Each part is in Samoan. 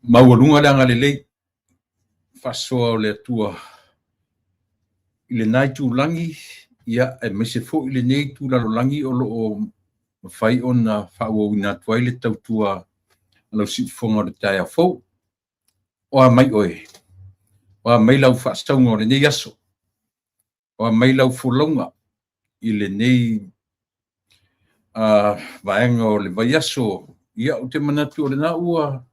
Maualuga le agalelei faasoa o le Atua i lena itulagi, ia, aemaise foi lenei itu lalolagi o lo o mafai ona faaauauina atu ai le tautua a lau siufofoga o le taeao fou. O a mai oe? O a mai lau faasauga o lenei aso? O a mai lau folauga i lenei vaega o le vaiaso? Ia, ou te manatu o lena ua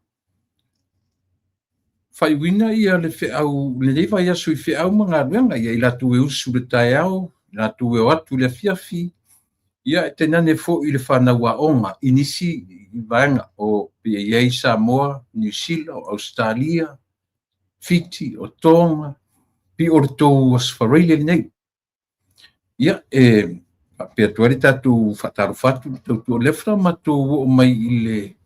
faaiuina ia le feau lenei vaiaso i feau ma galuega, ia i latou e usu i le taeao, i latou e o atu i le afiafi, ia e tainane foi le fanau aoga i nisi vaega o pei e i ai Samoa, Niu Sila, o Ausetalia, Fiti, o Tonga, pei o le tou Aso Faraile lenei. Ia, e faapea atu ai le tatou faatalofa atu i le tautua. O lea faatoa matou oo mai i le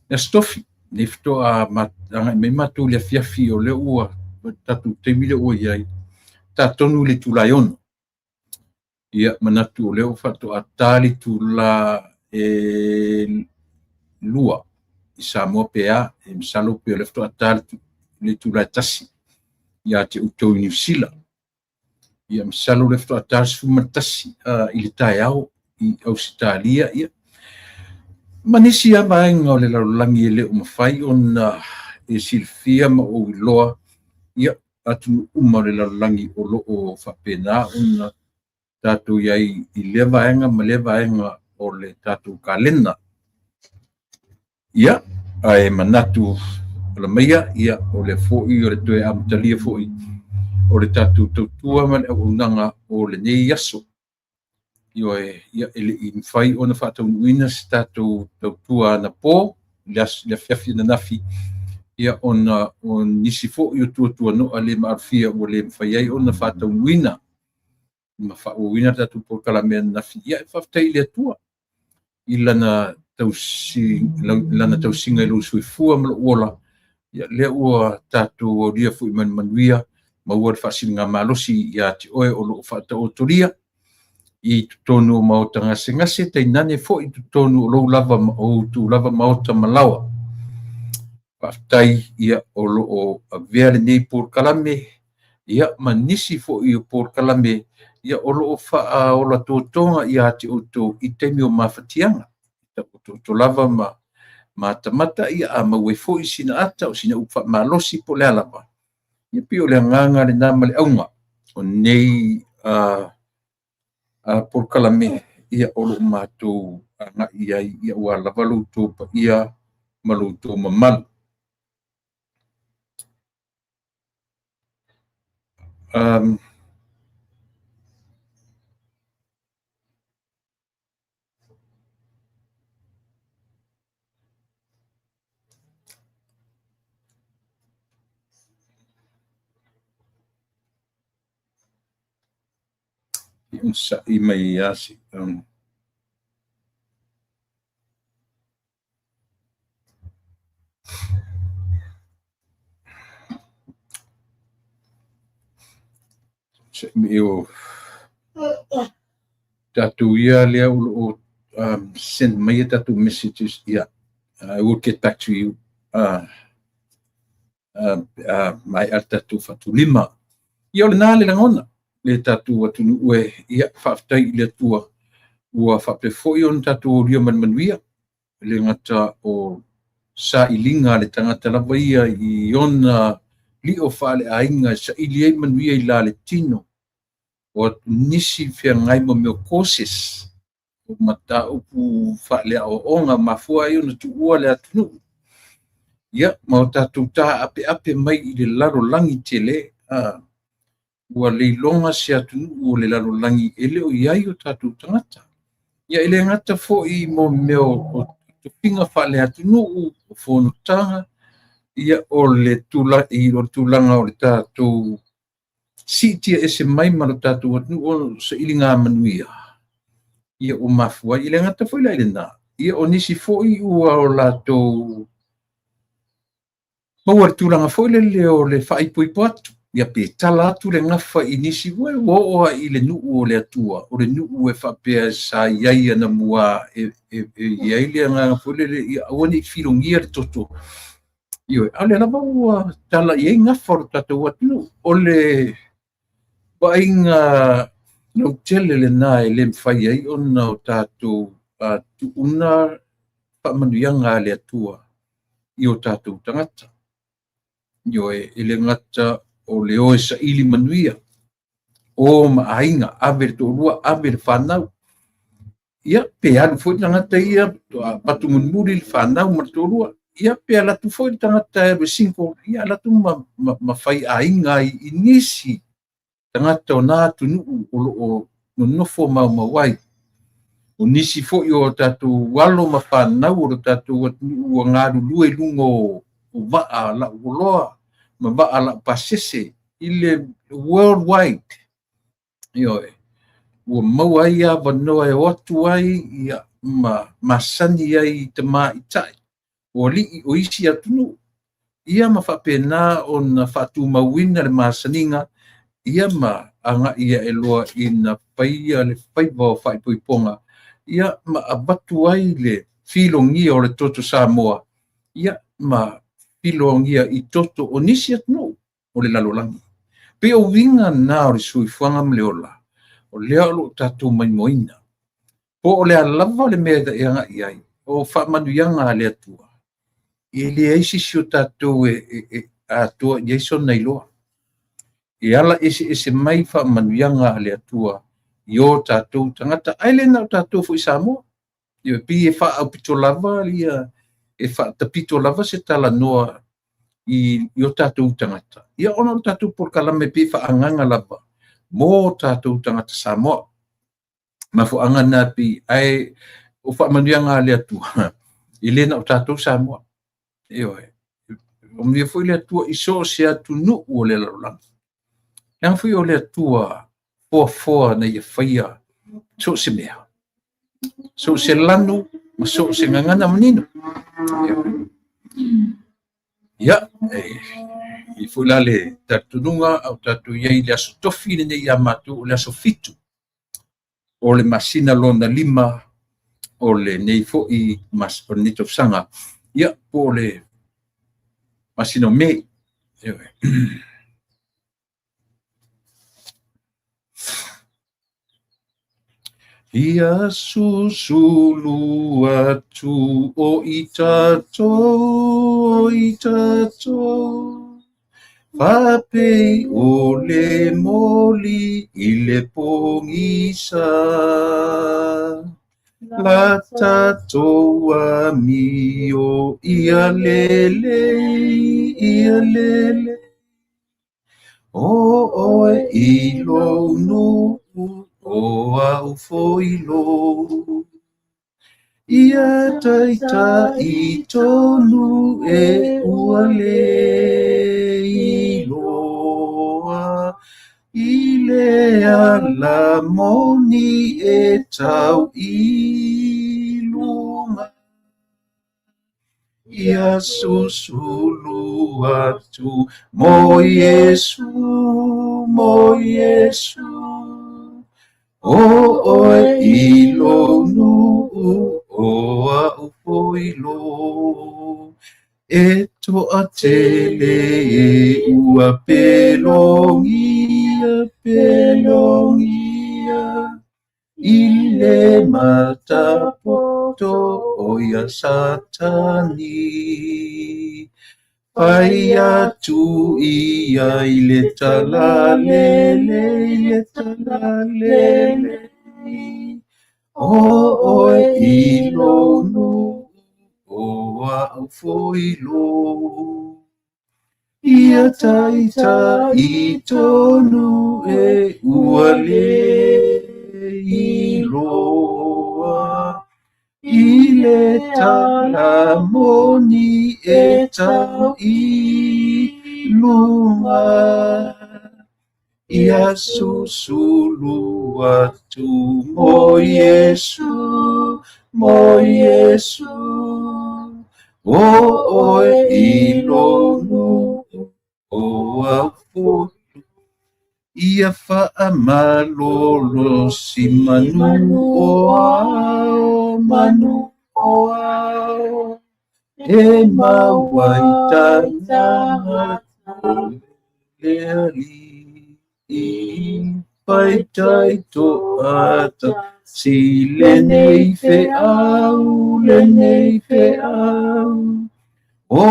Aso Tofi, lenei faatoa agai mai matou i le afiafi, o lea ua tatou taimi lea ua i ai, ta tonu i le itula e 6. Ia, manatu o lea ua faatoa ta le itula e 2 i Samoa pe a, e masalo pe o lea faatoa ta le itula e 1 ia te outou i Niu Sila. Ia, masalo o lea faatoa ta le 11 i le taeao i Ausetalia, ia, ma nisi lava vaega o le lalolagi e le o mafai ona e silafia ma ou iloa, ia, atunuu uma o le lalolagi o lo o faapena ona tatou i ai i lea vaega ma lea vaega o le tatou kalena. Ia, ae manatu ala maia, ia, o lea foi o le toe amatalia foi o le tatou tautua ma le auaunaga o lenei aso. Ioe, ia, e le i mafai ona faataunuuina se tatou tautua anapo i le afiafi ananafi, ia, ona o nisi foi o tuatuanoa le maalofia ua le mafai ai ona faataunuuina ma faaauauina le tatou polokalame ananafi. Ia, e faafetai i le Atua i lana lana tausiga i lou soifua ma lou ola, ia, lea ua tatou aulia foi ma le manuia, maua le faasiligamalosi ia te oe o lo o faataotolia i totonu o maota gasegase, tainane foi i totonu o lou lava o outou lava maota ma laoa. Faafetai, ia, o lo o avea lenei polokalame, ia, ma nisi foi o polokalame, ia, o lo o faaola totoga ia te outou i taimi o mafatiaga. Taototo lava ma matamata, ia, a maua ai foi sina ata o sina upu faamalosi po o le a lava. Ia, pei o le agaga lena ma le auga o nei polokalame, ia, o lo o matou agai i ai, ia, ua lava lo outou paia ma lo outou mamalu. Onosai mai lava se onosai mai o tatou ia lea o lo o send mai a tatou messages, ia, I will get back to you maea le tatou faatulima. Ia, o lena le lagona le tatou atunuu e, ia, faafetai i le Atua ua faapea foi ona tatou aulia ma le manuia, e le gata o sailiga a le tagata lava ia i ona lio faaleaiga e saili ai manuia i la le tino, o nisi feagai ma mea o courses, o mataupu faaleaoaoga mafua ai ona tuua le atunuu. Ia, ma o tatou taapeape mai i le lalolagi tele, ua leiloga se atunuu o le lalolagi e le o i ai o tatou tagata. Ia, e le gata foi mo mea o tofiga faaleatunuu, o fonotaga, ia, o le tulaga o le tatou siitia ese mai ma lo tatou atunuu o sailiga manuia, ia, ua mafua ai. E le gata foi la i lena, ia, o nisi foi ua o latou maua le tulaga foi lele o le faaipoipo atu, ia, pe tala atu le gafa i nisi, ua oo lava i le nuu o le Atua, o le nuu e faapea sa i ai anamua, e i ai le agaga foi lele, ia aua ne i filogia le toto. Ioe, a o lea lava ua tala i ai gafa o le tatou atunuu. O le vaaiga lautele lena e le mafai ai ona o tatou tuuna faamanuiaga a le Atua i o tatou tagata. Ioe, e le gata o le o e saili manuia, o ma aiga, ave le toalua, ave le fanau. Ia, pe alu foi le tagata ia, avatu mulimuli le fanau ma le toalua. Ia, pe alu atu foi le tagata e alu e single, ia alu atu ma fai aiga ai i nisi tagata o na atunuu o lo o nonofo maumau ai. O nisi foi o tatou alo ma fanau o le tatou atunuu ua galulue i luga o vaa lauoloa ma vaa laupasese i le worldwide. Ioe, ua maua ai avanoa e o atu ai ia, ma masani ai i tamaitai o alii o isi atunuu, ia ma faapena ona faatumauina le masaniga, ia ma agai ae loa ina faia le faiva o faaipoipoga, ia ma avatu ai le filogia o le toto Samoa, ia ma filogia i toto o nisi atunuu o le lalolagi. Pei o uiga na o le soifuaga ma le ola, o lea o lo o tatou maimoaina. Po o le a lava le mea e agai ai, o faamanuiaga a le Atua, e leai se isi o tatou e atoa i ai sona iloa. E ala eseese mai faamanuiaga a le Atua i o tatou tagata, ae le na o tatou foi Samoa. E pei e faaaupito lava ia, e faatapito lava se talanoa i o tatou tagata. Ia ona o le tatou polokalame pei e faaagaga lava mo tatou tagata Samoa. Mafuaaga na pei, ae o faamanuiaga a le Atua, e le na o tatou Samoa. Ioe. O manuia foi le Atua i so o se atunuu o le lalolagi. Leaga foi o le Atua foafoa na ia faia so o se mea, so o se lanu ma so o se gagana manino. Ia, e foi la le talitonuga au tatou i ai i le aso tofi lenei ia matou, o le aso 7 o le masina lona 5 o lenei foi o lenei tausaga, ia, po o le masina o Me. Ia susulu atu o i tatou, o i tatou, faapei o le moli i le pogisa. La tatou amio ia lelei, ia lelei, o oe i lou nuu, o au foi lou. Ia taitai tonu e ua le iloa, i le ala moni e tau i luga. Ia susulu atu mo Iesu, mo Iesu, o oe i lou nuu, o au foi lou. E toa tele e ua pelogia, pelogia, i le matapoto o ia Satani. Fai atu ia i le talalelei, le talalelei, o oe i lou nuu, o au foi lou. Ia taitai tonu e ua le iloa, i le talamoni e tau i luga. Ia susulu atu mo Iesu, mo Iesu, o oe i lou nuu, o au foi. Ia faamalolo si manu o ao, manu o ao, E mau ai tagata le Alii, faitaitoatasi lenei feau, lenei feau. O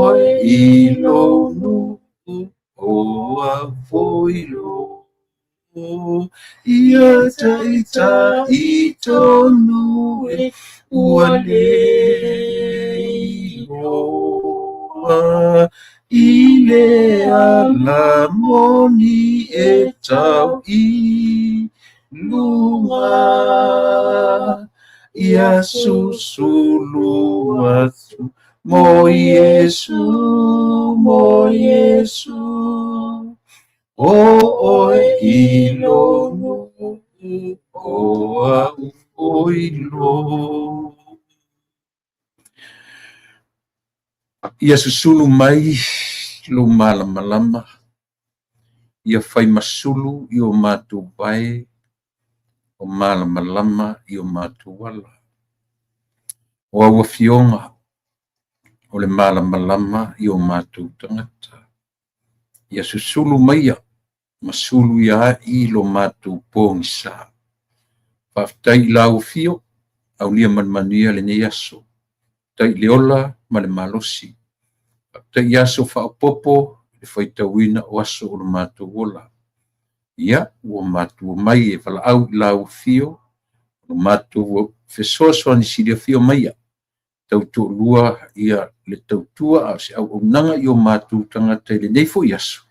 oe i lou nuu, o au foi i lou, ia taitai tonu e ua le iloa i le ala moni e tau i luga. Ia susulu atu mo Iesu, mo Iesu. O oe i lou nuu, o au foi i lou. Ia susulu mai lou malamalama, ia faimasulu i o matou vae, o malamalama i o matou ala. O au afioga, o le malamalama i o matou tagata. Ia susulu maia ma sulu ia ai lo matou pogisa. Faafetai i lau afio, aulia ma le manuia lenei aso. Faafetai i le ola ma le malosi. Faafetai i aso faaopoopo i le faitauina o aso o le matou ola. Ia, ua matou omai e valaau i lau afio, o matou fesoasoani sili afio maia. Tautoalua ia le tautua a o se auaunaga i o matou tagata i lenei foi aso.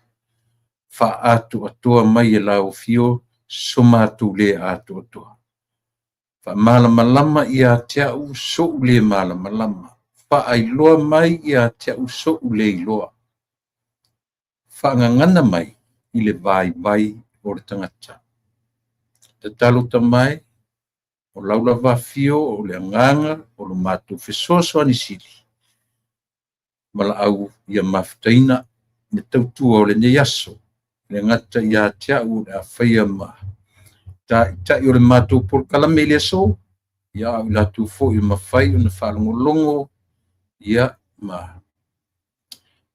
Faaatoatoa mai e lau afio so matou le atoatoa. Faamalamalama ia te au so'u le malamalama. Faailoa mai ia te au so'u le iloa. Faagagana mai i le vaivai o le tagata. Tatalo tamae, o lau lava afio o le agaga o lo matou fesoasoani sili. Valaau ia mafutaina le tautua o lenei aso. Le gata ia te au o le a faia ma taitai o le matou polokalame i le aso, ia a o i latou foi e mafai ona faalogologo ia ma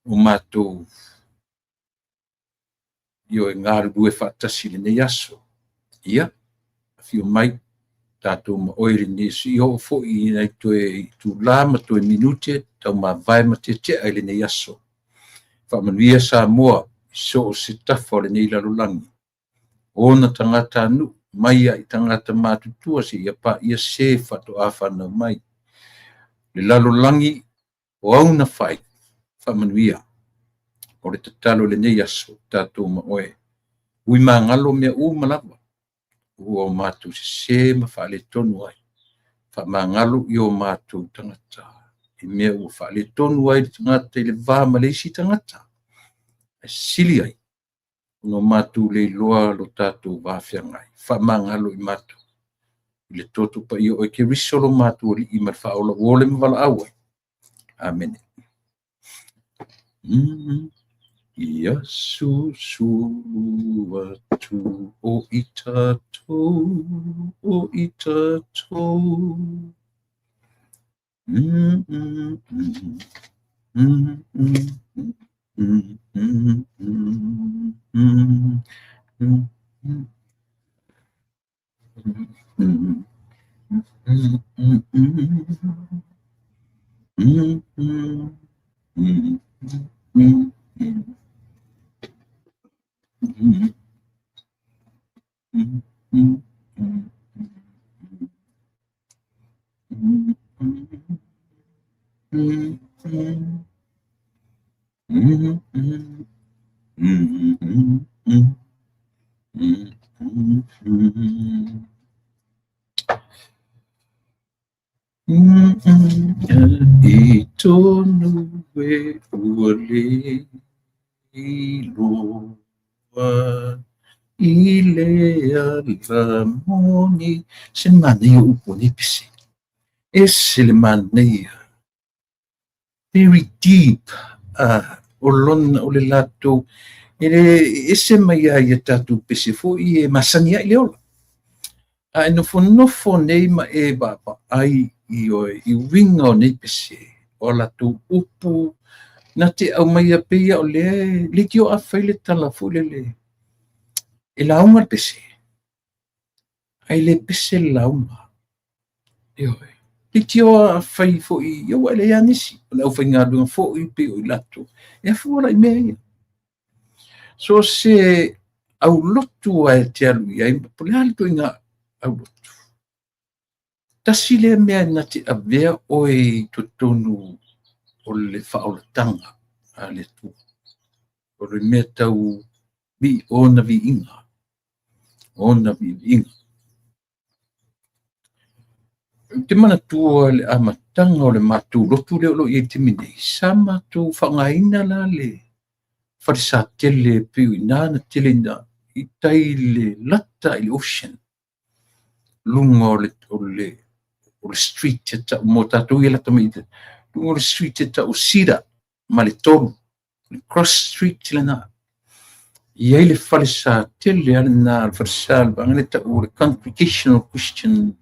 o matou ioe galulue faatasi i lenei aso. Ia, afio mai tatou ma oe i lenei aso. Ia oo foi i nai toe itula ma toe minute taumavae ma tetea i lenei aso. Faamanuia Samoa i so o se tafa o lenei lalolagi. Ona tagatanuu mai lava i tagata matutua seia paia se faatoa fanau mai. Le lalolagi o auna fai, faamanuia. O le tatalo i lenei aso, tatou ma oe. Ui magalo mea uma lava, ua o matou sesē ma faaletonu ai. Faamagalo i o matou tagata i mea ua faaletonu ai le tagata i le va ma le isi tagata. Ae sili ai ona o matou le iloa lo tatou va feagai. Faamagalo i matou i le toto paia o oe Keriso lo matou Alii ma le Faaola ua ole ma valaau ai. Amene. Ia susulu atu o i tatou, o i tatou. I tonu e ua le iloa i le ala moni. Se manaia o upu o nei pese. Ese le manaia. Very deep. O lona o le latou e le ese mai lava ia tatou pese foi e masani ai le ola. A e nofonofo nei ma e vaavaai i uiga o nei pese, o a latou upu na te aumaia pei o lea leitioa a fai le tala foi lele e lauga le pese, ae le pese le lauga. Ioe. Leitioa a fai foi, ia ua e leai lava nisi, o le aufaigaluega foi pei o i latou, e afua la i mea ia. So se aulotu lava e te alu i ai, po o le a le ituaiga aulotu, tasi lea mea na te avea oe i totonu o le faaolataga a le Atua. O le mea tau ona viiga, ona viiviiga. Ou te manatua le amataga o le matou lotu lea o lo o i ai i le taimi nei, sa matou faaaogaina la le falesatele pei o i ina na tele ina i tai i le lata i le ocean, luga o le street e tau mo tatou ia e lata mai i luga o le street e tau o Cedar ma le 3, le cross street lena. E i ai le falesatele lava lena, le falesa le vaega lea e tau o le Congregational Christian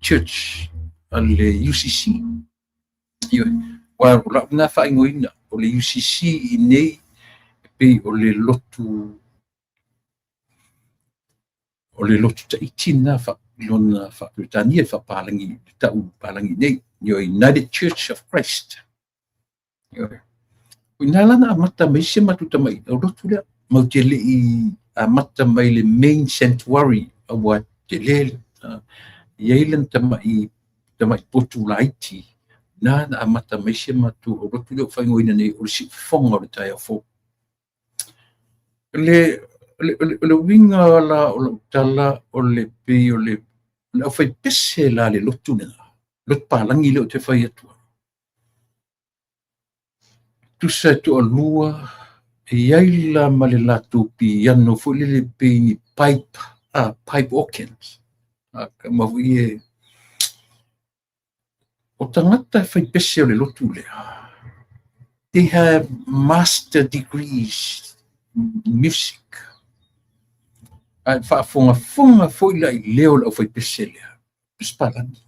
Church a le UCC. Ioe. Aua o lau lena faaigoaina, o le UCC i inei e pei o le lotu Tahiti lena i lona faa-Peretania, faapalagi, le tau palagi nei, United Church of Christ. Ioe. O ina la na amata mai si o matou tamai aulotu lea, matou te le i amata mai le main sanctuary aua tele i ai lana tamai potu laiti, na na amata mai si o matou aulotu lea ua faaigoaina nei o le Siufofoga o le Taeao Fou. O le uiga la o lau tala o le pei o le aufaipese la le lotu lena, lotu palagi lea ou te fai atu ai. Tusa e toalua, e i ai la ma le latou piano foi lele pei ni pipe, pipe organs. Ma foi e o tagata e faipese o le lotu lea, they have master degrees in music. Ae faafogafoga foi la i leo o le aufaipese lea, pese palagi.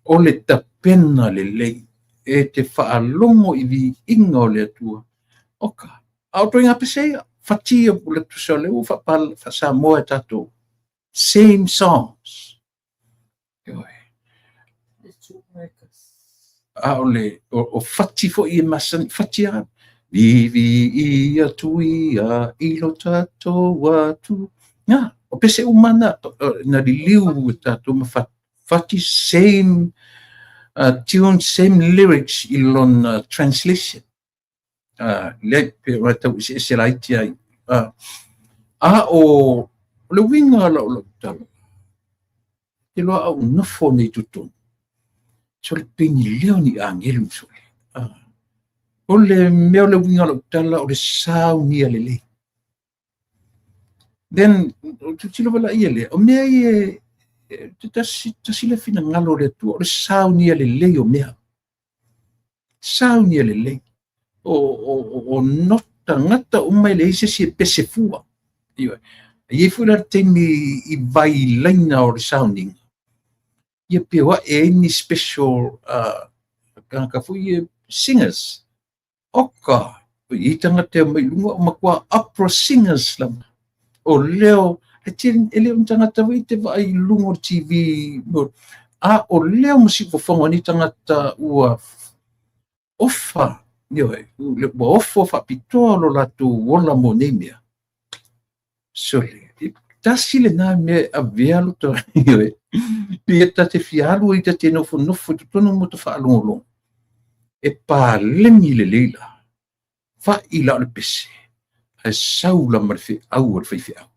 O le tapena lelei e te faalogo i viiga o le Atua. Oka, a o ituaiga pese ia, fati o le tusa o lea ua faa-Samoa e tatou. Same songs. Ioe. A o le o fati foi e masani, fati a vivi ia tuia i lo tatou atu. Nga, o pese uma na, na liliu e tatou ma fati same tune, same lyrics i lona translation. Lea pe o tau ese laiti ai. A o le uiga la o lau tala, te loa au nofo nei totonu, so le pei ni leo ni agelu sole. O le mea o le uiga o lau tala o le saunia lelei. Then, tilotilo wala ia lea, o mea ia, te tasi le finagalo o le Atua, o le saunia lelei o mea. Saunia lelei. O nota gata uma e leai se isi e pese fua. Ioe. E i ai foi la le taimi i vai laina o le sauniga, ia pe o ae ai ni special tagata foi ia singers. Oka, o i tagata e mai luga o matua opera singers lava. O leo, e leo ni tagata foi te vaai i luga o le TV, a o leo ma siufofoga o ni tagata ua ofa, ioe, ua ofo faapitoa lo latou ola mo nei mea. Sole, tasi lena mea e avea lo ta, ioe, pei ta te fia alu ai ta te nofonofo i totonu mo ta faalogologo. E paleni lelei la, fa'i la o le pese, ae sau la ma le feau o le faifeau.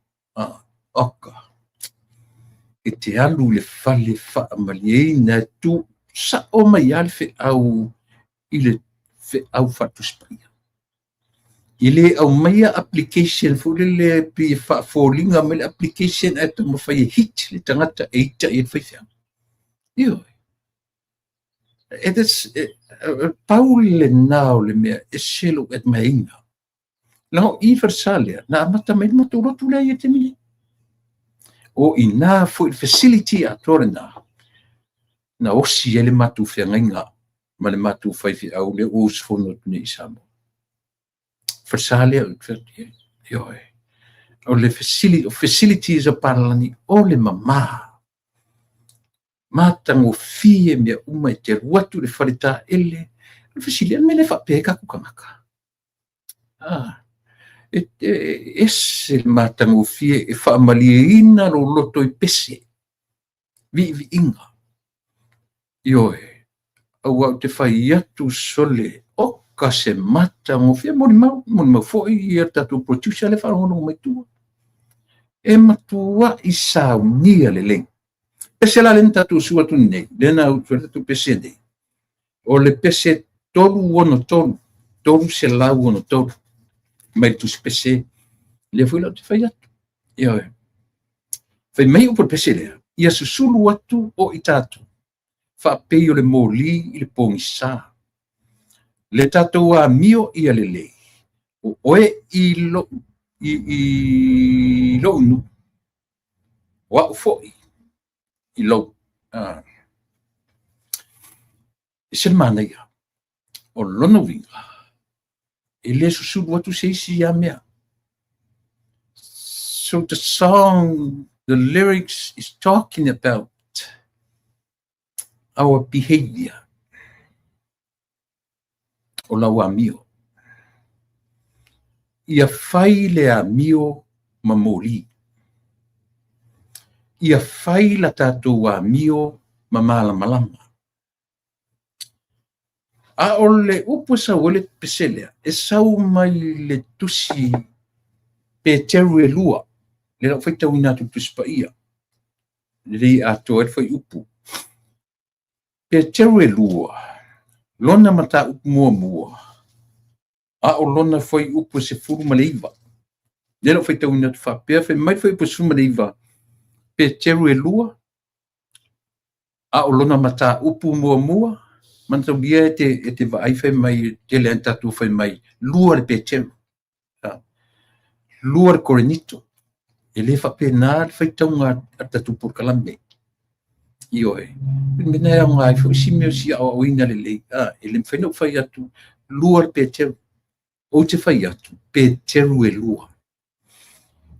Oka, e te alu i le fale faamalieina e tu sao mai lava le feau i le feau faatusi paia. I le aumaia application foi lele pei e faafoliga mai le application ae taumafai e hit le tagata e ita i ai le faifeau. Ioe. Pau lena o le mea e se lou admire-ina. Leaga o i falesa lea, na amata mai le matou lotu lea i le taimi nei. O ina foi le facility atoa lena, na osi ai le matou feagaiga ma le matou faifeau lea ua usufono atu nei i Samoa. Falesa lea ou te fai atu i ai. Ioe. O le facilities a papalagi o le mama. Matagofie mea uma e te alu atu i le faletaele. O le fesili, o le mea lea e faapea ai tatou tagata? E ese le matagofie e faamalieina lou loto i pese, viiviiga. Ioe, aua ou te fai atu sole, oka se matagofie, molimau, molimau foi ia tatou producer lea e faalogologo mai tua. E matuai saunia lelei. Pese la lea na tatou sua atu nei, lea na utu ai tatou pese nei, o le pese 363, 363, mai le tusi pese, lea foi la ou te fai atu. Ioe. Fai mai upu o le pese lea, ia susulu atu o i tatou, faapei o le moli i le pogisa. Le tatou amio ia lelei, o oe i lou, i lou nuu, o au foi i lou. E ese le manaia. O lona uiga, e le susulu atu se isi ia mea. So the song, the lyrics is talking about our behavior. O lau amio. Ia fai le amio ma moli. Ia fai la tatou amio ma malamalama. A o le upu e sau ai le pese lea, e sau mai le tusi Peteru e lua, lea la ua faitauina atu i le Tusi Paia, lelei atoa ai le fuaiupu. Peteru e lua, lona mataupu muamua, a o lona fuaiupu e 19. Lea la ua faitauina atu faapea, fai mai le fuaiupu e 19, Peteru e lua, a o lona mataupu muamua, manataulia e te vaai fai mai, e tele lava tatou fai mai, lua le Peteru, lua le Korinito. E le faapena le faitauga a le tatou polokalame. Ioe. O le mea lena e aoga ai foi si mea o si aoaoina lelei. E le mafai ona ou fai atu lua le Peteru. Ou te fai atu Peteru e lua.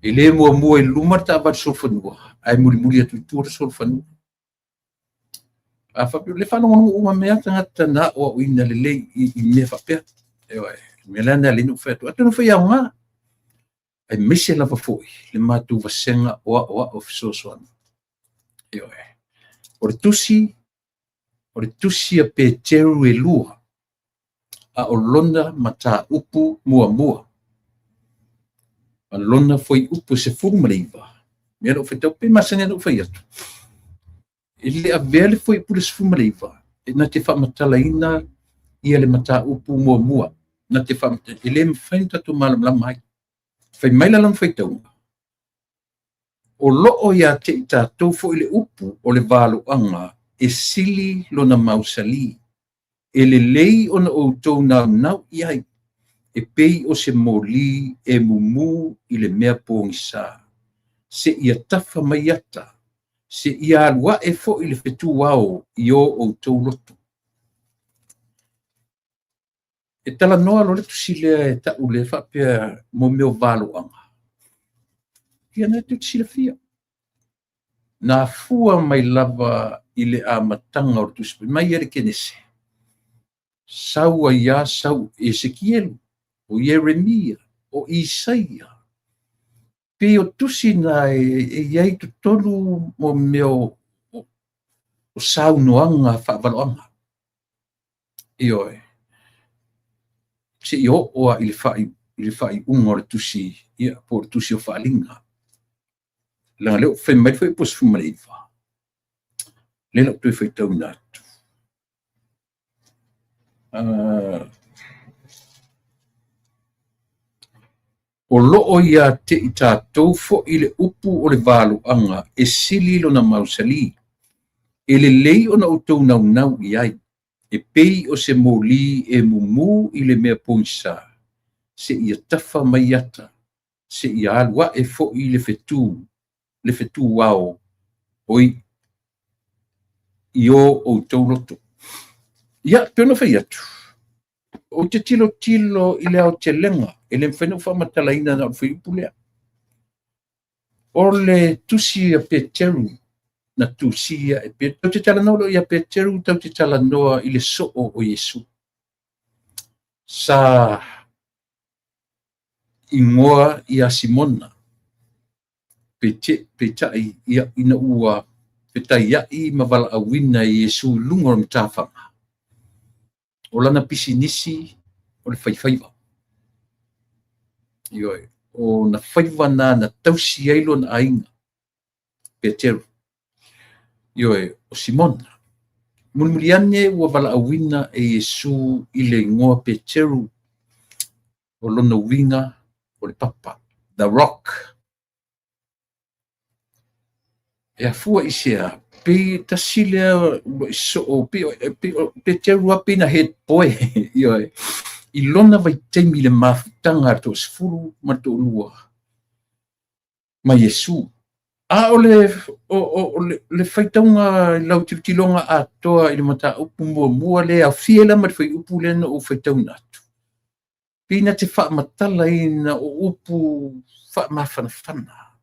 E le muamua i luma le taavale solofanua, ae mulimuli atu i tua le solofanua. A faapea, le faalogologo uma mai lava tagata na aoaoina lelei i mea faapea. Ioe. O le mea la lena e ala ai ona ou fai atu, atonu foi e aoga, aemaise lava foi le matou vasega o aoao fesoasoani. Ioe. O le tusi, o le tusi a Peteru e lua, a o lona mataupu muamua, ma lona fuaiupu e 19, mea la ou faitau, pe masani ona ou fai atu, e le avea le fuaiupu le 19, e na te faamatalaina ia le mataupu muamua, na te faamatala, e le mafai ona tatou malamalama ai. Fai mai la lona faitauga, o loo ia te i tatou foi le upu o le valoaga e sili lona mausali, e lelei ona outou naunau i ai, e pei o se moli e mumu i le mea pogisa, seia tafa mai ata, seia alu ae foi le fetu ao i o outou loto. E talanoa loa le tusi lea e tau lea faapea mo mea o valoaga, ia na tou te silafia. Na afua mai lava i le amataga o le tusi mai ia le Kenese, sau ai lava sau Esekielu, o Ieremia, o Isaia. Pei o tusi na e i ai totonu mo mea o saunoaga faavaloaga. Ioe. Seia oo lava i le faaiuga o le tusi, ia, po o le tusi o Faaaliga. Leaga lea ua fai mai le fuaiupu 19, lea la ua toe faitauina atu. O loo ia te i tatou foi le upu o le valoaga e sili lona mausali, e lelei ona outou naunau i ai, e pei o se moli e mumu i le mea pogisa, seia tafa mai ata, seia alu ae foi le fetu, le fetu ao, oi, i o outou loto. Ia, pei ona fai atu, ou te tilotilo i le aotelega, e le mafai ona ou faamatalaina na o le fuaiupu lea. O le tusi a Peteru na tusia e Peteru. Tatou te talanoa loa ia Peteru, tatou te talanoa i le soo o Iesu. Sa igoa ia Simona, peitai ia ina ua fetaiai ma valaauina e Iesu i luga o le matafaga, o lana pisinisi o le faifaiva. Ioe, o na faiva na na tausi ai lona aiga, Peteru. Ioe, o Simona. Mulimuli ane ua valaauina e Iesu i le igoa Peteru, o lona uiga o le papa, the rock. E afua i se a, pei e tasi lea uluai soo, pei o Peteru lava pei na head boy, ioe, i lona vaitaimi i le mafutaga a le toasefulu ma le toalua ma Iesu. A o le, o le faitauga i lau tilotiloga atoa i le mataupu muamua lea e aofia ai la ma le fuaiupu lea na ou faitauina atu, pei na te faamatalaina o upu faamafanafana,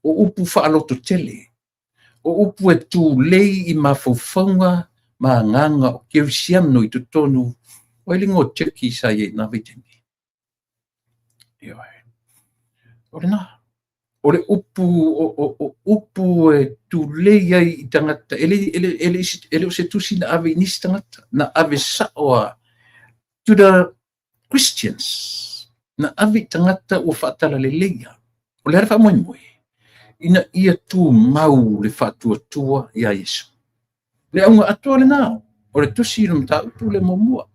o upu faalototele, o upu e tulei i mafaufauga ma agaga o kerisiano i totonu o ai le igoa o Turkey sa i ai i na vaitaimi. Ioe. O lena. O le upu, o upu e tulei ai i tagata, e le o se tusi na ave i nisi tagata, na ave sao a to the Christians, na ave i tagata ua faatalaleleia. O le a le faamoemoe? Ina ia tumau le faatuatua iā Iesu. Le auga atoa lena o le tusi i le mataupu le muamua.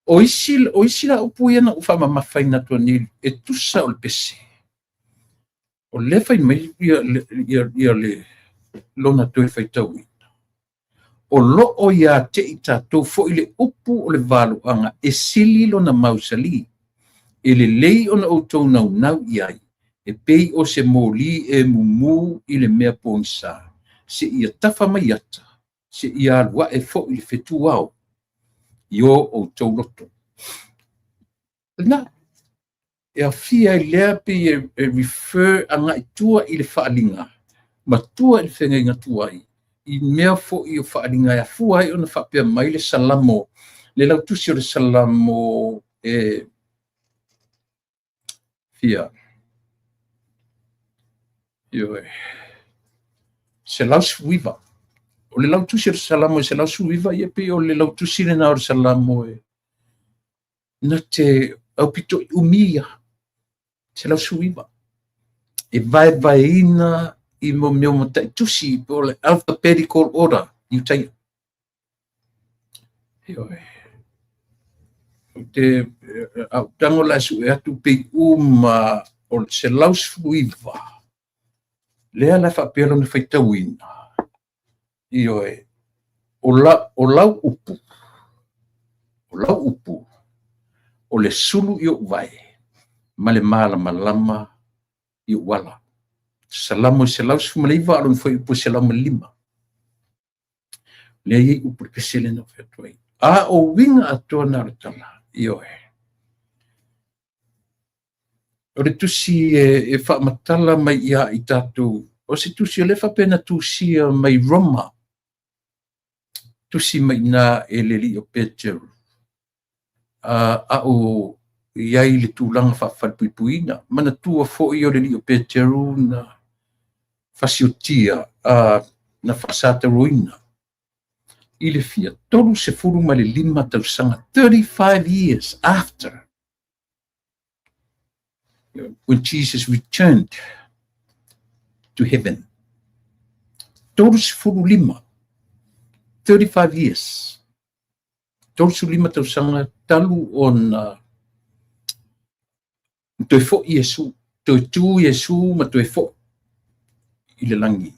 O isi la upu ia na ou faamamafaina atu nei e tusa o le pese. O lea fai mai ia le lona toe faitauina. O loo ia te i tatou foi le upu o le valoaga e sili lona mausali. E lelei ona outou naunau i ai, e pei o se moli e mumu i le mea pogisa, se ia tafa mai ata, se ia alu ae foi le fetuao i o outou loto. Lena, e aofia ai lea pei e refer agai tua i le faaaliga, ma tua i le feagaiga tuai, i mea foi o faaaliga e afua ai ona faapea mai le Salamo, le lautusi o le Salamo e fia, ioe, 119. O le lautusi o le Salamo e 119, ia pei o le lautusi lena o le Salamo e na te aupito i umi ia, 119. E vaevaeina i mo mea o mataitusi, po o le alphabetical order i utaia. Ioe. O te a ou tago la e sue atu pei uma o le 119, lea la e faapea lona faitauina. Ioe, o lau upu, o lau upu, o le sulu i ou vae, ma le malamalama i ou ala. Salamo 119, a lona fuaiupu e 105. Lea i ai upu le pese lea na ou fai atu ai. A o uiga atoa na o le tala, ioe. O le tusi e faamatala mai ia i tatou, o se tusi o lea faapea na tusia mai Roma, tusi mai ina e le alii o Peteru, a o i ai le tulaga faafalepuipuina. Manatua foi o le alii o Peteru na fasiotia, na faasataroina i le fia 35 tausaga, 35 years after when Jesus returned to heaven. 35, 35 years. 35 tausaga talu ona toe foi Iesu, toe tu Iesu ma toe foi i le lagi.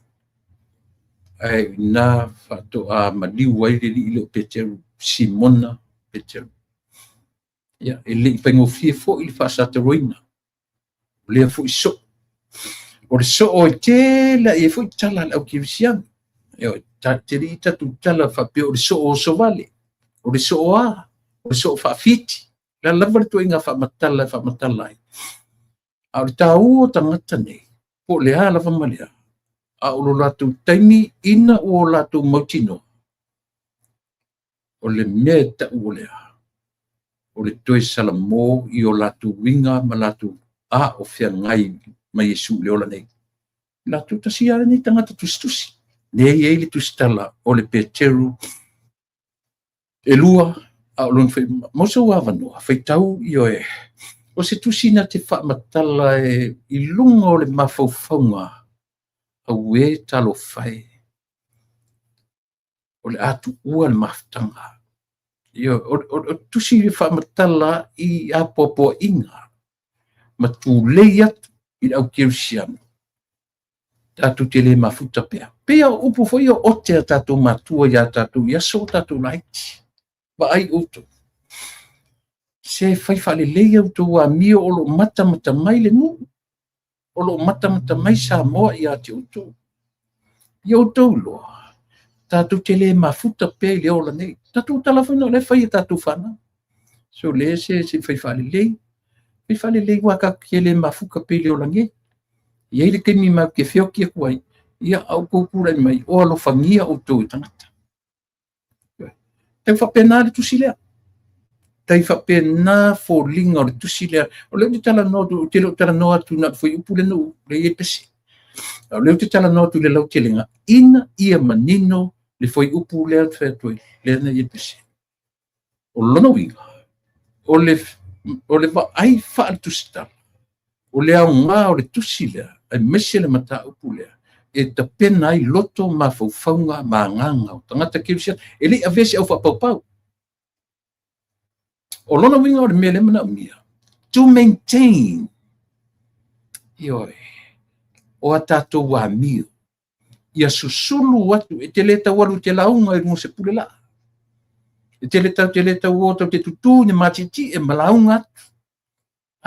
Ae ina faatoa maliu ai le alii lea o Peteru, Simona Peteru. Ia, e le i faigofie foi le faasataroina. O lea foi soo. O le soo e tele ai foi tala a le au kerisiano. Ioe, te alii tatou tala faapea o le soo osovale, o le soo a, o le soo faafiti. Le a lava le ituaiga faamatala e faamatala ai. A o le taua o tagata nei, po o le a lava ma le a, a o lo latou taimi ina ua o latou mautinoa, o le mea e tau o le a, o le toe salamo i o latou uiga ma latou a o feagai ma Iesu i le ola nei. Latou tasi lava lenei tagata tusitusi. Lea e i ai le tusitala o le Peteru e lua, a o lona fai, mo sou avanoa, faitau ioe, o se tusi na te faamatala e i luga o le mafaufauga, auē talofa e, o le a tuua le mafutaga. Ioe, o tusi e faamatala i apoapoaiga ma tulei atu i le au kerisiano, tatou te le mafuta pea. Pei o upu foi o ote a tatou matua iā tatou i aso o tatou laiti. Vaai outou. Se fai faalelei a outou amio o lo o matamata mai le nuu, o lo o matamata mai Samoa ia te outou. Ia outou iloa, tatou te le mafuta pea i le ola nei. Tatou tala foi na o lea e fai e tatou fanau. So le se se fai faalelei, fai faalelei aua tatou te le mafuta pea i le ola nei. E i ai le taimi matou te feoti atu ai, ia a outou tulai mai, o alofagia outou e tagata. Tau faapena le tusi lea. Tai faapena foliga o le tusi lea. O lea ou te talanoa atu, ou te le o talanoa atu na o le fuaiupu lea na ou lea e i ai pese. A o lea ou te talanoa atu i le lautelega, ina ia manino le fuaiupu lea ou te fai atu ai, lea na i ai pese. O lona uiga, o le vaai faale-tusitala, o le aoga o le tusi lea, aemaise le mataupu lea, e tapena ai loto, mafaufauga ma agaga o tagata kerisiano. E le i avea se au faapaupau. O lona uiga o le mea lea e manaomia, to maintain, ioe, o a tatou amio, ia susulu atu, e te le tau alu i te lauga i luga o se pule laa. E te le tau, te le tau o tau te tutū i ni matietie ma lauga atu.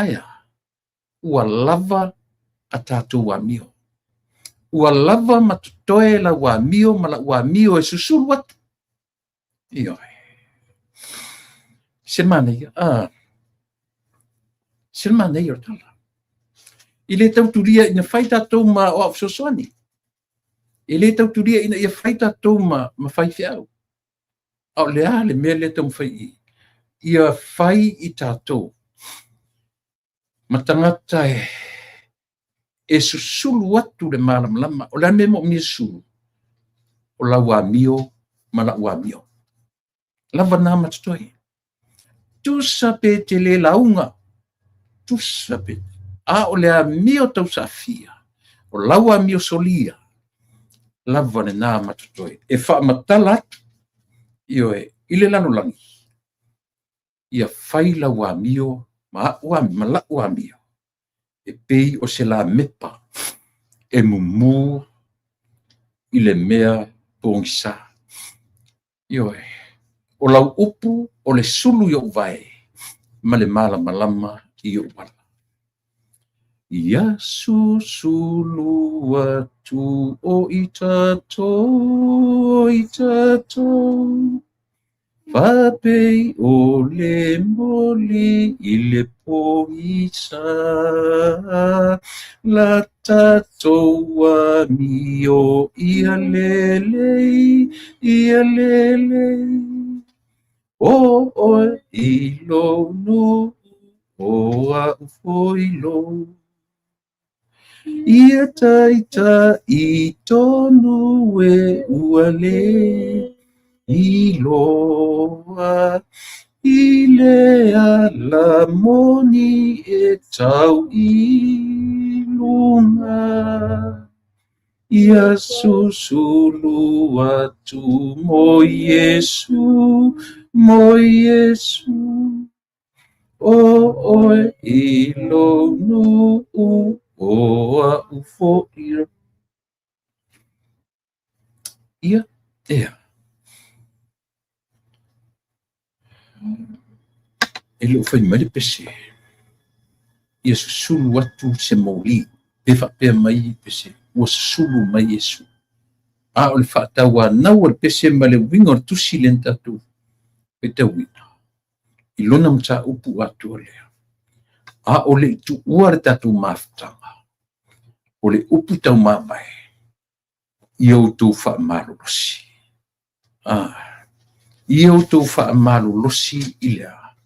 Ae a? Ua lava a tatou amio. Ua lava ma totoe lau amio ma la'u amio e susulu atu. Ioe. Se manaia, a, se manaia o le tala. I le tau tulia ina fai tatou ma aoao fesoasoani. E le tau tulia ina ia fai tatou ma faifeau. A o le a le mea lea e taumafai i i? Ia fai i tatou ma tagata e susulu atu le malamalama. O le a le mea e moomia susulu? O lau amio ma la'u amio. Lava na ma totoe. Tusa pe te le lauga, tusa pe, a o le amio tausaafia, o lau amio solia, lava lena ma totoe. E faamatala atu, ioe, i le lalolagi, ia fai lau amio ma a'u ma la'u amio e pei o se lamepa e mumu i le mea pogisa. Ioe, o lau upu o le sulu i o'u vae ma le malamalama i o'u ala. Ia susulu atu o i tatou, o i tatou, faapei o le moli i le pogisa, la tatou amio ia lelei, ia lelei. O oe i lou nuu, o a'u foi i lou. Ia taitai tonu e ua le iloa i le ala moni e tau i luga. Ia susulu atu mo Iesu, mo Iesu. O oe i lou nuu, o a'u foi. Ia, ea. E le o fai mai le pese, ia susulu atu se moli, pe faapea mai pese, ua susulu mai Iesu. A o le faatauanau o le pese ma le uiga o le tusi lea na tatou faitauina i lona mataupu atoa lea, a o le i tuua le tatou mafutaga, o le upu taumamae, ia outou faamalolosi. Ia outou faamalolosi i le a?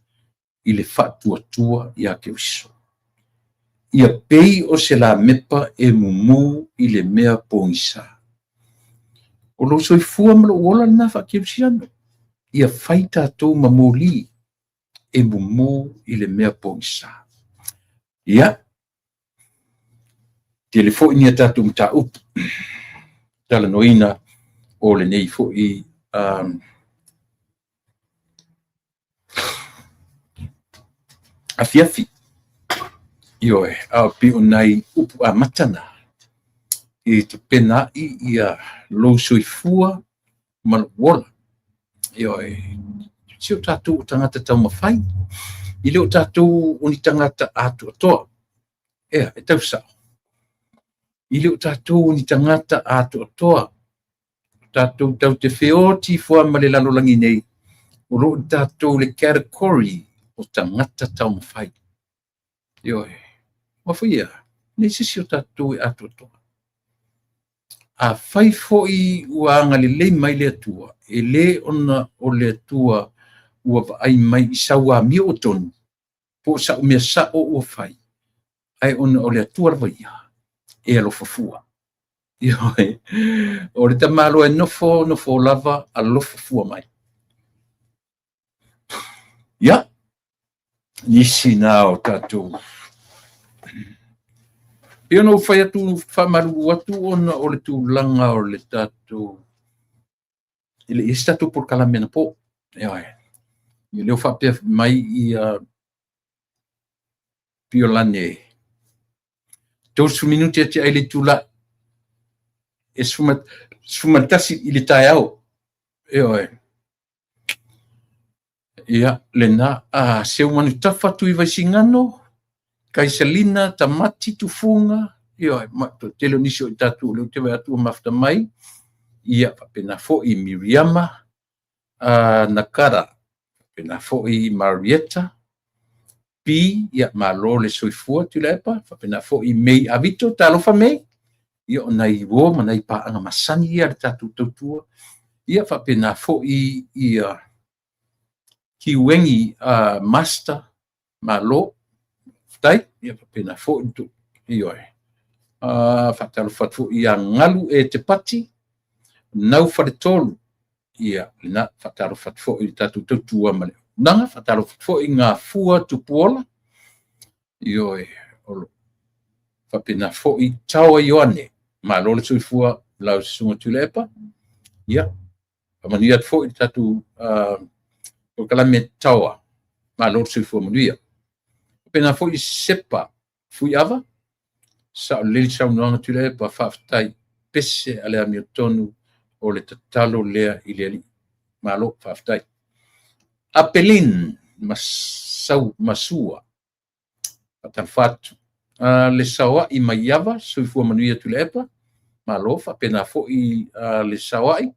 I le faatuatua ia Keriso. Ia pei o se lamepa e mumu i le mea pogisa. O lou soifua ma lou ola lena faakerisiano. Ia fai tatou ma moli e mumu i le mea pogisa. Ia, tele foi ni a tatou mataupu talanoaina o lenei foi afiafi. Ioe, a o pei o nai upu amata na e tapena ai ia lou soifua ma lou ola. Ioe, si o tatou tagata taumafai, e le o tatou o ni tagata atoatoa. Ea, e tau sao. E le o tatou o ni tagata atoatoa. Tatou tau te feoti ifo lava ma le lalolagi nei, o lo o tatou i le category o tagata taumafai. Ioe. Aua foi e a? E leai se isi o tatou e atoatoa. Afai foi ua agalelei mai le Atua, e le ona o le Atua ua vaai mai i sau amio ua tonu, po o sau mea sao ua fai, ae ona o le Atua lava ia e alofa fua. Ioe. O le tamaloa e nofo, nofo lava, alofa fua mai. Ia, nisi na o tatou. Pei ona ou fai atu, faamalulu atu ona o le tulaga o le tatou, e le i i ai se tatou polokalame anapo. Ioe. Ia lea ua faapea mai ia Piolane, 30 minute atiae i le itula e 11 i le taeao. Ioe. Ia, lena, a Seumanutafa Tuivaisigano, Kaisalina Tamati Tufuga, ioe, ma toatele o nisi o i tatou o lea ou te vaai atu ua mafuta mai. Ia, faapena foi Miriama Nakara, faapena foi Marietta P, ia, malo le soifua Tuilaepa, faapena foi Mei Avito, talofa Mei. Ia, o nai uo ma nai paaga masani ia a le tatou tautua. Ia, faapena foi ia Kiuegi Master, malo, faafetai. Ia, faapena foi ioe. Faatalofa atu foi ia Galu e Tepati, Nau Faletolu. Ia, lena, faatalofa atu foi i le tatou tautua ma le auaunaga. Faatalofa atu foi i Gafua Tupuola. Ioe, o lo o faapena foi Taoa Ioane. Malo le soifua lau Susuga Tuilaepa. Ia, faamanuia atu foi i le tatou polokalame Taoa. Malo le soifua manuia. Faapena foi Sepa Fuiava, sao lelei le saunoaga Tuilaepa, faafetai, pese a le amiotonu o le tatalo lea i le Alii. Malo, faafetai. Apelin Masau Masua, faatalofa atu. Le saoai Maiava, soifua manuia Tuilaepa. Malo, faapena foi le saoai.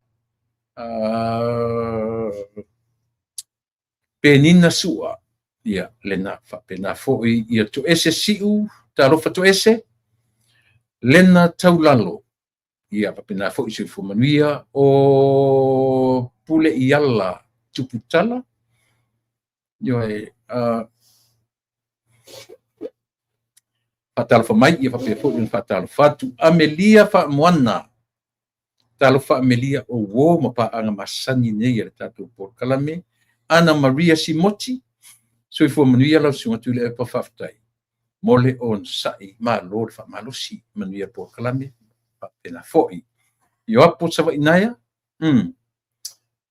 Penina Sua, ia, lena, faapena foi ia Toese Siu, talofa Toese. Lena Taulalo, ia, faapena foi soifua manuia. O Pule Iala Tuputala, ioe, faatalofa mai, ia faapea foi ona faatalofa atu. Amelia Faamoana, talofa Amelia, o uo ma paaga masani nei a le tatou polokalame. Ana Maria Simoti, soifua manuia lau Susuga Tuilaepa, faafetai mo le onosai, malo le faamalosi, manuia polokalame. Faapena foi Ioapo Savainaea,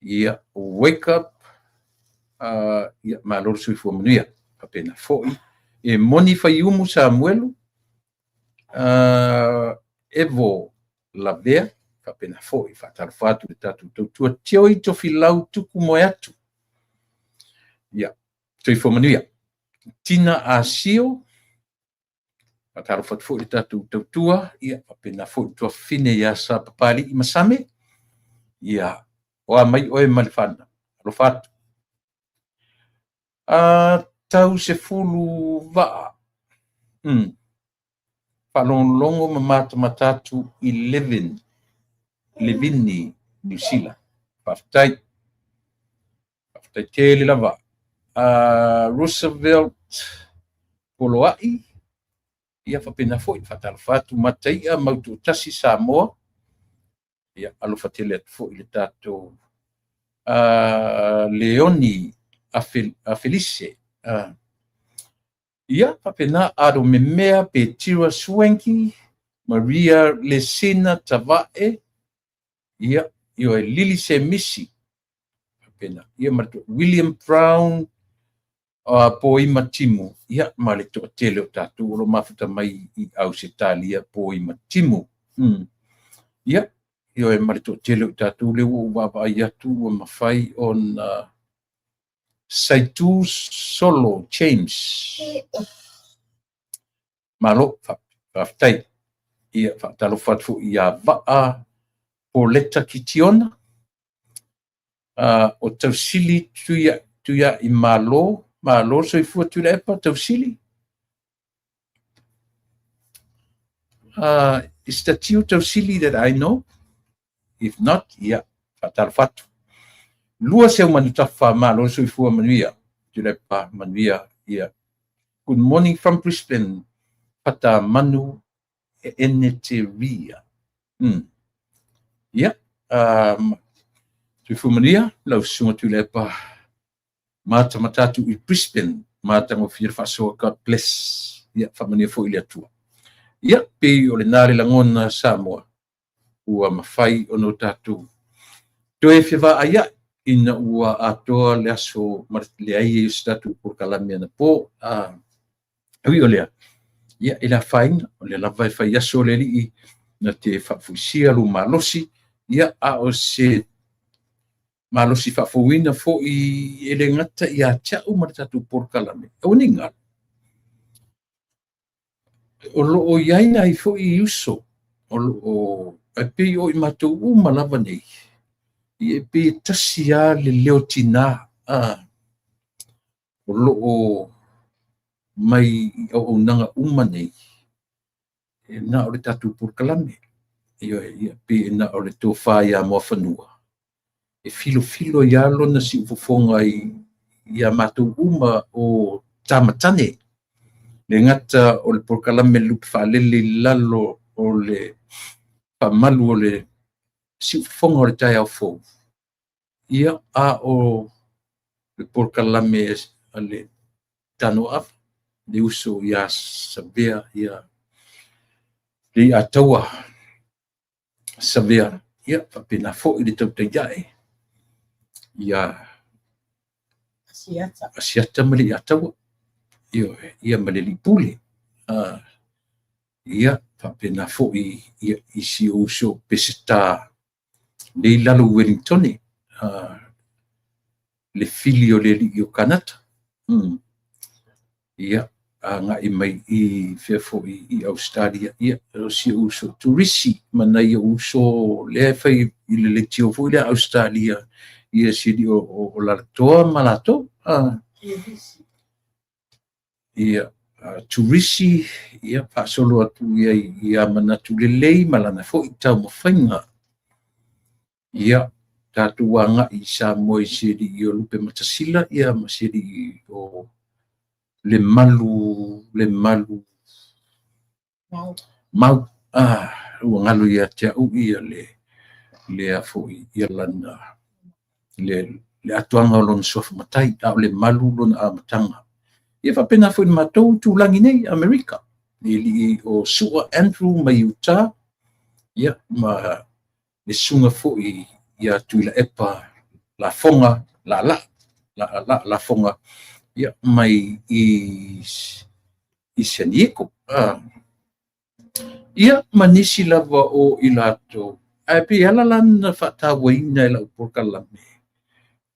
ia, wake up, ia, malo le soifua manuia. Faapena foi e Moni Faiumu Samuelu, Evo Lavea, faapena foi faatalofa atu i le tatou tautua Tioi Tofilau Tuku Moe atu. Ia, soifua manuia. Tina Asio, faatalofa atu foi i le tatou tautua, ia, faapena foi le tuafafine ia Sapapalii Masame. Ia, o a mai oe ma le fanau. Alofa atu. Tau se fulu vaa. Faalogologo ma matamata atu i Levin. Levini, Niu Sila. Faafetai. Faafetai tele lava. Roosevelt Poloai. Ia faapena foi, faatalofa atu Mataia Mautoatasi Samoa. Ia alofa tele atu foi le tatou Leoni Afelise. Ia faapena Ado Memea Petira Swanky, Maria Lesina Tavae, ia ioe Lili Semisi. Faapena ia ma William Brown Poima Timu, ia ma le toatele o tatou o lo mafuta mai i Ausetalia Poima Timu. Ia ioe ma le toatele o tatou le ua vaavaai atu ua mafai ona Saitu Solo James. Malo, faafetai. Ia faatalofa atu foi ia Vaa Poleta Kitiona, o Tausili Tuia i Malo, Malo soifua Tuilaepa Tausili. Is that you, Tausili, that I know? If not, ia, faatalofa atu. Lua seu manutafa, malo soifua manuia. Tuilaepa manuia, ia. Good morning from Brisbane. Pata manu e eneteria. Ia, soifua manuia, lau susuga Tuilaepa. Mata matatu i Brisbane. Mata ngofia le faasoa, God bless. Ia, faamanuia foi le Atua. Ia, pei o le nā le lagona Samoa. Ua mafai ona o tatou toe fevaai ai ina ua atoa le aso ma le ai o se tatou polokalame anapo. Ui o lea, ia e le afaina, o le lava e fai aso le alii na te faafoisia lou malosi, ia a o se malosi faafouina foi e le gata ia te au ma le tatou polokalame. Aua ne i galo, o loo iai nai foi uso o loo e pei o i matou uma lava nei, ia e pei e tasi lava le leo tinā o loo mai i auaunaga uma nei, e na o le tatou polokalame. Ia pei na o le tofa ia Muafanua e filofilo ia lona siufofoga ia matou uma o tamatane. Le gata o le polokalame lupe faalele i lalo o le faamalu o le siufofoga o le taeao fou, ia a o le polokalame a le Tanoaava, le uso ia Savea, ia le Ataua Savea, ia faapena foi le tautaiae ia Asiata ma le Ataua, ia ma le Lipule, ia faapena foi ia i si uso Peseta le i lalo Wellingtone, le fili o le alii o Kanata. Ia agai mai i fea foi i Australia, ia o si uso Turisi ma nai o uso lea e fai i le leitio foi lea Australia, ia si alii o Lalatoa ma latou. Ia Turisi, ia faasolo atu ia ia manatu lelei ma lana foi taumafaiga. Ia tatou agai i Samoa i se alii o Lupe Matasila, ia ma se alii o le malu mau. Ua galo ia te au ia le a foi ia lana le atoaga o lona suafa matai, a o le malu lona amataga. Ia faapena foi le matou tulagi nei Amerika, le alii o Sua Andrew mai Utah, ia ma le susuga foi ia Tuilaepa Lafoga Laalaa Lafoga, ia mai i San Diego. Ia ma nisi lava o i latou, ae pei ala lana faatauaina e lau polokalame,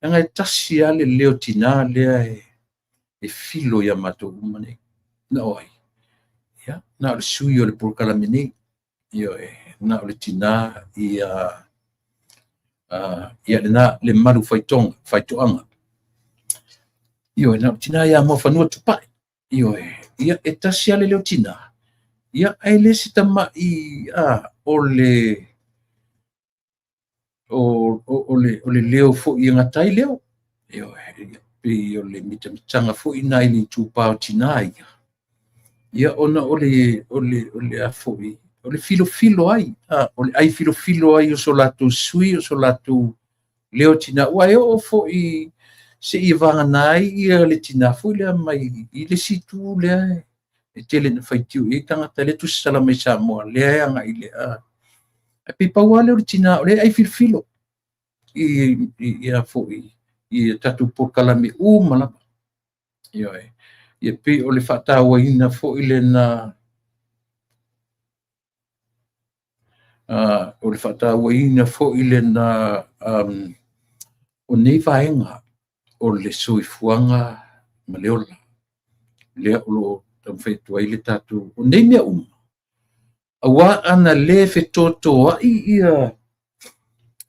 leaga e tasi lava le leo tinā lea e filo ia matou uma nei. Na o ai? Ia, na o le sui o le polokalame nei. Ia, na o le tinā ia Ia lena le malu faitoga, faitoaga. Ioe, na o tina ia Muafanua Tupai. Ioe, ia e tasi lava le leo tina, ia ae le se tama'i o le o le leo foi e gata ai leo. Ioe, e pei o le mitamitaga foi na i le itupa o tina ia. Ia ona o le o le o le a foi o le filofilo ai, o le ai filofilo ai o so latou sui o so latou leo tina, ua e oo foi se i vagana ai ia le tina foi lea mai i le isi itu lea e tele na faitio i ai tagata lea tusasala mai Samoa lea e agai i le ae pei pau lava lea o le tina o lea e ai filofilo i a foi i tatou polokalame uma lava. Ioe. Ia pei o le faatauaina foi lena o le faatauaina foi lena o nei vaega o le soifuaga ma le ola lea o lo o taumafai atu ai le tatou o nei mea uma aua ana le fetotoai ia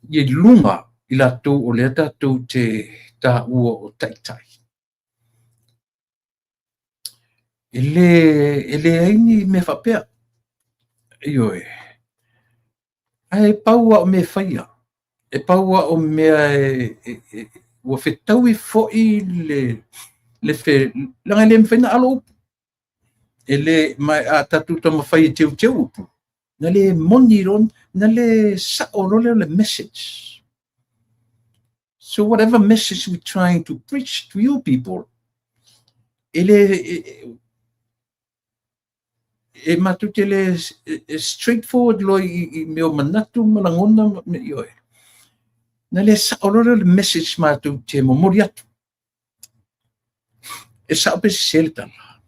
i luga i latou o lea tatou te taua o taitai. E leai ni mea faapea. Ioe. Ae pau lava o mea e faia, e pau lava o mea ua fetaui foi le leaga e le mafai ona alo upu. E le, ma a tatou taumafai e teuteu upu, na le moni loa, na le sao loa lea o le message. So whatever message we're trying to preach to you people, e le e matou te le straightforward loa i mea o manatu ma lagona ma ioe. Na le sao loa lea o le message matou te momoli atu. E sao pe sese le tala.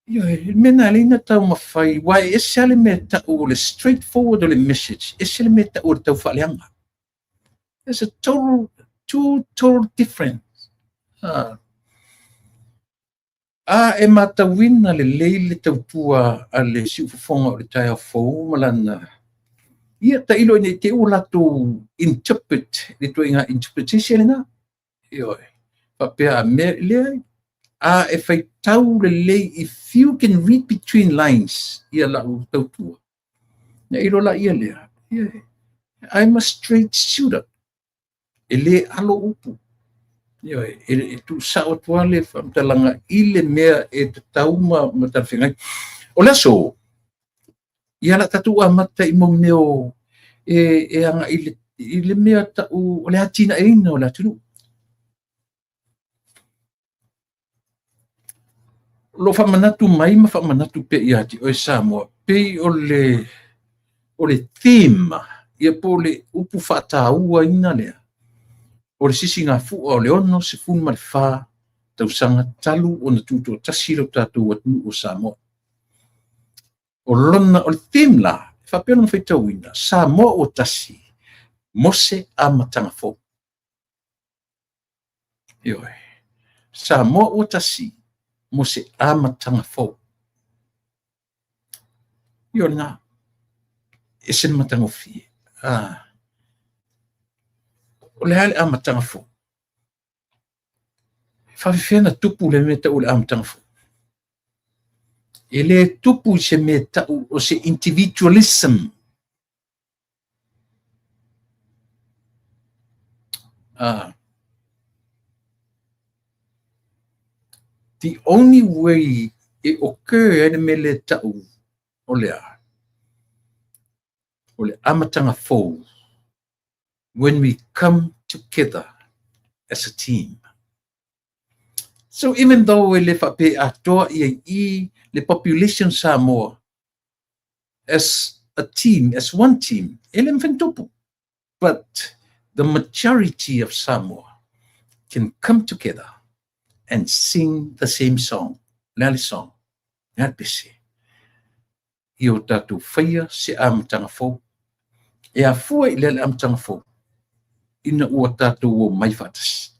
Ioe, le mea na alai na taumafai, aua e ese lava le mea tau o le straightforward o le message, ese le mea tau o le taufaaleaga. There's a total, two total different. A e matauina lelei le tautua a le siufofoga o le taeao fou ma lana ia tailo ina i te i ua latou interpret le ituaiga interpretation lena. Ioe. Faapea a mea leai. A e faitau lelei, if you can read between lines ia lau tautua, na ilo la ia lea. Ia, I'm a straight shooter. E le alo upu. Ioe, e tuusao atu lava le faamatalaga i le mea e tatau ma talafeagai. O le aso, ia la tatou amata i mo mea o e agai i le mea tau o le atinaeina o le atunuu. O lo o faamanatu mai ma faamanatu pea ia te oe Samoa, pei o le theme, ia po o le upu faatauaina lea, o le sisigafua o le 64 tausaga talu ona tutoatasi lo tatou atunuu o Samoa. O lona, o le theme la, e faapea ona faitauina, Samoa ua tasi, mo se amataga fou. Ioe. Samoa ua tasi, mo se amataga fou. Ioe lena. E se le matagofie. O le a le amataga fou? E faafefea na tupu le mea tau o le amataga fou? E le tupu i se mea tau o se individualism. The only way e occur ai le mea lea tau o le a, o le amataga fou, when we come together as a team. So even though e le faapea atoa ia i le population Samoa as a team, as one team, e le mafai ona tupu. But the majority of Samoa can come together and sing the same song. Le a le song, le a le pese. I o tatou faia se amataga fou. E afua i le le amataga fou, ina ua tatou o mai faatasi.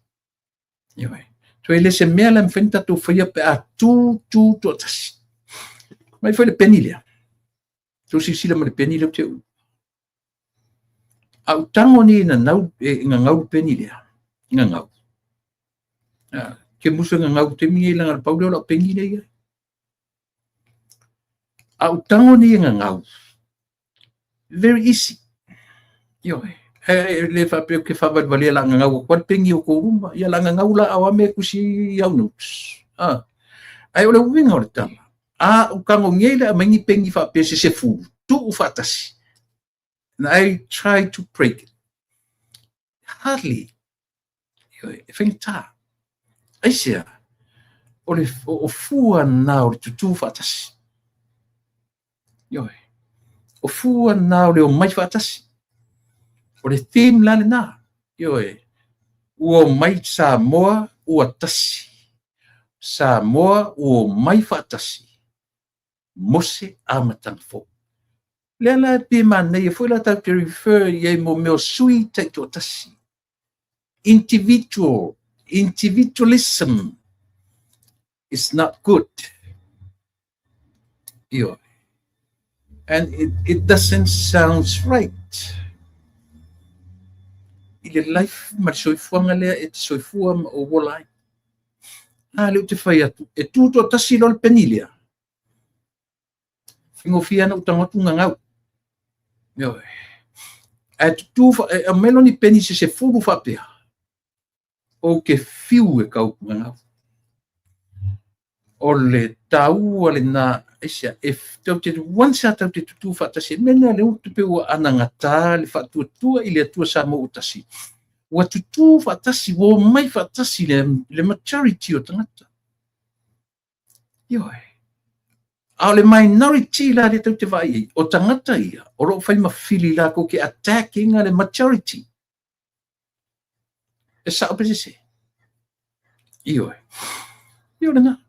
Ioe. Toe le se mea le mafai ona tatou faia pe a tu toatasi. Mai foi le peni lea. Tou silasila ma le peni lea ou te uu. A ou tago nei e gagau le peni lea, gagau. Ke musu e gagau i le taimi lenei leaga na pau lea o lau peni lea e i ai. A ou tago nei e gagau, very easy. Ioe. E le faapea ou te faavalevalea o le a gagau atu lava le peni i outou luma. Ia o le a gagau la a o a mea e tusi ai au notes. Ae o le uiga o le tala, a ou tago nei la e aumai ni peni faapea se 10, tuu faatasi, and I try to break it. Hardly. E faigata. Aisea? O le o fua na o le tutū faatasi. Ioe. O fua na o le omai faatasi. O le theme la lena. Ioe. Ua omai Samoa ua tasi. Samoa ua omai faatasi. Mo se amataga fou. Lea la e pei e manaia foi la tatou te refer i ai mo mea o sui taitoatasi. Individual, individualism is not good. Ioe. And it doesn't sound right. I le life ma le soifuaga lea e te soifua ma ou ola ai. A lea ou te fai atu, e tu toatasi loa le peni lea, faigofie lava ona ou tago atu gagau. Ioe. Ae tutu, e aumai loa ni peni se 10 faapea, ou te fiu e tau gagau. O le taua lena, aisea, e tatou te, once lava tatou te tutū faatasi, mea lea lea ua pei ua anagata le faatuatua i le Atua Samoa ua tasi. Ua tutū faatasi, ua omai faatasi le majority o tagata. Ioe. A o le minority la lea tatou te vaai ai, o tagata ia, o lo o fai ma fili latou te attack ina le majority. E sao pe sese? Ioe. Ioe lena.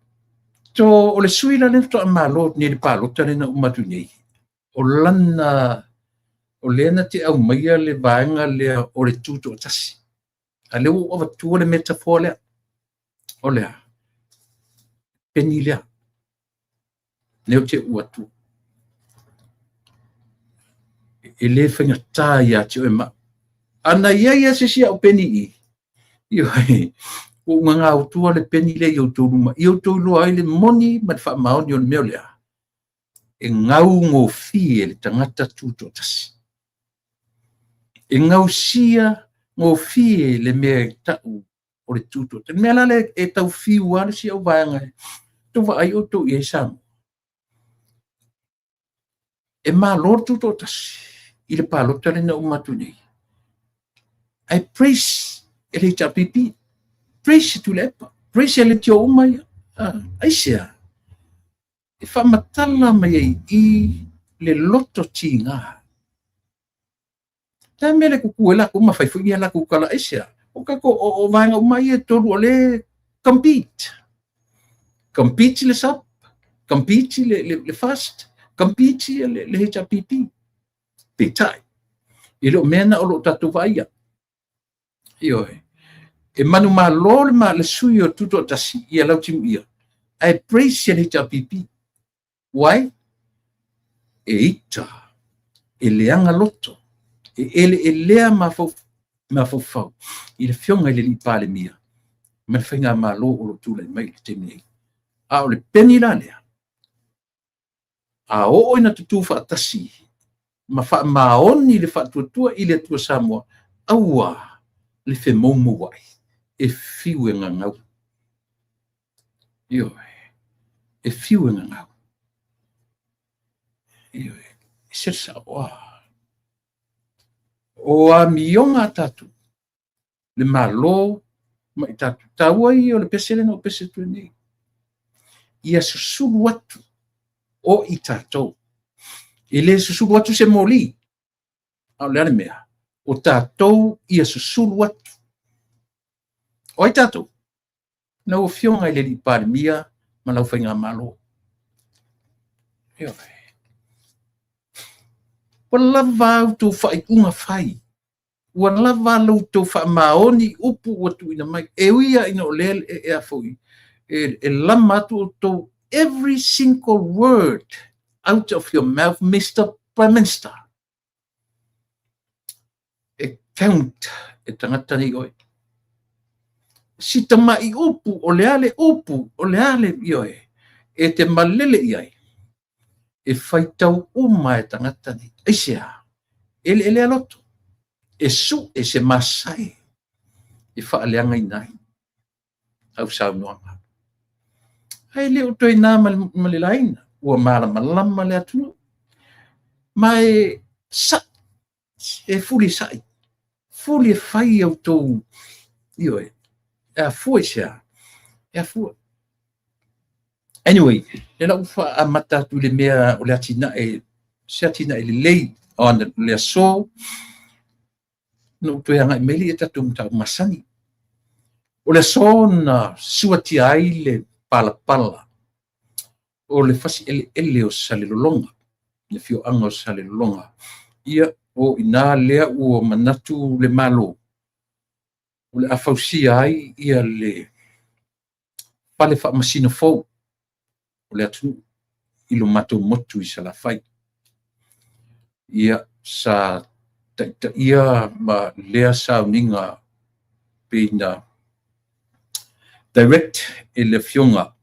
So, o le sui la lea faatoa malo nei le palota lea na uma atu nei, o lana, o lea na te aumaia le vaega lea o le tutoatasi. A lea ua ou avatua le metaphor lea, o le a? Peni lea. Lea ou te uu atu. E le faigata ia te oe ma au. A na i ai lava se isi au peni i i, ioe, ua ou gagau atua le peni lea i outou luma, ia outou iloa ai le moni ma le faamaoni o le mea o lea, e gaugofie le tagata tutoatasi. E gausia gofie le mea e tau o le tutoatasi. Le mea la lea e tau fiu lava le isi au vaega e tou vaai outou i ai Samoa. E malo le tutoatasi i le palota lea na uma atu nei. Ae praise e le HRPP, praise e Tuilaepa, praise e leitio uma ia. Aisea? E faamatala mai ai i le loto tiga. Le a mea le tutu ai latou ma fai foi ni a latou tala, aisea? O tatou o vaega uma ia e tolu o lea e compete. Compete le SUPP, compete le FAST, compete le HRPP. Peitai, e le o mea na o lo o tatou vaaia. Ioe. E manumalo le sui o Tutoatasi ia Lautimuia, ae praise le HRPP. Why? E ita, e leaga loto, e eleelea mafaufau i le afioga i le alii Palemia ma le faigamalo o lo o tulai mai i le taimi nei. A o le peni la lea, a oo ina tutū faatasi ma faamaoni le faatuatua i le Atua Samoa, aua le femoumouai, e fiu e gagau. Ioe, e fiu e gagau. Ioe, e se sao. O amioga a tatou, le Malo ma i tatou, taua ia o le pese lea na ou pese atu nei. Ia susulu atu o i tatou. E le susulu atu se moli, a o le a le mea? O tatou ia susulu atu. O ai tatou? Lau Afioga i le alii Palemia ma lau faigamalo. Ioe. Ua lava a outou faaiuga fai. Ua lava la outou faamaoni upu ua tuuina mai. E ui lava ina o lea e a foi, e lama atu outou every single word out of your mouth, Mr. Prime Minister. Count e tagata nei oe. Si tama'i upu, o le a le upu, o le a le ioe, e te malele i ai, e faitau uma e tagata nei. Aisea? Eleelea loto, e su'e se masae e faaleagaina ai au saunoaga. Ae le o toe na ma le laina, ua malamalama le atunuu. Ma e sa'i, e fuli sa'i, fuli e fai au tou, ioe, e afua i se a? E afua. Anyway, le la ua faamata atu i le mea o le atinae, se atinae lelei o ana le aso, na ou toe agai mai lea i tatou mataupu masani. O le aso na suatia ai le palapala o le fasi eleele o Salelologa, le afioaga o Salelologa. Ia, o ina lea ua manatu le Malo, o le a fausia ai ia le fale faamasino fou o le atunuu i lo matou motu i Salafai. Ia, sa taitaia ma lea sauniga pei na direct e le afioga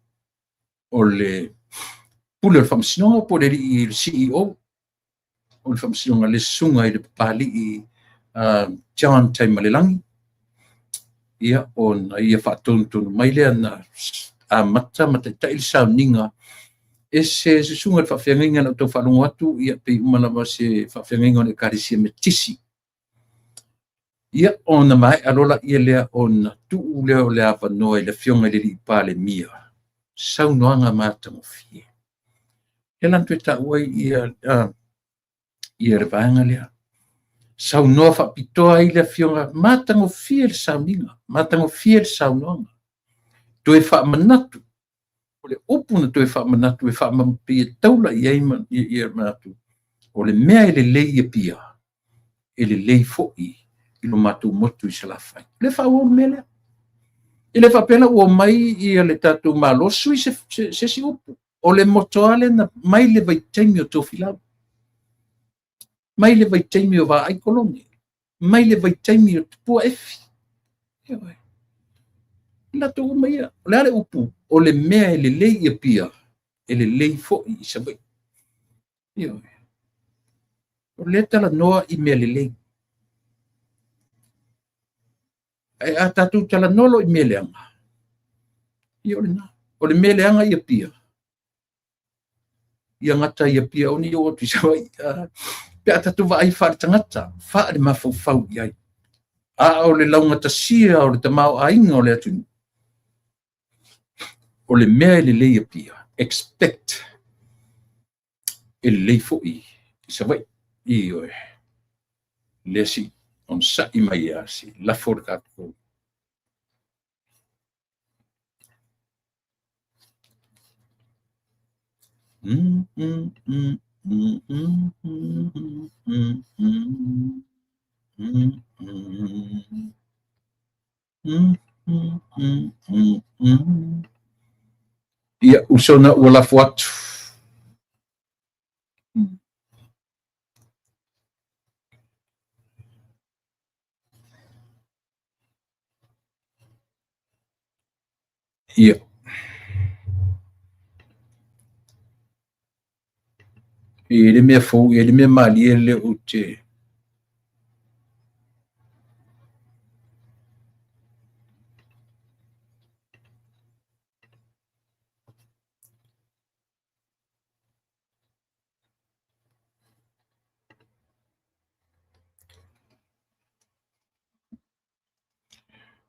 o le pule o le faamasinoga po o le alii le CEO o le faamasinoga, le susuga i le Papalii John Taimalelagi. Ia, ona ia faatonutonu mai lea na amata ma taitai le sauniga e se susuga i le faafeagaiga na ou tau faalogo atu, ia pei uma lava se faafeagaiga o le Ekalesia Metotisi. Ia, ona maea loa laia lea ona tuu lea o le avanoa i le afioga i le alii Palemia, saunoaga matagofie. Lea la na toe taua ai ia le vaega lea. Saunoa faapitoa ai le afioga, matagofie le sauniga, matagofie le saunoaga. Toe faamanatu, o le upu na toe faamanatu e faamamapi e taula i ai ia manatu, o le mea e lelei i Apia, e lelei foi i lo matou motu i Salafai. O lea e faaauau le mea lea. E le faapea la ua omai ia le tatou Malo sui se isi upu. O le motoa lea na mai le vaitaimi o Tofilau, mai le vaitaimi o Vaai Kolone, mai le vaitaimi o Tupua Efi. Latou uma ia. O le a le upu? O le mea e lelei i Apia, e lelei foi i Savaii. O lea talanoa i mea lelei. Ae a tatou talanoa loa i mea leaga, ia o lena. O le mea leaga i Apia, ia gata i Apia aua ne i oo atu i Savaii. Pe a tatou vaai faale-tagata, faale-mafaufau i ai. A o le laugatasia o le tamaoaiga o le atunuu, o le mea e lelei i Apia, expect e lelei foi i Savaii. Ioe. Lea si onosai mai a si lafo le tatou. Ia, uso na ua lafo atu. Ia. E le mea fou, e le mea malie le ou te.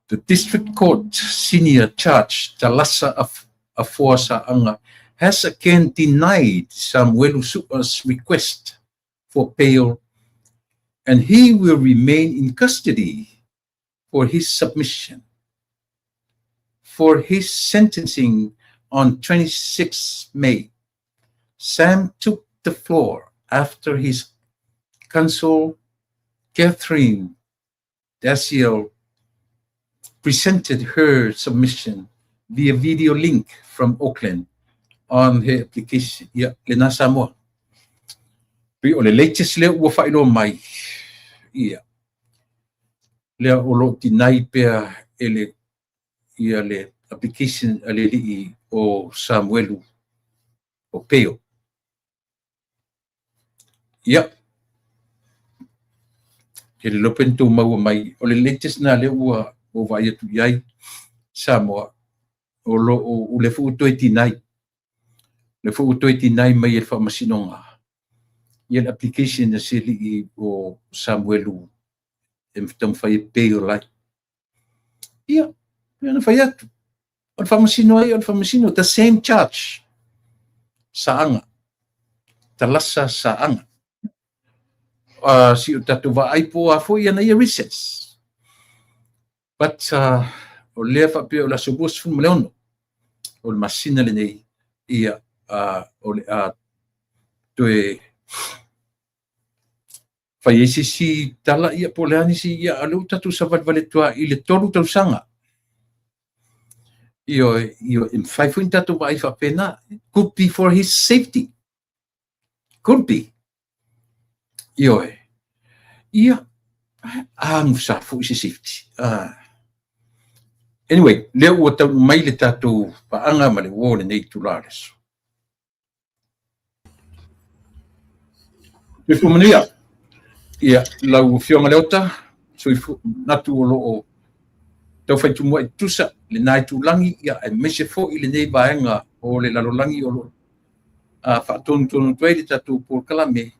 The District Court Senior Judge Talasa Afoa Sa'anga has again denied Samuelu Su'a's request for bail, and he will remain in custody for his submission for his sentencing on 26 May. Sam took the floor after his counsel, Catherine Daciel, presented her submission via video link from Auckland on her application. Ia, lena Samoa. Pei o le latest lea ua faailoa mai. Ia. Lea o lo o deny pea e le ia le application a le alii o Samuelu o Peio. Ia, ke le iloa pe na tou maua mai, o le latest na lea ua ou vaai atu i ai Samoa, o lo o, o lea foi ua toe deny, lea foi ua toe deny mai e le Faamasinoga ia le application a se alii o Samuelu e taumafai e bail ai. Ia, pei ona fai atu, o le faamasino ai, o le faamasino, the same charge. Saaga. Talasa Saaga. Si o tatou vaai po o a foi ana ia reasons. But o lea faapea o le aso 26 o le masina lenei, ia, o le a toe fai ai se isi tala, ia, po o le a nisi, ia, a o lea ua tatou savalivali atu lava i le 3 tausaga. Ioe, ioe, e mafai foi ona tatou vaai faapena. Could be for his safety. Could be. Ioe. Ia, agusa foi se safety. Anyway, lea ua taunuu mai le tatou paaga ma le uo lenei itula o le aso. Soifua manuia. Ia, lau Afioga Leota, soifua manatu o lo o taufai tumuai tutusa lena itulagi, ia, aemaise foi lenei vaega o le lalolagi o lo o faatonutonu atu ai le tatou polokalame.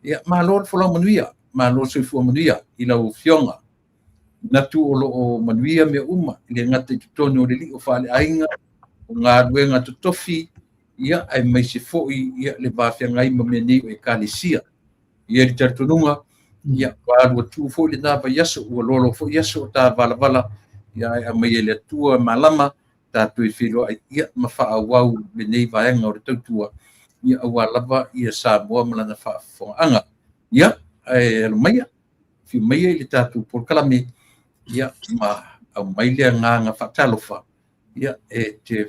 Ia, malo le folau manuia, malo le soifua manuia i lau Afioga. Manatu o lo o manuia mea uma, e le gata i totonu o le lio faaleaiga, o galuega totofi, ia, aemaise foi ia le va feagai ma mea nei o ekalesia. Ia le talitonuga, ia, ua alu atu foi lena vaiaso, ua loaloa foi aso o ta valavala, ia, ae aumai e le Atua malama, tatou e feiloai, ia, ma faaauau lenei vaega o le tautua, ia, aua lava ia Samoa ma lana faafofogaaga. Ia, ae alo maia, afio maia i le tatou polokalame, ia, ma aumai le agaga faatalofa, ia, e te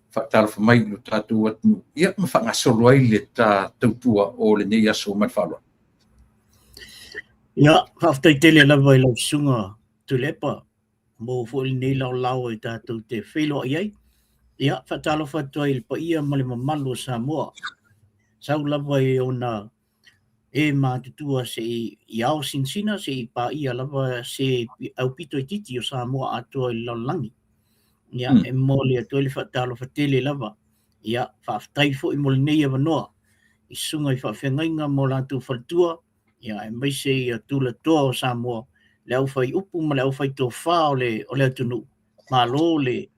faatalofa mai i lo tatou atunuu, ia, ma faagasolo ai le ta tautua o lenei aso ma le faaaloalo. Ia, faafetai tele lava i lau Susuga Tuilaepa, maua foi lenei laolao e tatou te feiloai ai. Ia, faatalofa atu ai i le paia ma le mamalu o Samoa, sau lava i ona e matutua se i ao sinasina, se i paia lava se aupito itiiti o Samoa atoa i le lalolagi. Ia, e momoli atu ai le faatalofa tele lava. Ia, faafetai foi mo lenei avanoa i susuga i faafeagaiga ma o latou faletua, ia, aemaise ia tulatoa o Samoa, le aufaiupu ma le aufaitofa o le atunuu. Malo le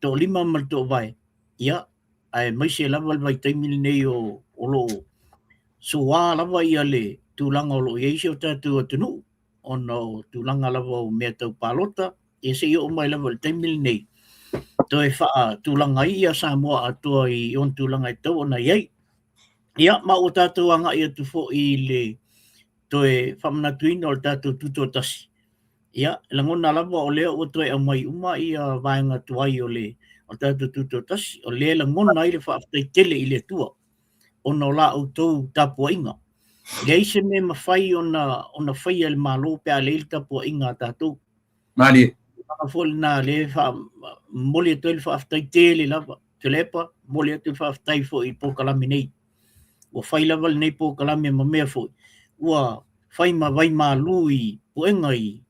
toalima ma le toovae. Ia, aemaise lava le vaitaimi lenei o lo o soa lava ia le tulaga o lo o i ai si o tatou atunuu, ona o tulaga lava o mea tau palota, ia se i oo mai lava i le taimi lenei, toe faatulaga ai ia Samoa atoa i ona tulaga e tatau ona i ai. Ia, ma ua tatou agai atu foi i le toe faamanatuina o le tatou tutoatasi. Ia, e lagona lava o lea ua toe aumai uma ia vaega tuai o le tatou tutoatasi, o lea e lagona ai le faafetai tele i le Atua ona o la outou tapuaiga. E leai se mea mafai ona faia e le Malo pe a leai le tapuaiga a tatou. Malie. Tulaga foi lena lea e momoli atu ai le faafetai tele lava. Tuilaepa, momoli atu le faafetai foi i polokalame nei. Ua fai lava lenei polokalame ma mea foi, ua fai ma vaimalu i puega i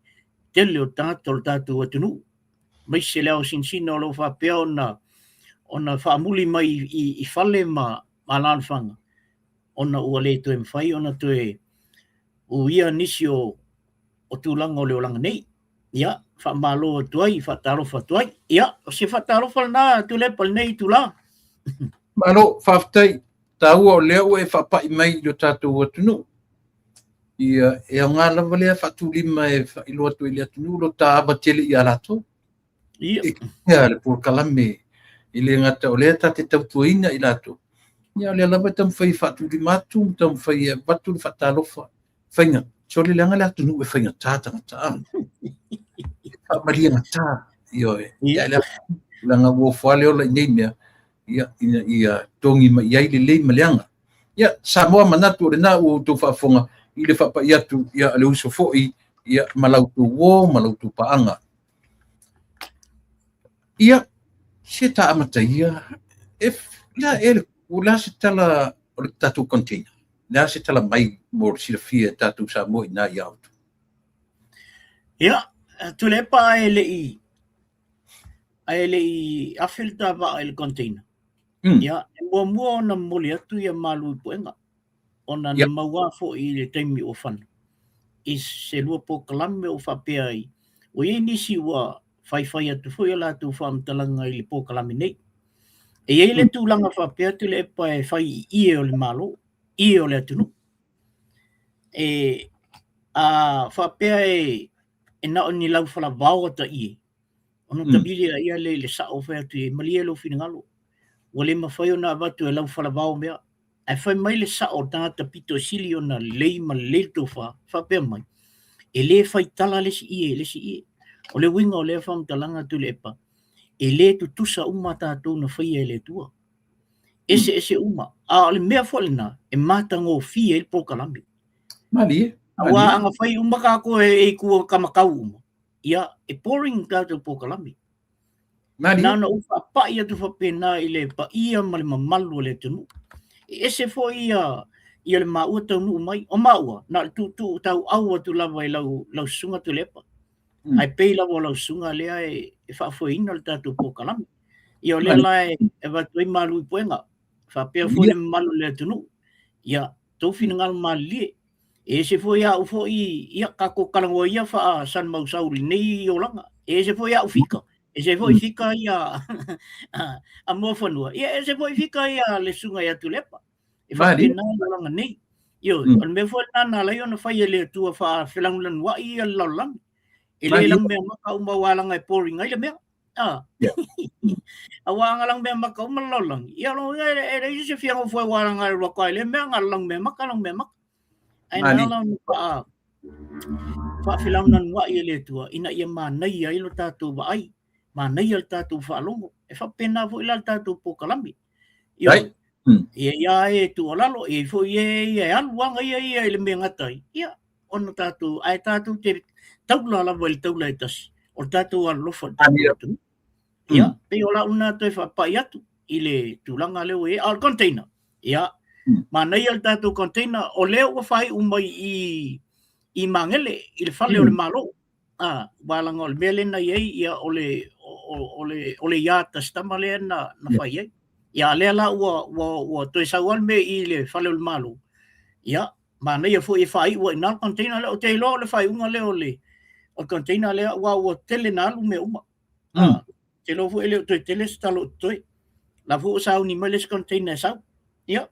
tele o tagata o le tatou atunuu. Aemaise le ao sinasina o lo o faapea ona faamuli mai i fale ma alaalafaga, ona ua le toe mafai ona toe uia nisi o tulaga o le olaga nei. Ia, faamalo atu ai, faatalofa atu ai. Ia, o se faatalofa lena Tuilaepa i lenei itula. Malo, faafetai. Taua o lea ua e faapai mai i lo tatou atunuu. Ia, e aoga lava lea faatulima e faailoa atu ai i le atunuu lo ta ava tele ia latou. Ia. E kitea le polokalame e le gata o lea ta te tautuaina i latou. Ia, o lea lava e taumafai e faatulima atu, ma taumafai e avatu le faatalofa. Faiga, sole leaga le atunuu e faigata tagata. E faamaliegata. Ioe. Ia. Ia, leaga ua ofo lava le ola i nei mea, ia, ina ia togi mai i ai le lelei ma le aga. Ia, Samoa manatu o lena ua outou faafofoga i le faapai atu, ia, le uso foi, Ia, ma la outou uō ma la outou paaga. Ia, se ta amataia, e le a ea le, o le a se tala o le tatou container? O le a se tala mai mo le silafia e tatou Samoa i ina ia outou? Ia, Tuilaepa ae le i ae le i afe le ta vaa i le container. Ia, e muamua ona momoli atu ia malu i puega ona na maua foi i le taimi ua fana i se lua polokalame o faapea ai, ua i ai nisi ua faifai atu foi a latou faamatalaga i le polokalame nei. E i ai le tulaga faapea Tuilaepa e fai i ie o le Malo, ie o le atunuu. E a faapea e na o ni laufalavao ata ie, ona tavili lea lea i le sao fai atu i ai, malie lou finagalo, ua le mafai ona avatu e laufalavao mea. Ae fai mai le sao o le tagata pito e sili ona lelei ma lelei le tofa, faapea mai, e le faitala le isi ie i le isi ie. O le uiga o lea faamatalaga Tuilaepa, e le tutusa uma tatou na faia e le Atua. Eseese uma. A o le mea foi lena e matagofie ai le polokalame. Malie. Aua a na fai uma tatou e itu kamakau uma, ia, e boring tatou polokalame. Na ona ou faapai atu faapena i le paia ma le mamalu o le atunuu. E ese foi ia ia le maua taunuu mai. O maua, na o le tuutuu tauau atu lava i lau, lau susuga Tuilaepa. Ae pei lava o lau susuga lea e, e faafoeina le tatou polokalame. Ia o lea la e avatu ai malu i puega. Faapea foi le mamalu o le atunuu. Ia, tou finagalo malilie. E ese foi au foi, ia, tatou talanoa ia faa-Salemausau i lenei olaga. E ese foi au fika, ese foi fika ia a Muafanua, ia ese foi fika ia le susuga ia Tuilaepa. E faapena le olaga nei. Ioe, o le mea foi lena na ala ai ona fai e le Atua faafelanulanuai ia le lalolagi. E le lanumeamata uma aua leaga e boring ai le mea. Aua a na lanumeamata uma le lalolagi, ia o lona uiga e leai se isi e fia nofo ai aua leaga e alu atu lava i lea mea na o le lanumeamata, lanumeamata. Ae na ala ona faa faafelanuanuai e le Atua ina ia manaia ai lo tatou vaai, manaia le tatou faalogo. E faapena foi la le tatou polokalame. Ioe. Ia ia e tuualalo, e i ai foi e ia e alu aga ia ia i le mea e gata ai. Ia, ona tatou, ae tatou te taula lava i le taula e tasi, o le tatou alolofa i le tatou atunuu. Ia, pei o lau lena toe faapai atu i le tulaga lea ua i ai. A o le container, ia, manaia le tatou container, o lea ua faaiu mai i, i Magele, i le fale o le Malo. A, aua leaga o le mea lea na i ai, ia, o le, o, o le, o le yard a si tama lea na, na fai ai. Ia, a lea la ua, ua, ua toe sau lava le mea i le fale o le Malo. Ia, manaia foi e faaiu ai i ina le container lea. Ou te iloa o le faaiuga lea o le, o le container lea, aua ua tele na alu mea uma. Te iloa foi e le o toe tele se talo o totoe. La foi ua sauni mai le isi container e sau. Ia.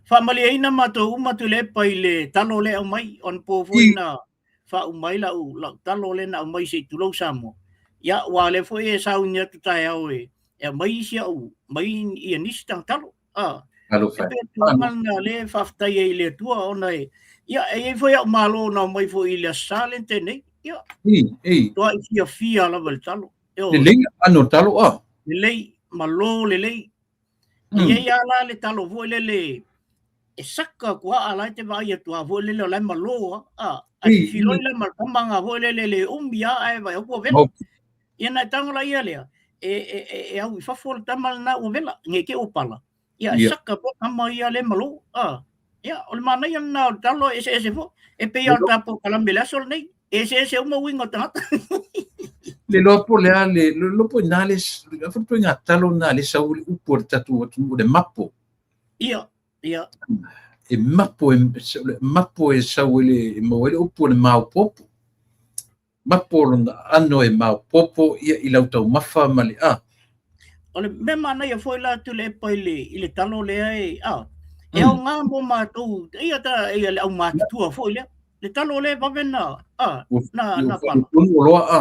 Faamalieina matou uma Tuilaepa i le talo lea e aumai, onapo foi na faauma ai lau, lau talo lea na aumai se i tulou Samoa. Ia, aua o lea foi e sauni atu taeao e, e aumai isi au, mai ia nisi tagatalo. Ah, Talofa e pei o le tulaga lena lea e faafetai ai i le Atua ona e, ia, e i ai foi au malo na aumai foi i le Aso Sa lea na tea nei. Ia, Ei, ei. matuai fiafia lava i le talo. Ioe. Lelei ano talo a. Lelei, malo lelei. E i ai lava la le talo foi lele e saka atu lava a la e te vaai atu lava foi lele o la e malo lava. A, ae fifiloi la ma le tama na foi lele le umi lava ae vaai atu ua vela. Ia ona e tago laia lea e, e, e, e au i fafo le tama lena ua vela, ne i te i ua pala. Ia, e saka pea tama ia le malo. A, ia, o le manaia lena o le talo e eseese foi. E pei lava o le tatou kalame i le aso lenei, e eseese uma uiga o tagata. Le iloa po o le a le, le iloa po o ina le, a foi ituaiga talo lena lea e sau ai le upu a le tatou atunuu, le mapo. Ia, ia. E mapo, e, mapo e sau ai le, e maua ai le upu o le maopoopo. Mapo lona aano e maopoopo ia i lau taumafa ma le a. O le mea manaia foi la Tuilaepa i le, i le talo lea e, a, e aoga mo matou, ia ta, ia le aumatutua foi lea. Le talo lea e vave na, a, na, na pala.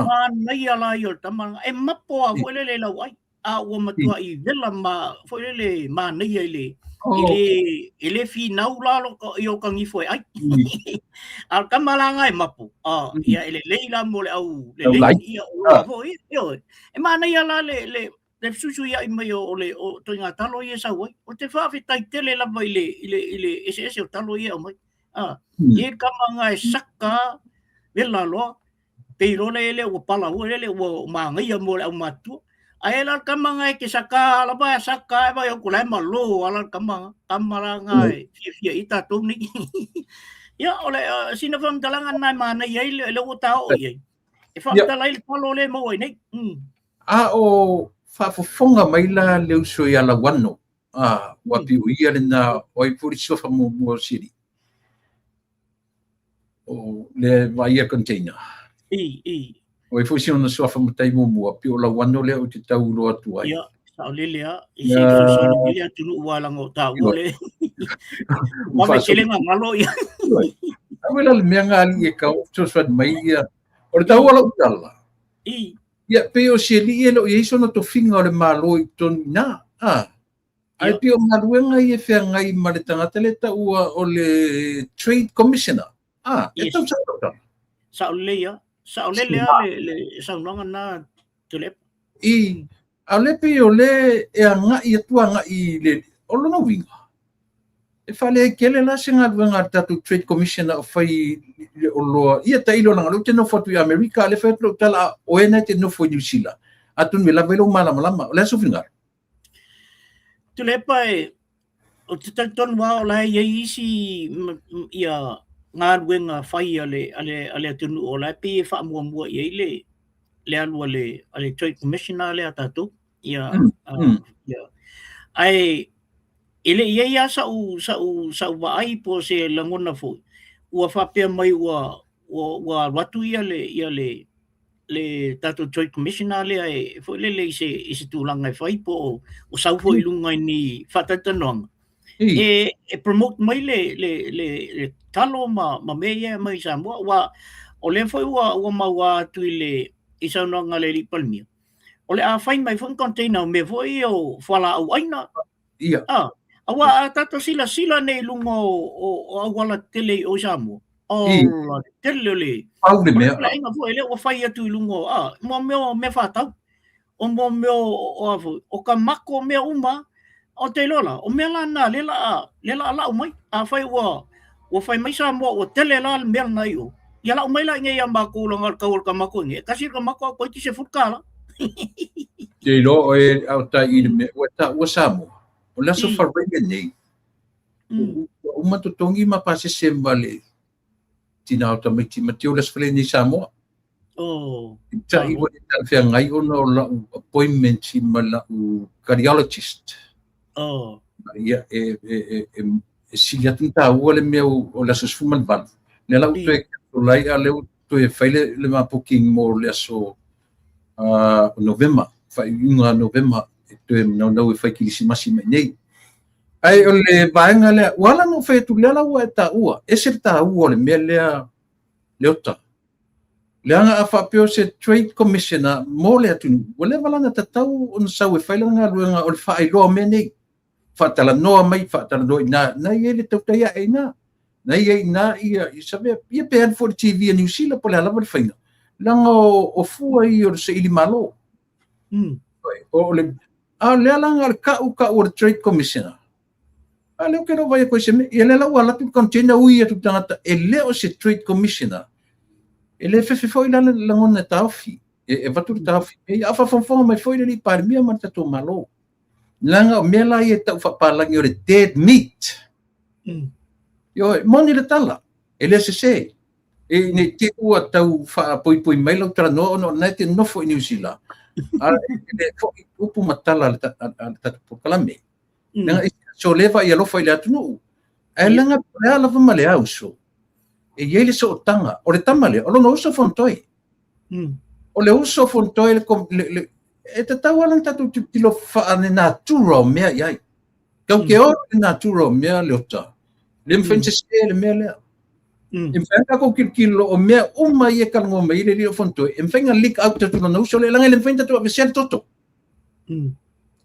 Manaia la ia o le tama lena. E mapo lava foi lele i lau ai. A ua matuai vela ma foi lele manaia i le i le e le finau la lo i o ka gifo e ai. A o le tama la lena e mapo, a ia e lelei la mo le au lelei ia o loa foi ioe. E manaia la le le le fesuisuiai mai o le o ituaiga talo ia e sau ai. Ou te faafetai tele lava i le i le i le eseese o talo ia e aumai. A, e i ai le tama lena e saka Vela loa, pei loa le ele ua pala ua lele ua manaia mo le aumatutua. Ae la le tama na e te saka lava e saka e vai atu la e malo ala le tama tama la na e fiafia i tatou nei. Ia o le sina faamatalaga lena e manaia ai le ua ta oo i ai. E faamatala ai le talo le maua ai nei. A o faafofoga mai la le uso ia Lauano, ua pei o ia lena o ai foi le suafa muamua o Sili. O le vaaia container. I, i. O ai foi si ona suafa matai muamua, pei o Lauano lea ou te tau iloa atu ai. Ia, saolele lava. I se fesoasoani mai le atunuu aua leaga o taua le. Ua tele gagalo ia. Awe la le mea nga alii e kau fesoasoani mai ia. O le taua lau tala. I. Ia, pei o si alii e le o i ai sona tofiga o le Malo i totonu i ina. Ae pei o galuega ia e feagai ma le tagata lea e taua o le Trade Commissioner. E tau sao lau tala. Sao lelei lava. Sao lele lava le saunoaga lena Tuilaepa. I, a o lea pei o lea e agai atu agai i le, o lona uiga, e faaleai tele la se galuega a le tatou Trade Commissioner o fai i le oloa. Ia tailo leaga o lea ou te nofo atu i Amerika, a o lea e fai atu lau tala, a o oe lena e te nofo i Niu Sila, atonu e lava ai lou malamalama. O le a sou finagalo? Tuilaepa e, ou te talitonu lava o la e i ai isi ia galuega fai a le, a le, a le atunuu o la e pei e faamuamua i ai le, le alu a le, a le Trade Commissioner lea a tatou. Ia, ia. Ae e le i ai lava sa'u, sa'u, sa'u vaai po o se lagona foi ua faapea mai ua, ua, ua alu atu ia le, ia le, le tatou Trade Commissioner lea e foi lele i se, i se tulaga e fai po o, o sau foi i luga i ni faatalatalanoaga e, e promote mai le, le, le, le talo ma, ma mea ia mai Samoa. Ua, o lea foi ua, ua maua atu i le i saunoaga a le alii Palemia, o le a fai mai foi ni container o mea foi ia o fualaau aina. Ia. Ah, aua a tatou silasila nei i luga o, o, o auala tetele i o i Samoa, ola le tele o le Pau le o le mea. paleaiga foi lea ua fai atu i luga o, ah, mo mea o mea faatau, o mo mea o, o a foi, o ka mako mea uma, o te iloa la, o mea la na lea la lea la lau mai. Afai ua ua fai mai Samoa ua tele la le mea lena i o, ia lau mai la i inei ia matou leaga o le tau o le kamako i inei, e tasi le kamako a toeitiiti $10. Te iloa oe a o tai i le mea ua taua Samoa, o le aso Faraile lenei, ua uma totogi ma pasese ma le tina o tamaiti ma teu le aso Faraile lenei i Samoa. Oh, I tai ua le talafeagai ona o lau appointment ma lau cardiologist. Oh. Ia, e, e, e, e, e sili atu ona taua le mea o le aso 18. Lea la ua toe cancel ai, a o lea ua toe fai le, le ma booking mo le aso o Novema, faaiuga Novema, e toe naunau e fai kilisimasi mai nei. Ae o le vaega lea, ua ala ona ou fai atu lea la ua e taua, ese le taua o le mea lea Leota. Leaga a faapea o se Trade Commissioner mo le atunuu, ua leva la ona tatau ona sau e fai lana galuega o le faailoa o mea nei. Faatalanoa mai, faatalanoa i ina, na i ai le tautai ae i ina. Na i ai i ina ia, ia, ia pe alu foi i le TV a Niu Sila po o le a lava le faiga. Leaga o fua ia o le saili malo. O le, a o lea la o le ka'u ka'u o le Trade Commissioner. A lea ou te le o vaai atu ai se mea. Ia lea la ua alu atu le container ui atu i le tagata e le o se Trade Commissioner. E le fefe foi la le lagona e taofi. E avatu le taofi. Ia a faafogafoga mai foi le alii Palemia ma le tatou Malo. Leaga o mea la ia e tau faapalagi o le dead meat. Ioe, moni le tala, e le sese. E nei te ua tau faapoipoi mai lau talanoa ona o lena e te nofo i Niu Sila. A e le foi upu ma tala a le tatou polokalame. Leaga e so le vaai alofa i le atunuu. Ae leaga o le a lava ma le a uso, e i ai le sootaga. O le tama lea, o lona uso Fonotoe. O le uso Fonotoe le, le, le, e tatau lava ona tatou tilotilo faale-natura o mea i ai. Tau ke ora le natura o mea Leota. Le mafai ona sese le mea lea. E mafai ona tatou tilotilo o mea uma ia e talanoa mai ai le alii o Fonotoe, e mafai ona leak out atu lona uso lea, leaga e le mafai ona tatou aveesea le toto.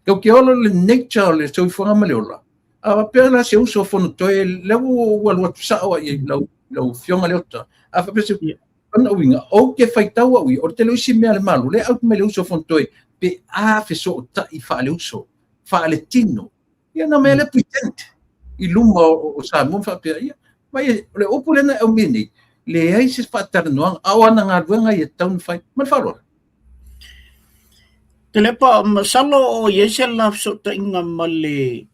Tau ke ora le nature o le soifuaga ma le ola. A faapea la se uso o Fonotoe, lea ua alu atu sao ai i lau, lau afioga Leota. A faapea se, Lona uiga, ou te faitau au ia, o le tele o isi mea a le Malo, lea e out mai le uso Fonotoe, pe a fesootai faaleuso, faaletino. Ia na mea lea pretend i luma o Samoa ma faapea, ia, mai o le upu lea na e aumai nei, Leai se faatalanoaga, a o ana galuega ia e tatau ona fai. Ma le faaaloalo. Tuilaepa, masalo o i ai se la fesootaiga ma le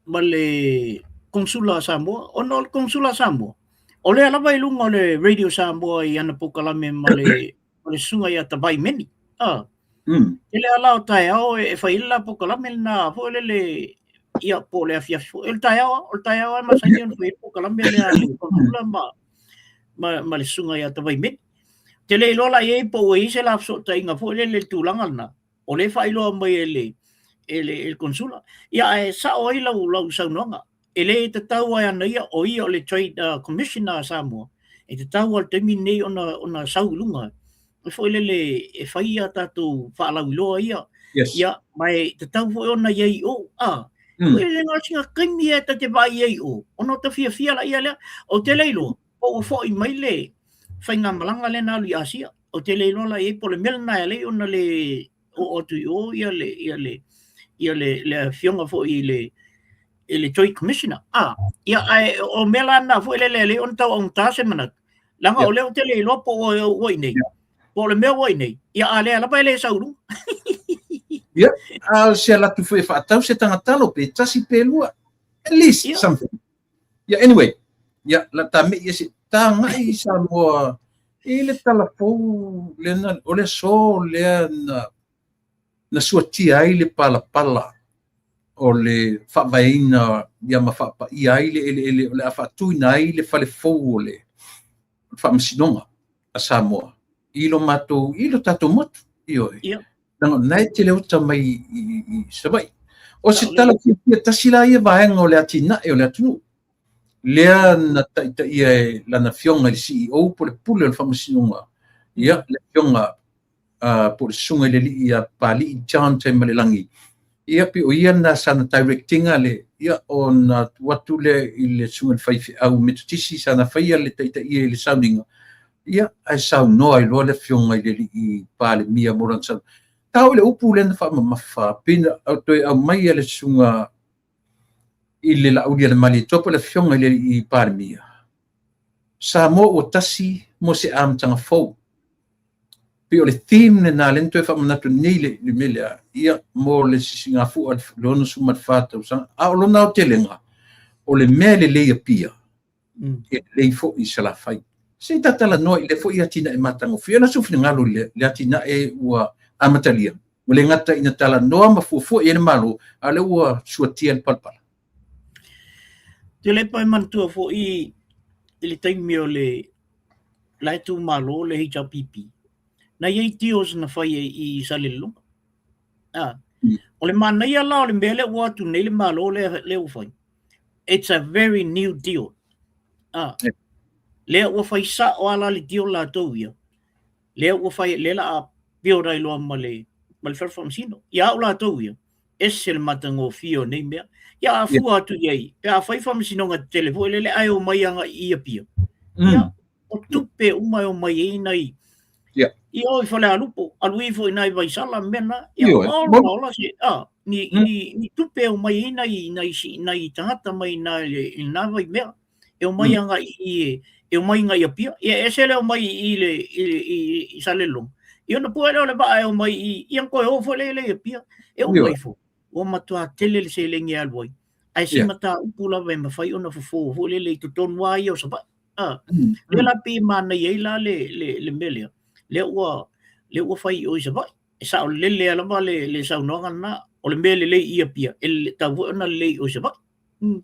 ma le Konesula a Samoa, ona o le Konesula a Samoa, o lea lava i luga o le Radio Samoa i ana polokalame ma le ma le susuga ia Tavai Meni. Ah. E le ala o taeao e fai ai le la polokalame lena foi lele ia po o le afiafi foi. O le taeao, o le taeao e masani ona fai ai le polokalame lea a le Konesula ma ma le susuga ia Tavai Meni. Te le iloa la i ai po ua i ai se la fesootaiga foi lele i le tulaga lena, o lea e faailoa mai e le e le, e le Konesula. Ia ae sao ai lau lau saunoaga, e le tatau ai ana ia, o ia o le Trade Commissioner a Samoa, e tatau lava i le taimi lenei ona ona sau i luga e foi lele e fai a tatou faalauiloa ia. Yes. Ia, ma e tatau foi ona i ai i o. Ah, foi lele na o sina taimi e ta te vaai ai i o, ona o ta fiafia laia lea. Ou te le iloa, po ua foi mai le faigamalaga lea na alu i Asia. Ou te le iloa la i ai po o le mea lena e ala ai ona le oo atu i o ia le ia le ia le le afioga foi i le i le Trade Commissioner. Ah, ia ae o mea la na foi lele e ala ai ona tau augata se manatu. Leaga o lea ou te le iloa po ua ua i nei. Po o le mea ua i nei. Ia a lea lava e le sau i luga. Ia, a o se alu atu foi e faatau se tagatalo pe tasi pe lua. At least something. Ia, anyway, ia, la ta mei ese, ta agai i Samoa i le tala fou lea na, o le aso lea na, na suatia ai le palapala o le faavaeina ia ma faapaia ai le eleele o le a faatuina ai le fale fou o le Faamasinoga a Samoa i lo matou, i lo tatou motu. Ioe. Ia. Leaga o lena e tele uta mai i Savaii. O se tala fiafia tasi la ia vaega o le atinae o le atunuu. Lea na taitaia e lana afioga i le CEO po o le pule o le Faamasinoga, ia, le afioga po o le susuga i le alii ia Papalii John Taimalelagi. Ia, pei o ia lena sana direct ina le, ia, ona tuu atu lea i le susuga i le faifeau Metotisi sana faia le taitaia i le sauniga, ia, ae saunoa ai loa le afioga i le alii Palemia mo lana saunoaga. Tau i le upu lea na faamamafa, pei na toe aumaia le susuga i le Laaulialemalietoa po o le afioga i le alii Palemia, Samoa ua tasi mo se amataga fou. Pei o le theme lena lea na toe faamanatu nei le, le mea lea, ia, mo le sisigafua le 64 tausaga. A o lona aotelega, o le mea e lelei Apia, e lelei foi i Salafai. Se i ta talanoa i lea foi atinae matagofie. O le a sou finagalo i le, le atinae ua amatalia? Ua le gata ina talanoa ma fuafua i ai le Malo, a o lea ua suatia le palapala. Tuilaepa e manatua foi i le taimi o le la e itumalo le HRPP, na i ai deals na fai i Salelologa. Ah, o le manaia la o le mea lea ua atu nei le Malo lea, lea ua fai, it's a very new deal. Ah, lea ua fai sao lava la le deal latou ia, lea ua fai, lea la a build ai loa ma le, ma le fale faamasino. Ia au latou ia, ese le matagofie o nei mea. Ia a fua atu i ai, pe a fai faamasinoga tetele foi lele ae omai agai i Apia. Ia, o tupe uma e omai ai nai Ia o i Falealupo, alu ifo i nai Vaisala mea na. Ia ola ola se a ni ni ni tupe e omai ai nai nai nai tagata mai nai i na vai mea. E omai agai i e omai agai i Apia. Ia e ese le omai i le i i i Salelologa. Ia ona pue lea o le vaa e omai i ia ona toe o foi lea i Apia. E uma ifo ua matua tele le seleni e alu ai. Ae se mataupu lava e mafai ona fofo foi lele i totonu lava ia o Savaii. Ah, lea la pei e manaia ai la le, le, le mea lea, lea ua, lea ua fai i o i Savaii. E saolele lava le, le saunoaga lena, o le mea lelei i Apia, e tatau foi ona lelei i o i Savaii.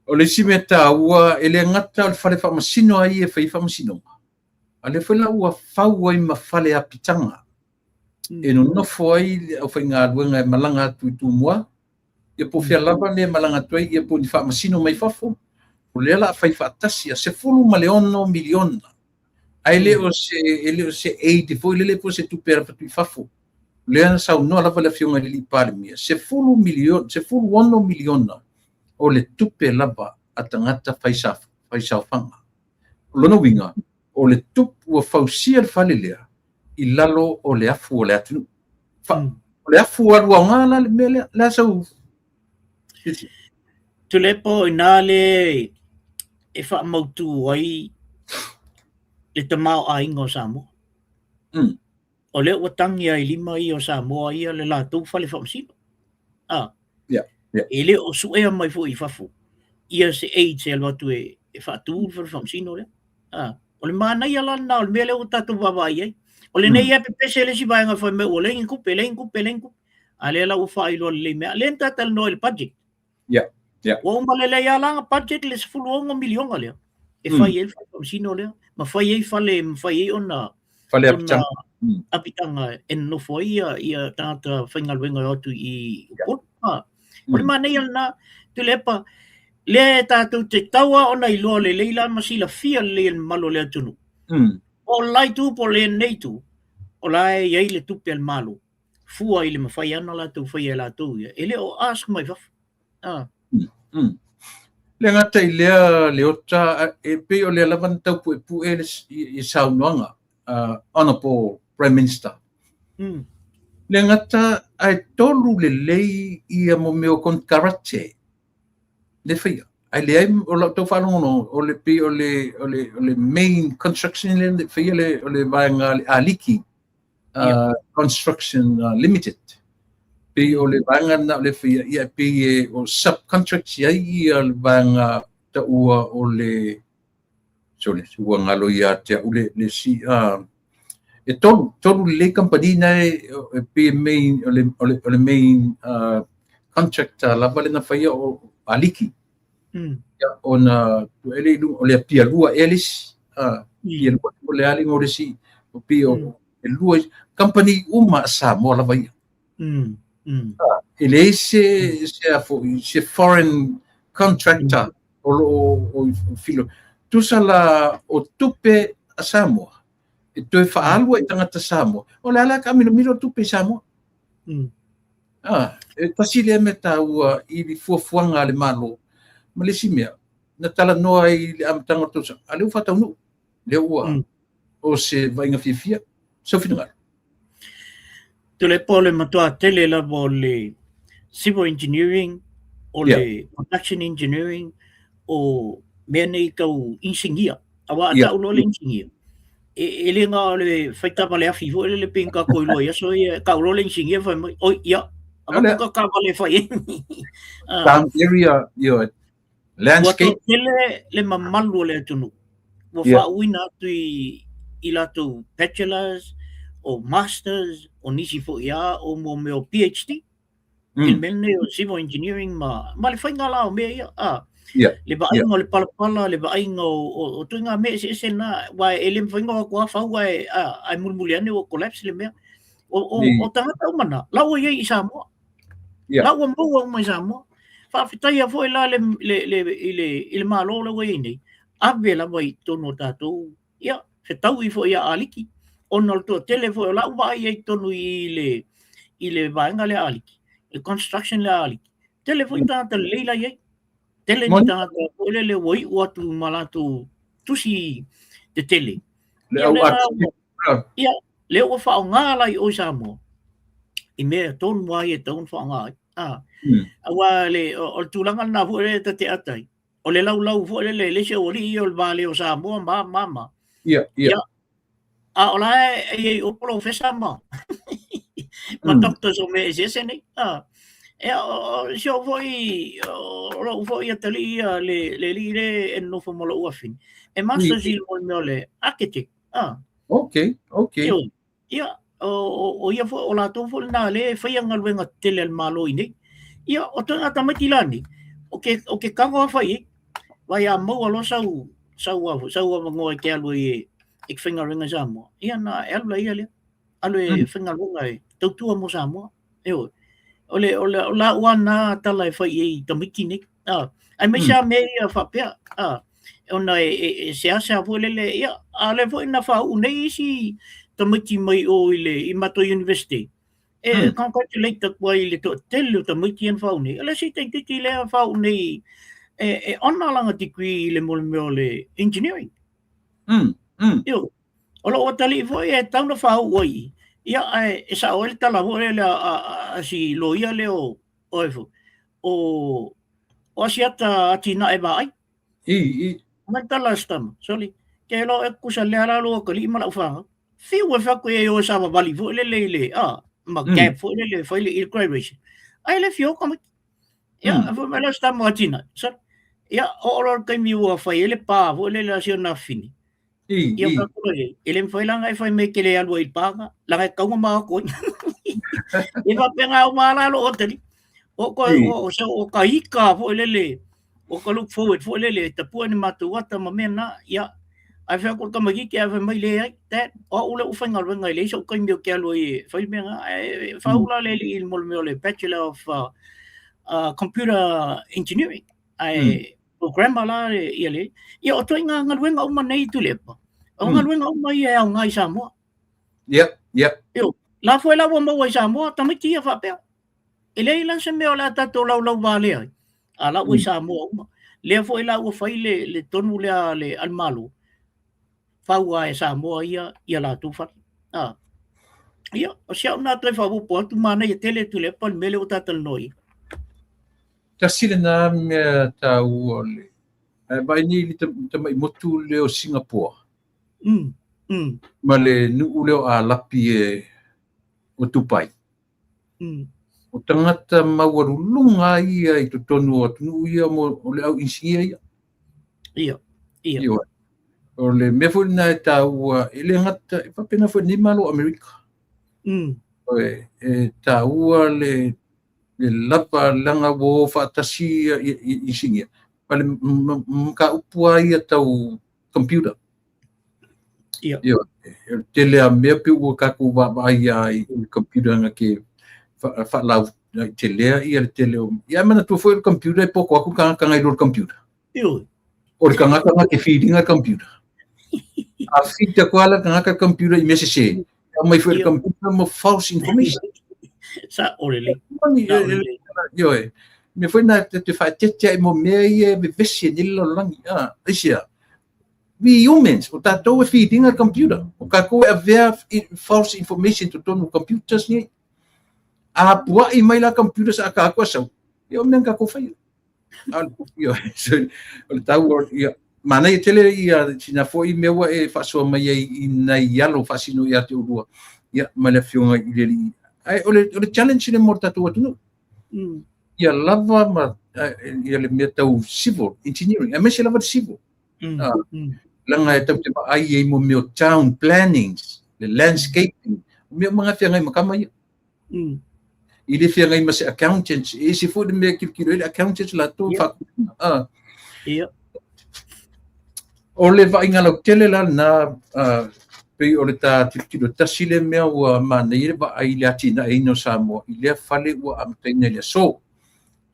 O le isi mea taua, e le gata o le fale faamasino ai e fai faamasinoga, a lea foi la ua fau ai ma fale apitaga e nonofo ai le aufaigaluega e malaga atu i Tumua, ia po o fea lava le malaga atu ai, ia po o ni faamasino mai fafo, o lea la a fai faatasi a $16 miliona. Ae le o se, e le o se aid foi lele po o se tupe e avatu i fafo. O lea na saunoa lava le Afioga i le Alii Palemia, 10 miliona, 16 miliona o le tupe lava a tagata fai saofaga. O lona uiga, o le tupe ua fausia le fale lea i lalo o le afu o le atunuu. Fa, o le afu alu aoga la le mea lea, le a sau Tuilaepa o i ina le e faamautu ai le tamaoaiga o Samoa. O lea ua tagi lava i lima ia o Samoa ia le latou fale faamasino. A. Yeah, yeah. E le o suea mai foi i fafo ia se aids e alu atu e faatu le fale faamasino lea. A. O le manaia la lena o le mea lea ua tatou vaavaai ai. O lenei mm. pepese le isi vaega fai mai ua leai ni tupe, leai ni tupe, leai ni tupe. A lea la ua faailoa lelei mea. Lea na talanoa i le budget. Yeah. Yeah. Ua uma lelei lava la na budget le 16 miliona lea e fai ai le fale faamasino lea, ma fai ai fale e mafai ai ona fale apitaga, apitaga e nonofo ai ia, ia tagata faigaluega e o atu i Upolu. Yeah. O le manaia lena, Tuilaepa, lea e tatou te tau lava ona iloa lelei la ma silafia lelei e le mamalu o le atunuu. Po o le la itu po o lenei itu, o la e i ai le tupe a le Malo fua i le mafai ana latou faia e latou ia, e le o ask mai fafo. Ah. Le gata i lea Leota, e pei o lea lava na taupuepue le i saunoaga Honourable Prime Minister. Le gata ae tolu lelei ia mo mea o konekarate le faia. Ae leai o lau tau faalogologo o le pei o le o le o le main construction le faia le o le vaega le Aliki Construction Limited. Pei o le vaega lena o le faia, ia pei e o subcontract i ai ia le vaega taua o le sorry, ua galo ia te au le, le si, e tolu, tolu lelei company na e, e pei main, o le, o le, o le main contractor lava le na faia o Aliki. Ia, ona tuele i luga, o le Apia lua ea le isi, Apia lua o le a le igoa o le isi, o pei o e lua company uma a Samoa lava ia. E leai se se a foi se foreign contractor o lo o filo. Tusa la o tupe a Samoa e toe faaalu ai i tagata Samoa, o le a la ka milomilo tupe i Samoa. E tasi lea mea taua i le fuafuaga a le Malo. Ma le isi mea, na talanoa ai i le amataga o le tausaga, a lea ua faataunuu, lea ua o se vaaiga fiafia. Sou finagalo. Tuilaepa o le matua tele lava o le civil engineering, o le production engineering, o mea nei tau inisinia. Aua a tau loa le inisinia, e le na o le fai taavale afi foi lele pei ona tatou iloa i aso ia, tau loa le inisinia fai mai, oi, ia, avatu ta taavale e fai ai. Town area, ioe, landscape. Ua toatele le mamalu o le atunuu ua faauuina atu i i latou bachelors, o masters, o nisi foi lava o mo mea o PhD. I le mea lenei o civil engineering ma, ma le faiga la o mea ia. Le vaaiga o le palapala, le vaaiga o ituaiga mea eseese na, aua e le mafai ona o atu lava fau ae, ae mulimuli ane ua collapse le mea. O tagata uma na, la ua i ai i Samoa. La ua maua uma i Samoa. Faafetaia foi la le, le, le, i le, i le Malo la ua i ai nei, ave lava i totonu o tatou, ia, fetaui foi ia Aliki, ona o le toatele foi o lau vaai ai i totonu i le, i le vaega lea a Aliki, le construction lea a Aliki. Tele foi tagata lelei la i ai. Tele ni tagata foi lele ua iu atu ma latou tusi tetele. Le au architect. Ia, lea ua faaaoga la i o i Samoa, i mea tonu lava ia e tatau ona faaaoga ai. Aua le, o le tulaga lena foi lea ta te ata ai, o le laulau foi lele, le isi aualii ia o le valea o Samoa ma, ma, ma. Ia, ia. Ia, a o la e i ai o polofesa ma, ma doctors o mea eseese nei. Ia, o si ou foi, o lou foi atalii ia, le, le alii le e nonofo ma lou afafine, e masters i le mea o le architect. Okay, okay. Ioe. Ia, o ia foi, o latou foi lena lea e faia galuega tetele a le Malo i nei. Ia, o ituaiga tamaiti la nei, o ke, o ke kago a fai ai, vai a maua loa sau, sau, sau avanoa e te alu ai e, e te faigaluega i Samoa, ia na e alu la ia lea. Alu e faigaluega e tautua mo Samoa. Ioe. O le, o le, o lau lava lena tala e fai i ai i tamaiti nei. Aemaise lava mea ia faapea, ona e seasea foi lele, ia, a o lea foi na faauu nei isi tamaiti mai o i le i matou university. E congratulate atu ai i le toatele o tamaiti ia na faauu nei. O le isi tamaitiiti lea faauu nei e honour lana degree i le mea o le engineering. Ioe. O lou atalii foi e tatau ona faauu ai i i, ia ae e sao ai le tala foi lea a si loia lea o o ai foi, o o Asiata Atinae Vaai. I, i. Mai le tala a si tama, soli, Ke lo e kusa lea la lo atalii ma lau fanau. Fiu e fai atu i ai o e savavali foi lele i le, ma gap foi lele e fai le i le graduation. Ai le fio tamaiti. Ia, fai mai lea o se tama atinae. So, ia, oo loa i le taimi ua fai ai le pa foi lele a si ona afafine. Ia, fai atu loa i ai, e le mafai la ona e fai mai e te le alu ai i le pa lena, leaga e tatau ona ma o atu ai. E faapena uma lava la lou atalii. O o ka ika foi lele, o ka look forward foi lele, e tapua ni matou ata ma mea na, ia. Ae fai atu i le tamaitiiti ae fai mai, leai, Dad, o au lea ua faigaluega e leai sou taimi ou te alu ai e fai le mea na. Ae faauu la le alii i le mea o le Bachelor of Computer Engineering. Ae programmer la ia le, ia o ituaiga galuega uma nei Tuilaepa, o galuega uma ia e aoga i Samoa. Yep, yep. Io, la foi la ua maua i Samoa, tamaiti ia faapea. E leai la se mea o le a tatou laulauvalea ai, a la ua i Samoa uma. Lea foi la ua fai le, le tonu lea a le, a le Malo, fau lava e Samoa ia ia latou fale. A. Ia, o si au na toe faaopoopo atu, manaia tele Tuilaepa le mea lea ua ta talanoa i ai. Tasi lena mea taua o le ae vaai nei i le tamai motu lea o Singapore. Ma le nuu lea o Alapi e o Dubai. O tagata maualuluga ia i totonu o atunuu ia mo o le au inisinia ia. Ia, ia. Ioe. O le mea foi lena e taua, e le gata, e faapena foi i lenei Malo o Amerika. Ioe, e taua le le lava leaga ua o faatasi inisinia ma le mataupu lava ia tau computer. Ia. Ioe, o le tele lava o mea pei ua tatou vaavaai lava i le computer na te faalauteleina ia le tele o... Ia ae manatua foi o le computer e poto atu le tagata nai lo le computer. Ioe. O le tagata na te feed ina le computer. A feed atu lava le tagata le computer i mea sese, e aumai foi le computer ma false information. Sa'o lelei. Ioe. Mea foi na te faaeteete ai mo mea ia e vevesi ai nei le lalolagi. Aisea? We humans, o tatou e feed ina le computer. O tatou e avea false information i totonu o computers nei. A puai mai la computers a tatou e sau, ia o mea na tatou faia. O le taua, ia, manaia tele ia sina foi mea ua e faasoa mai ai i nai alo faasino ia te oulua, ia, ma le afioga i le alii. Ae o le challenge lea mo le tatou atunuu. Ia lava ma ia le mea tau civil engineering, aemaise lava le civil. Leaga e tatou te vaai ai mo mea o town plannings, le landscaping, o mea uma na e feagai ma tama ia. I le feagai ma se accountant, e ese foi le mea e tilotilo ai le accountant latou Ia. faatuina. Ah. Ia. O le vaaiga lautele la lena, pei o le ta tilotilo tasi le mea ua manaia le vaai i le atinaeina o Samoa i lea fale ua amataina i le aso.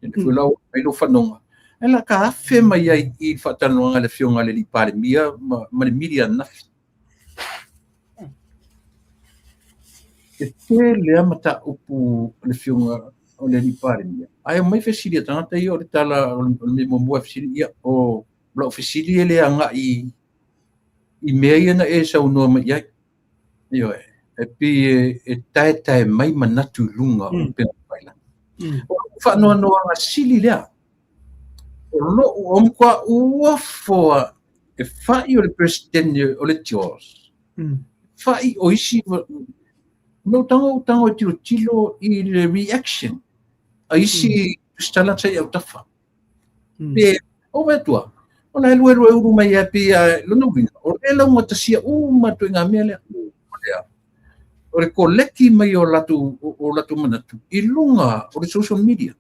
E foi la ua aumai lou fanoga. Ae la ka afe mai ai i le faatalanoaga a le afioga a le alii Palemia ma le media ananafi. E tele lava mataupu a le afioga o le alii Palemia, ae omai fesili a tagata ia o le tala o le mea muamua e fesili, ia o lau fesili e le agai i mea ia na e saunoa mai i ai. Ioe, e pei e taetae mai manatu i luga o upega tafailagi. O lou faanoanoaga sili lea, o lou o matua uafo lava e fai o le Peresetene o le JOS, fai o isi no tago tago e tilotilo i le reaction a isi tusitala sa i autafa. Pe o vaai atu lava, o la e luelue ulu mai ai pei a lona uiga, o lea e laugatasia uma ituaiga mea lea. O lea, o le koleki mai o latou manatu i luga o le social media.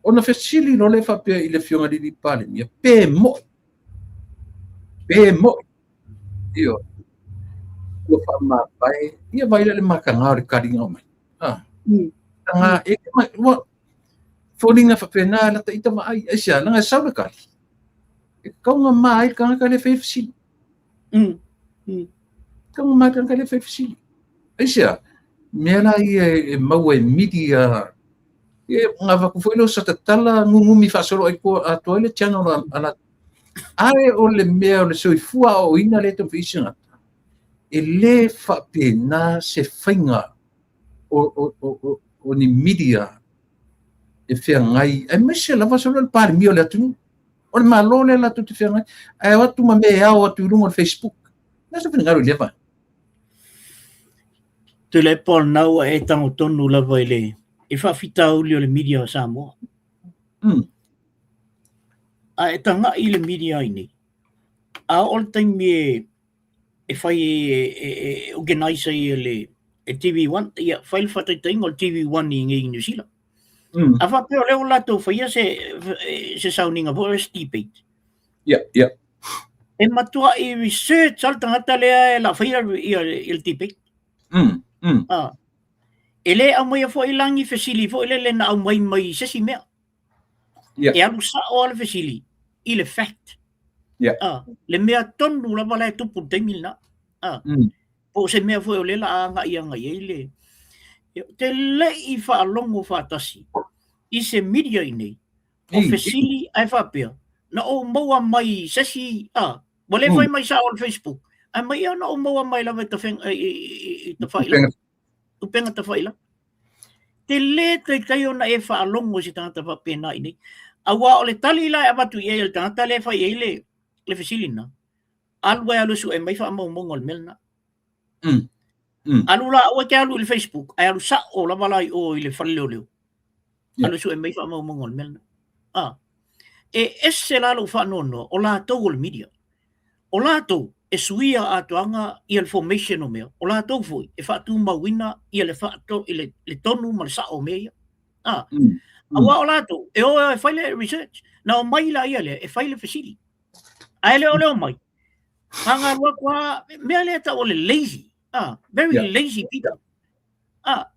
Ona fesili loa lea faapea i le Afioga i le alii Palemia, pe mo'i, pe mo'i, ioe, ua faamavae, ia vaai la i le mataga o le taliga o mai. Ah, taga, e le mai, ua foliga faapena lata ita vaai, aisea, leaga e sau le tali, e taugama ai le tagata lea e fai fesili. Taugama ai le tagata lea e fai fesili. Aisea, mea la ia e maua e media, e avatu foi lea o sa tatala gugumi faasolo ai atoa ai le channel a latou. Ae o le mea o le soifua aoaoina lea e taumafai ai isi tagata, e le faapena se faiga o ni media e feagai, aemaise lava solo le Palemia o le atunuu. O le Malo lea latou te feagai, ae o atu ma mea e ao atu i luga o le Facebook. O le a sou finagalo i lea vaega? Tuilaepa o lena ua e tago tonu lava i le i faafitauli o le media o Samoa. A e tagai i le media i nei, a oo le taimi e e fai e organize ai e le e TV1, ia fai le faataitaiga o le TV1 i nei i Niu Sila. A faapea o lea ua latou faia se se sauniga foi o se debate. E matuai research lava le tagata lea e la faia ia le debate. E le aumaia foi la ni fesili foi lele na aumai mai se isi mea. E alu sao lava le fesili i le fact. Le mea tonu lava la e tupu i le taimi lena. Po o se mea foi o lea la a agai agai ai le... Ou te le i faalogo faatasi i se media i nei o fesili ae faapea na ou maua mai i se isi, ua le fai mai sao o le Facebook, ae mai ia na ou maua mai lava i tafailaga, upega tafailaga. Te le taitai ona e faalogo i se tagata faapena i nei. Aua o le tali la e avatu i ai e le tagata lea e fai ai le fesili lena, alu ai alu e sue mai faamaumauga o le mea lena. Alu la, aua e te alu i le Facebook, ae alu sao lava la i o i le fale leoleo. Alu e sue mai faamaumauga o le mea lena. E ese la lou faanoanoa, o latou o le media. O latou e suia atoaga ia le formation o mea, o latou foi e faatumauina ia le, faato, le, le tonu ma le sao o mea ia. Aua o latou, e o e fai le research. Na omai la ia lea e fai le fesili. Ae le o le omai. Aga alu atu a, mea lea tau o le lazy. Very lazy people.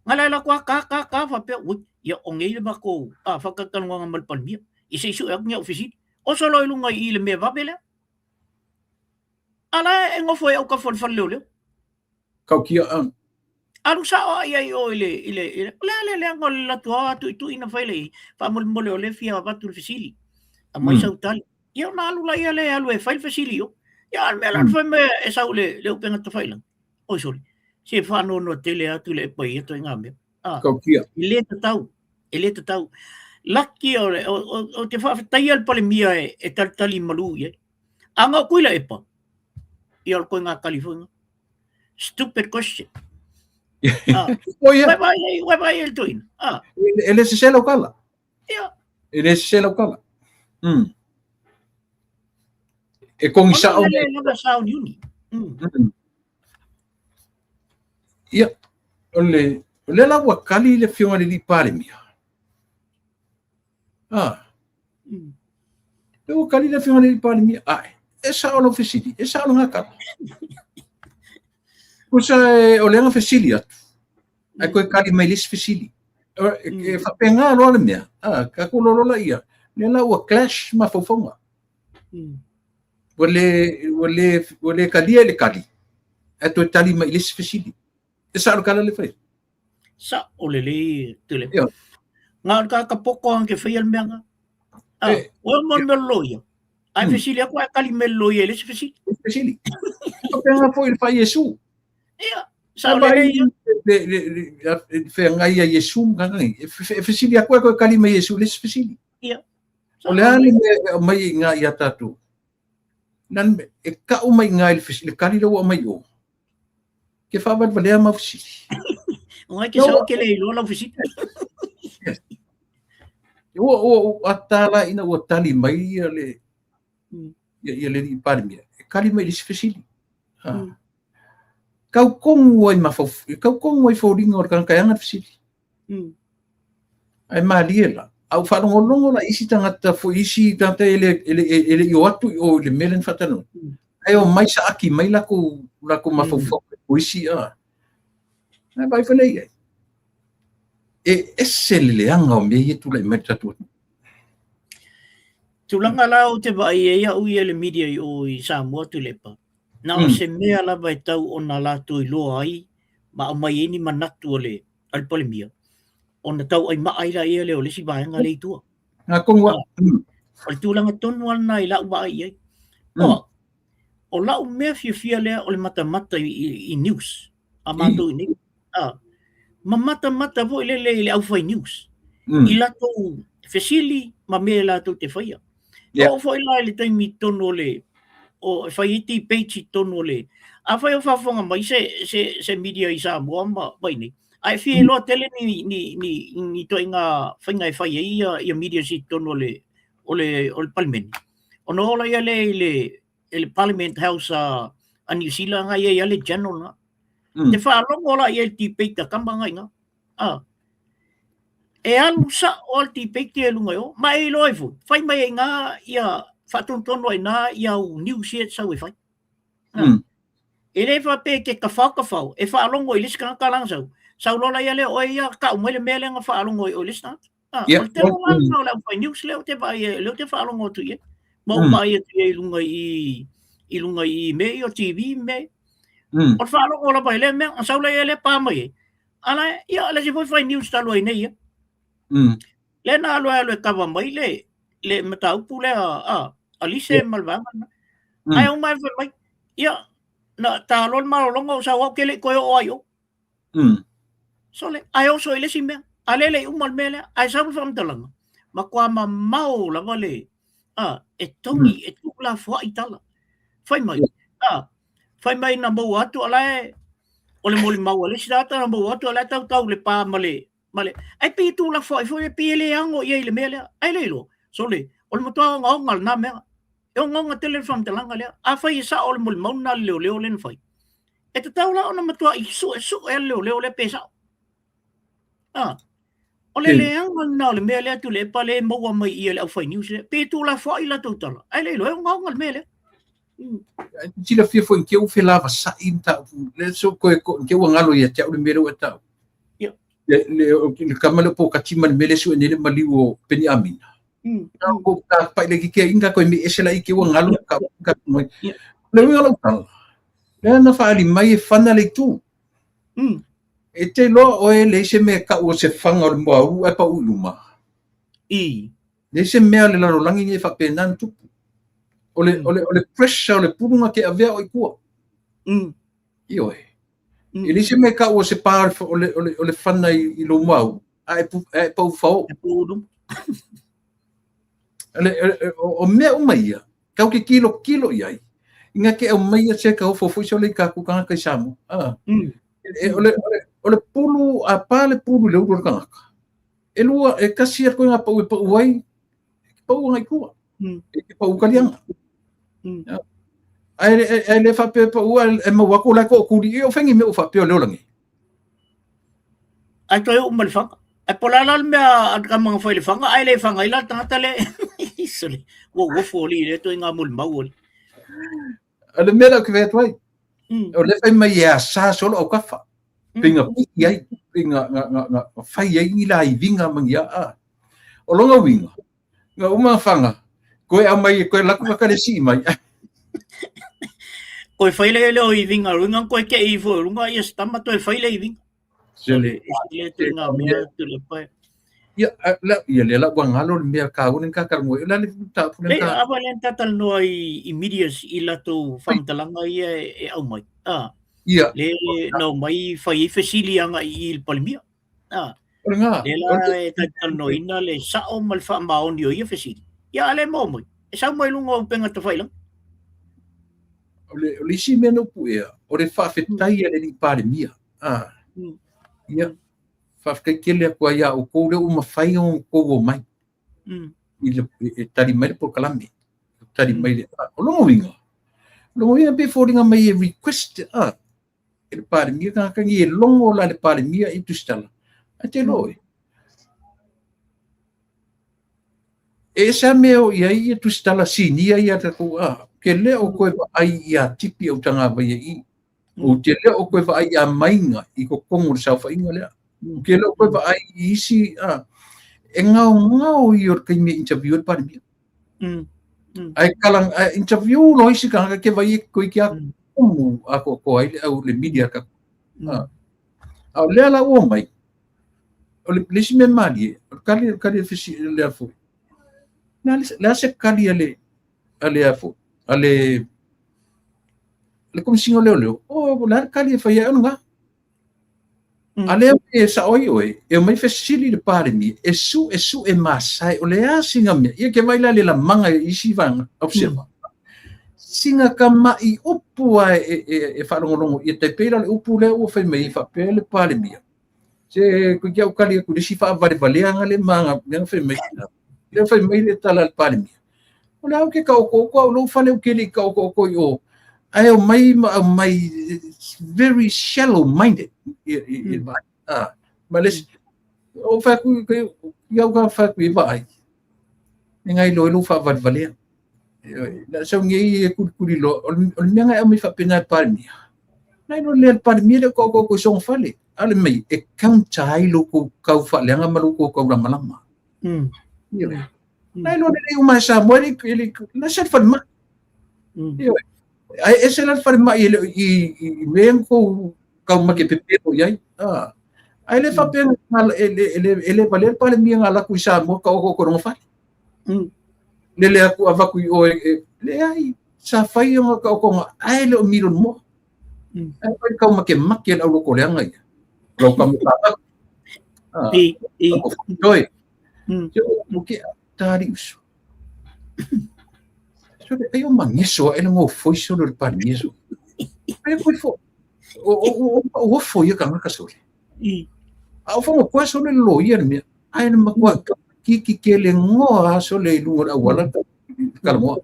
Nga la atu a ka ka ka faapea, ui, ia o nei le matou faatalatalanoaga ma le Palemia. Ia se i sue atu ni au fesili. Oso loa i luga i i le mea vave lea. A la e nofo ai autafa o le fale leoleo. Kaukia. Alu sao lava i ai i o i le, i le, i le, o le a le leaga o le latou a tuitui na fai le i, faamolemole o lea fia avatu le fesili. Aumai sau tali. Ia ona alu laia lea e alu e fai le fesili i o. Ia a o le mea la na fai mai e sau i le, le upega tafailagi. Oi sole, se faanoanoa tele atu le epa i ia ituaiga mea. Kaukia. E le tatau, e le tatau. Laki o le, o, o te faafetaia le Palemia e, e talitali malu i ai. A na o Tuilaepa, ia o le koiga tali foi na. Stupid question. O ia. Ua vai ai, ua vai ai le toeaina. E le sese lau tala. Ia. E le sese lau tala. E kongi sao. Ona le lava sauniuni. Ia, o le, o lea la ua kali le Afioga i le Alii Palemia. Lea ua kali le Afioga i le Alii Palemia. Ae, e sao lau fesili, e sao lena tala. Tusa e, o lea na fesili atu, ae toe kali mai le isi fesili. E faapena loa le mea, tatou loa laia, lea la ua clash mafaufauga. Ua le, ua le, ua le talia i le tali, ae toe tali mai i le isi fesili. E sao le tala lea e fai. Sao lelei tele. Ia. Na o le tagata poto lava na te faia le mea lena. Ua mo le mea o le loia. Ae fesili atu ae tali mai le loia i le isi fesili. Fesili. Faapena foi i le fai Iesu. Ia, sao lelei ia. Le feagai ia Iesu ma tagata nei. E fesili atu ae toe tali mai Iesu i le isi fesili. Ia. O le a le mea e aumai i ina ia tatou? E kau mai i ina i le tali lea ua aumai i o. Ke faavalevalea mau fesili. Ngai ke sau ke le iloa lau fesili. Ua ua ua tala ina ua tali mai ia le ia, ia le alii Palemia. E tali mai i le isi fesili. Kau tonu ai mafau, kau tonu ai foliga o le tagata e ana le fesili. Ae malie la, a ua faalogologo la i isi tagata foi, isi tagata e le, e le, e le i o atu i o i le mea lea na faatalanoa. Ae omai saaki mai lakou, lakou mafaufau o isi, a. Ae vaai foi lea i ai. E ese le leaga o mea ia e tulai mai i le tatou atunuu. Tulaga la ou te vaai ai au ia i le media i o i Samoa Tuilaepa, na o se mea lava e tau ona latou iloa ai ma aumai ai ni manatu o le a le Palemia, ona tauaimaa ai laia lea o le isi vaega lea i tua. Ngā kongu a. O le tulaga tonu lava lena i lau vaai i ai. O, o lau mea fiafia lea o le matamata i, i, i news a matou i nei. A, ma matamata foi lele i le aufai news. I latou fesili ma mea latou te faia. Yeah. Oo foi la i le taimi tonu o le, o e fai ai debate i tonu o le, afai o faafofoga mai se, se, se media i Samoa ma, ma i inei, a e fia iloa tele ni, ni, ni, ni ituaiga faiga e fai ai ia, ia media i tonu o le, o le, o le Palemene. Ona oo laia lea i le, i le Parliament House a, a Niu Sila nga i ai a le channel na. Te faalogo la i ai le debate a tama nga i ina. Ah. E alu sa'o a le debate ia i luga i o, ma e iloa ai foi, fai mai ai i ina ia, faatonutonu ai i ina ia au news ia e te sau e fai. Ah. E le faapea e te tafao tafao, e faalogo i le isi tagata lana sau, sau loa la ia lea o oe ia, tau mai le mea lea na faalogo ai oe i le isi tagata. Ah, o le tele la lena o le aufai news lea ou te vaai ai, lea ou te faalogo atu i ai. Ma ou vaai atu i ai i luga i, i luga i mea ia o TV ma mea ia. O le faalogo lava i lea mea, ona sau lea lea pa mai ai. Ala, ia, le isi foi fai news talu ai nei ia. Lea na alu ai alu e kava mai le, le mataupu lea a, a Lise ma le vaega lena. Ae uma e fai mai, ia, na ta loa le malologa ou sau au ke le i toe oo ai i o. Sole, ae oso i le isi mea. A lea e le i uma le mea lea, ae sau le faamatalaga, matua mamao lava le, a, e togi, e tuulafoai tala. Fai mai, a, fai mai na maua atu a la e, o le molimau a le isi tagata na maua atu a la e tautau le pa ma le, ma le, ae pei e tuulafoai foi, e pei e le ano i ai i le mea lea. Ae le iloa, sole, o le matua ogaoga lena mea. E ogaoga tele le faamatalaga lea. Afai e sao le molimau lena a le leoleo lea na fai, e tatau la ona matuai suesue le leoleo lea pe sao. Ah, o le leaga lena o le mea lea Tuilaepa lea e maua mai i le aufai news lea, pe tuulafoai latou tala, ae le iloa e ogaoga le mea lea. Silafia foi ke u felavasai mataupu le so koe ke ua galo ia te au le mea lea ua e taua. Le le kama lea po kati ma le mea lea sue nei le maliu o Peniamina. Ko ka pai le kike inga koe me ese la i ke ua galo ka ka mai. Le uiga lau tala. Lea na faaali mai e fana le itu. E te iloa oe e leai se mea e tau o se faga o le moaulu ae pau i luma. Leai se mea o le lalolagi nei e faapena ona tupu. O le, o le, o le pressure o le pulu na te avea oe i tua. Ioe. E leai se mea e tau o se pa o le, o le, o le fana i, i lou moaulu ae, ae pau fao. E pau luma. O, le, o, o mea uma ia, kau ke kilo kilo i ai. Inga ke au mai se ka ofo foi sole i ka ku kangaka i Samoa. Ah. E, o, le, o, le, o le pulu, a pa le pulu i le ulu o le kangaka. E lua, e kasi a koe ngā pau e pau ai, e ke pau anga i tua. E ke pau kalianga. Ai ai le whapea pau e mau ako lai ko kuri i o whengi me o whapea o leo langi. Ai toe oo ma le faga. Ai po o le a la le mea a le tama na fai i le faga ae le faga ai la le tagata lea. Sole, ua uofo alii i lea ituaiga molimau alii. O le mea lea ou te fai atu ai, o lea fai mai e asa solo autafa, pe na piki ai, pe na, na, na, na fai ai ni laiviga ma ni aa. O lona uiga, na uma na faga, koe aumai, koe alu atu ka kale sii mai. Koe fai le leo i vinga, luga koe ke i fo luga ia se tama toe fai le i vinga. Sole, le tu ngā mea tu le pai. Ia, la, ia le la ua ngalo le mea ka une ka ka ngoi la le ta pu le ka. Ava le tata noa i i medias i latou whamtalanga ia e au mai. Ah. Ia. Le no mai fai i fesili anga i i le palemia. Ah. O le ngā. Le la e talanoaina le sao ma le faamaoni o ia fesili. Ia a le maua mai. E sau mai luga o upega tafailagi. O le, o le isi mea na ou puea, o le faafetai a le alii Palemia. Ah. Ia, faafetai tele atu ai iā outou lea ua mafai ona outou omai. I le, e tali mai le polokalame. Tali mai le, o lona uiga, o lona uiga pei e foliga mai e request, ah, e le Palemia tagata nei e logo la le Palemia i Tusitala. Ae te iloa oe. E ese lava mea o i ai ia Tusitala sinia ia tatou a, ke le o koe vaai iā Tipi au tagavai e i. O te le o koe vaai iā Mainga i totonu o le saofaiga lea. Ke le o koe vaai i isi a, e gaogao ia o le taimi e interview ai le Palemia. Ae kala, ae interview loa isi tagata ke vai e koe ki a kumu atoatoa ai le au le media ka. A, a o lea la ua omai, o le, le isi mea malie, o le kali, o le kali a le fesi, le a foi. Le a, le a se kali a le, a le a foi, a le, le Komesina o Leoleo, o, o le a le kali e fai ai ona ngā. A lea e sao ai oe, e omai fesili le Palemia, e suesue masae, o le a sina mea, ia ke vai la le lamaga i isi vaega, observer. Sina tama'i upu lava e faalogologo ia, tai pei la o le upu lea ua fai mai ai faapea le Palemia, se toeitiiti lava ou tali atu i le isi faavalevaleaga lea ma lea na fai mai, lea fai mai le tala a le Palemia, o le a ou te taotooto au i lou fale ou te le i taotooto i o, ae omai ma aumai, it's very shallow minded i le vaai. Ma le isi, ou fai atu, ia ou fai atu i vaai, e nai loa i lou faavalevalea. Na sau nei e kulikuli loa, o le mea na e aumai faapena e le Palemia, na iloa lea le Palemia le taotooto i sona fale, a le mea e counter ai lo tou tau faaleaga ma lo tou taulamalama. Na iloa lelei uma e Samoa, e le na se le falemai. Ae ese la le falemai e le o i mea na tou taumate pepelo i ai. Ae le faapea e le valea le Palemia na alu atu i Samoa taotooto i lona fale. Lele atu avatu i o e leai, sa fai ona taotoga ae le o miliona moa. Ae fai taumakemake le aulotoleaga ia. Lau tamatavatu. Toe. Ke tali uso. Sole ai o mangeso ae le gofoi sole o le Palemia sole. Ai foi fo. O o o ofo ia kangaka sole. A o fongo koa sole le loia le mea. Ae le matua kiki ke le ngoa sole i luga o le auala kalamoa.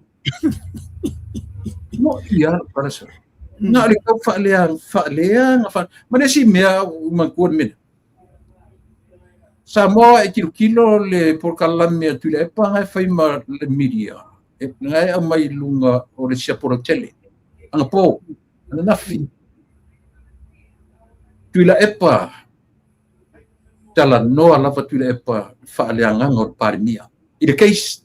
Mo ia para sole. Na o le tau faalea faaleaga fa ma le isi mea ua manatua le mea lea. Samoa e tilotilo le polokalame a Tuilaepa na e fai ma le media, na e aumai i luga o le siapo lautele, anapo, ananafi. Tuilaepa, talanoa lava Tuilaepa i le faaleagaga o le Palemia i le case.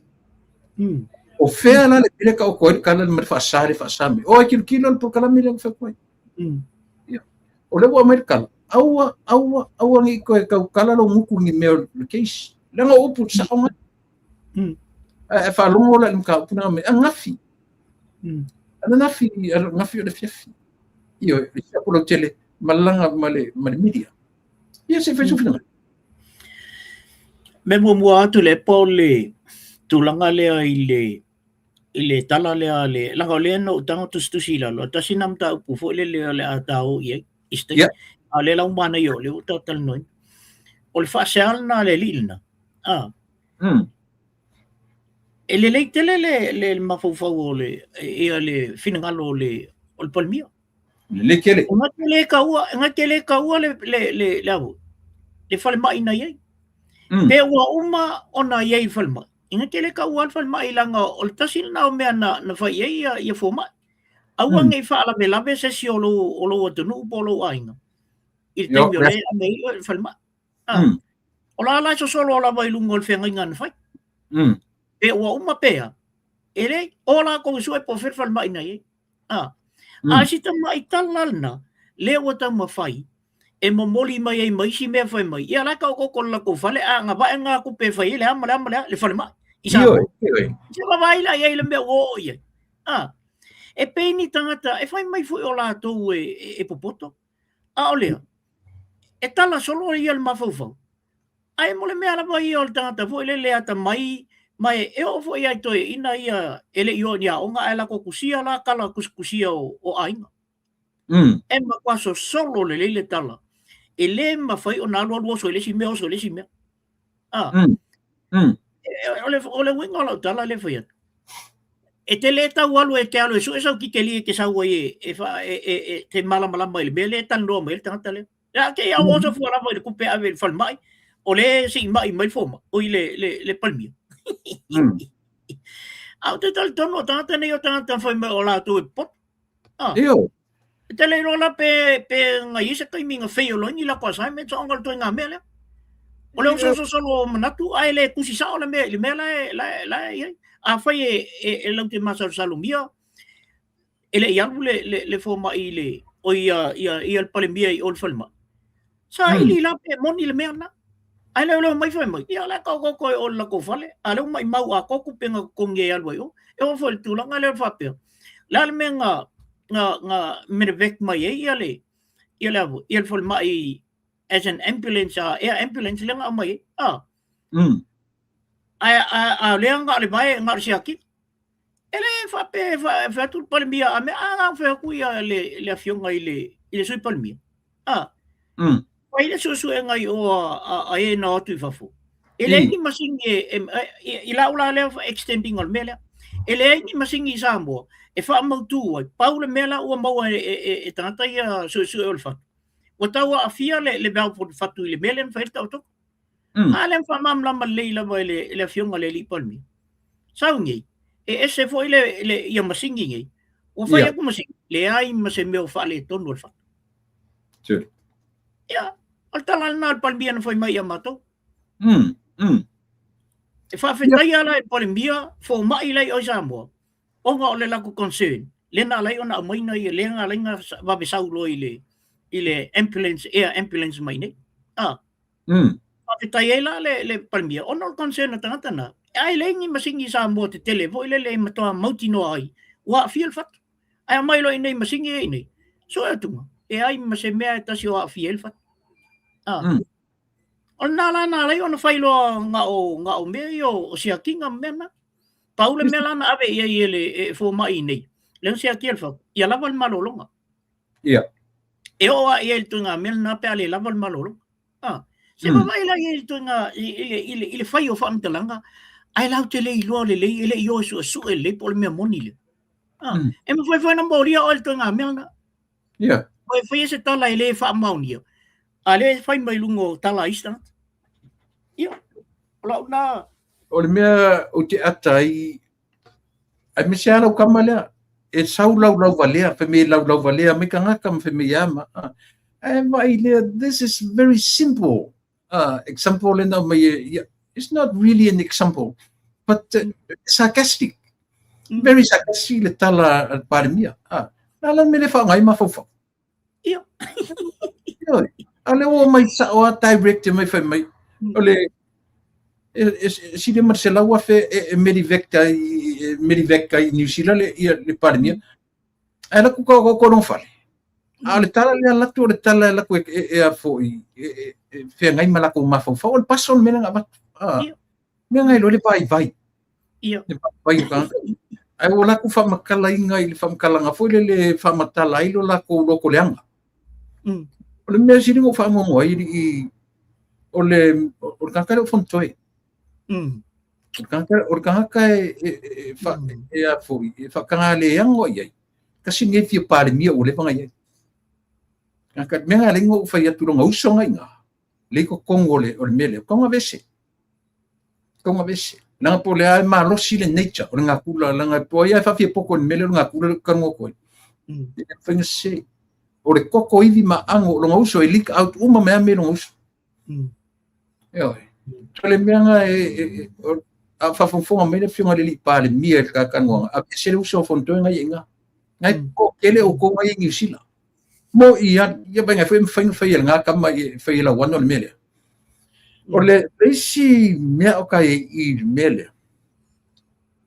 O fea la le mea lea e taoto ai le tala ma le faasa le faasa mai. O e tilotilo le polokalame lea na fai atu ai. Ia. O lea ua aumai le tala, aua, aua, aua ne i toe tautala lou gutu i ni mea o le case. Leaga o upu sao nai. Ae faalogo la i le mataupu na aumai, ananafi. Ananafi, ananafi o le afiafi. Ioe, le siapo lautele, malaga ma le media. Ia se i fai sou finagalo. Mea muamua atu le po o le tulaga lea i le tala lea a le, leaga o lea na ou tago tusitusi i lalo, tasi na mataupu foi lele o le a ta o i ai i se taimi. A o lea la ua manaia o lea ua ta talanoaina. O le faasea lena a le alii lena, a. E lelei tele le mafaufau o le, ia le finagalo o le Palemia. Lelei tele. E na te le taua, e na te le taua le a foi, le falemai na i ai. Pe ua uma ona i ai i le falemai, e na te le taua le falemai leaga o le tasi lena o mea na fai i ai ia fomai. Aua ne i faalavelave se isi o lou atunuu po o lou aiga i le taimi o lea e ave ai oe i le falemai. O la la e sosolo lava i luga o le feagaiga na fai. Pe ua uma pe a, e leai, o latou e sue po o fea le falemai na i ai. A si tamai tala lena, lea ua taumafai e momoli mai ai ma isi mea fai mai, ia la e taotooto i le latou fale, a agavaa ngā tupe e fai ai le a ma le a ma le a, le falemai i Samoa. Se vaavaai la i ai le mea ua oo i ai. E pei ni tagata e fai mai foi o latou e popoto, a o lea, e tala solo ia le mafaufau. Ae mo le mea lava ia o le tagata foi lele atamai, ma e oo foi lava i toeaiina ia e le i oo i ni aoga ae latou tusia la tala tusitusia o aiga. E matua sosolo lelei le tala. E le mafai ona alu alu oso i le isi mea, oso i le isi mea. O le uiga o lau tala lea e fai atu, e te le tau alu e te alu e sue sau titeli e te sau ai e te malamalama i le mea lea e talanoa mai ai le tagata lea. Ia te i au oso fua lava i le tupe ave i le falemai, o lea e siimai mai le fomai, oi le Palemia. A ou te talitonu o tagata nei o tagata fai mai o latou e popoto. Io. E te le iloa la pe na i ai se taimi na fail ai ni latou assignments ona o le ituaiga mea lea. O le osososolo o manatu ae le tusi sao le mea i le mea la e i ai. Afai e latou te masalosalogia e le i alu le fomai i le, oi ia le Palemia i o i le falemai, saili la pe moni le mea lena. Ae le o le omai fai mai, ia o la e taotooto i o i le latou fale, a o lea ua maimau atoa tupe na totogi e alu ai i o. E oo foi i le tulaga lea o le faapea, o le a le mea na medevac mai ai ia le falemai as an ambulance, air ambulance lea na aumai ai. Ah. Ae a o lea na o le vae, na o le siakiina. E le faapea e fai atu le Palemia a mea, a na fai atu ia le afioga i le Sui Palemia. A. Fai le suesuega i o a e na o atu i fafo. E leai ni masini e, i lau la lea extending o le mea lea. E leai ni masini i Samoa e faamautu ai. Pau le mea la ua maua e tagata ia suesue o le fatu. Ua tau aafia le valve o le fatu i le mea lea na fai ai le taotoga. A lea na faamalamalama lelei lava e le afioga i le alii Palemia. Sau nei, e ese foi le ia masini nei. Ua fai atu masini, leai ma se mea o faaletonu o le fatu. Sure. Ia, o le tala lena a le Palemia na fai mai ia matou. E faafetaia la e le Palemia fomai la i o i Samoa, ona o le latou concern, lea na ala ai ona aumaina ia, lea na ala ai ona vave sau loa i le, i le ambulance, air ambulance mai nei. Ah. Faafetai ai la le Palemia, ona o le concern a tagata na, ae leai ni masini i Samoa tetele foi lele e matua mautinoa ai, ua aafia le fatu. Ae aumai loa i inei masini ia i inei, sue atuga, e ai ma se mea e tasi o aafia ai le fatu. Ah. O lena la na ala ai ona fai loa na o mea ia o siakiga ma mea na. Pau le mea la na ave i ai e le e fomai i inei, lea na siakia le fatu, ia lava le malologa. E oo lava i ai i le ituaiga mea lena pe a le lava le malologa. Ah. Se vaavaai la i ai i le ituaiga i le fai o faamatalaga, ae latou te le iloa lelei, e le i o e suesue lelei po o le mea moni lea. Ah. E mafai foi ona molia oe i le ituaiga mea lena. Ua e faia se tala e le faamaonia, a lea e fai mai luga o tala a isi tagata. Ia, o lau lena. O le mea ou te ata ai, aemaise lava lau tama lea, e sau laulauvalea, fai mai e laulauvalea mai tagata ma fai mai a ma a. Ae vaai lea, this is very simple. Example lena aumai e ia, it's not really an example, but sarcastic. Very sarcastic le tala a le Palemia. Na la le mea lea e faaaoga ai mafaufau. Ia. Ioe. A lea ua omai sao lava direct mai fai mai, o le e sili ma le 100,000 e medevac ai, e medevac ai i Niu Sila le, ia, le Palemia. Ae alu atu koko lona fale. A o le tala lea alu atu o le tala e alu atu e a foi, e feagai ma latou mafaufau. O le paso le mea lea na avatu. Mea ngai loa le vaivai. Ia. Le vaivai o tagata. Ae ua latou faamatalaina i le faamatalaga foi lele e faamatala ai lo latou loto leaga. O le mea sili ona ou faanoanoa ai alii, o le tagata lea o Fonotoe. O le tagata e a foi, e faatagaleaga i ai. Tasi lenei fia Palemia ua leva ona i ai. Mea na ala ai ona ou fai atu lona uso na i ina, lea i totonu o le mea lea, tau aveese. Tau aveese. Leaga po o le a e malosi le nature o le natura, leaga po o ai lava e faafiapoto i le mea lea o le natura lea ou te talanoa atu ai. E le mafai ona sese. O le toto ivi ma ago o lona uso e leak out uma mai lava mea i lona uso. Ioe. O le mea lena e, a faafogafoga mai le Afioga i le Alii Palemia i le talanoaga, aveese le uso a Fonotoe na ia i ina. Na e toatele outou na ia i Niu Sila. Mo i a, ia vaai foi e mafai ona fai e lena tama e fai e Lauano le mea lea. O le isi mea o ka i le mea lea,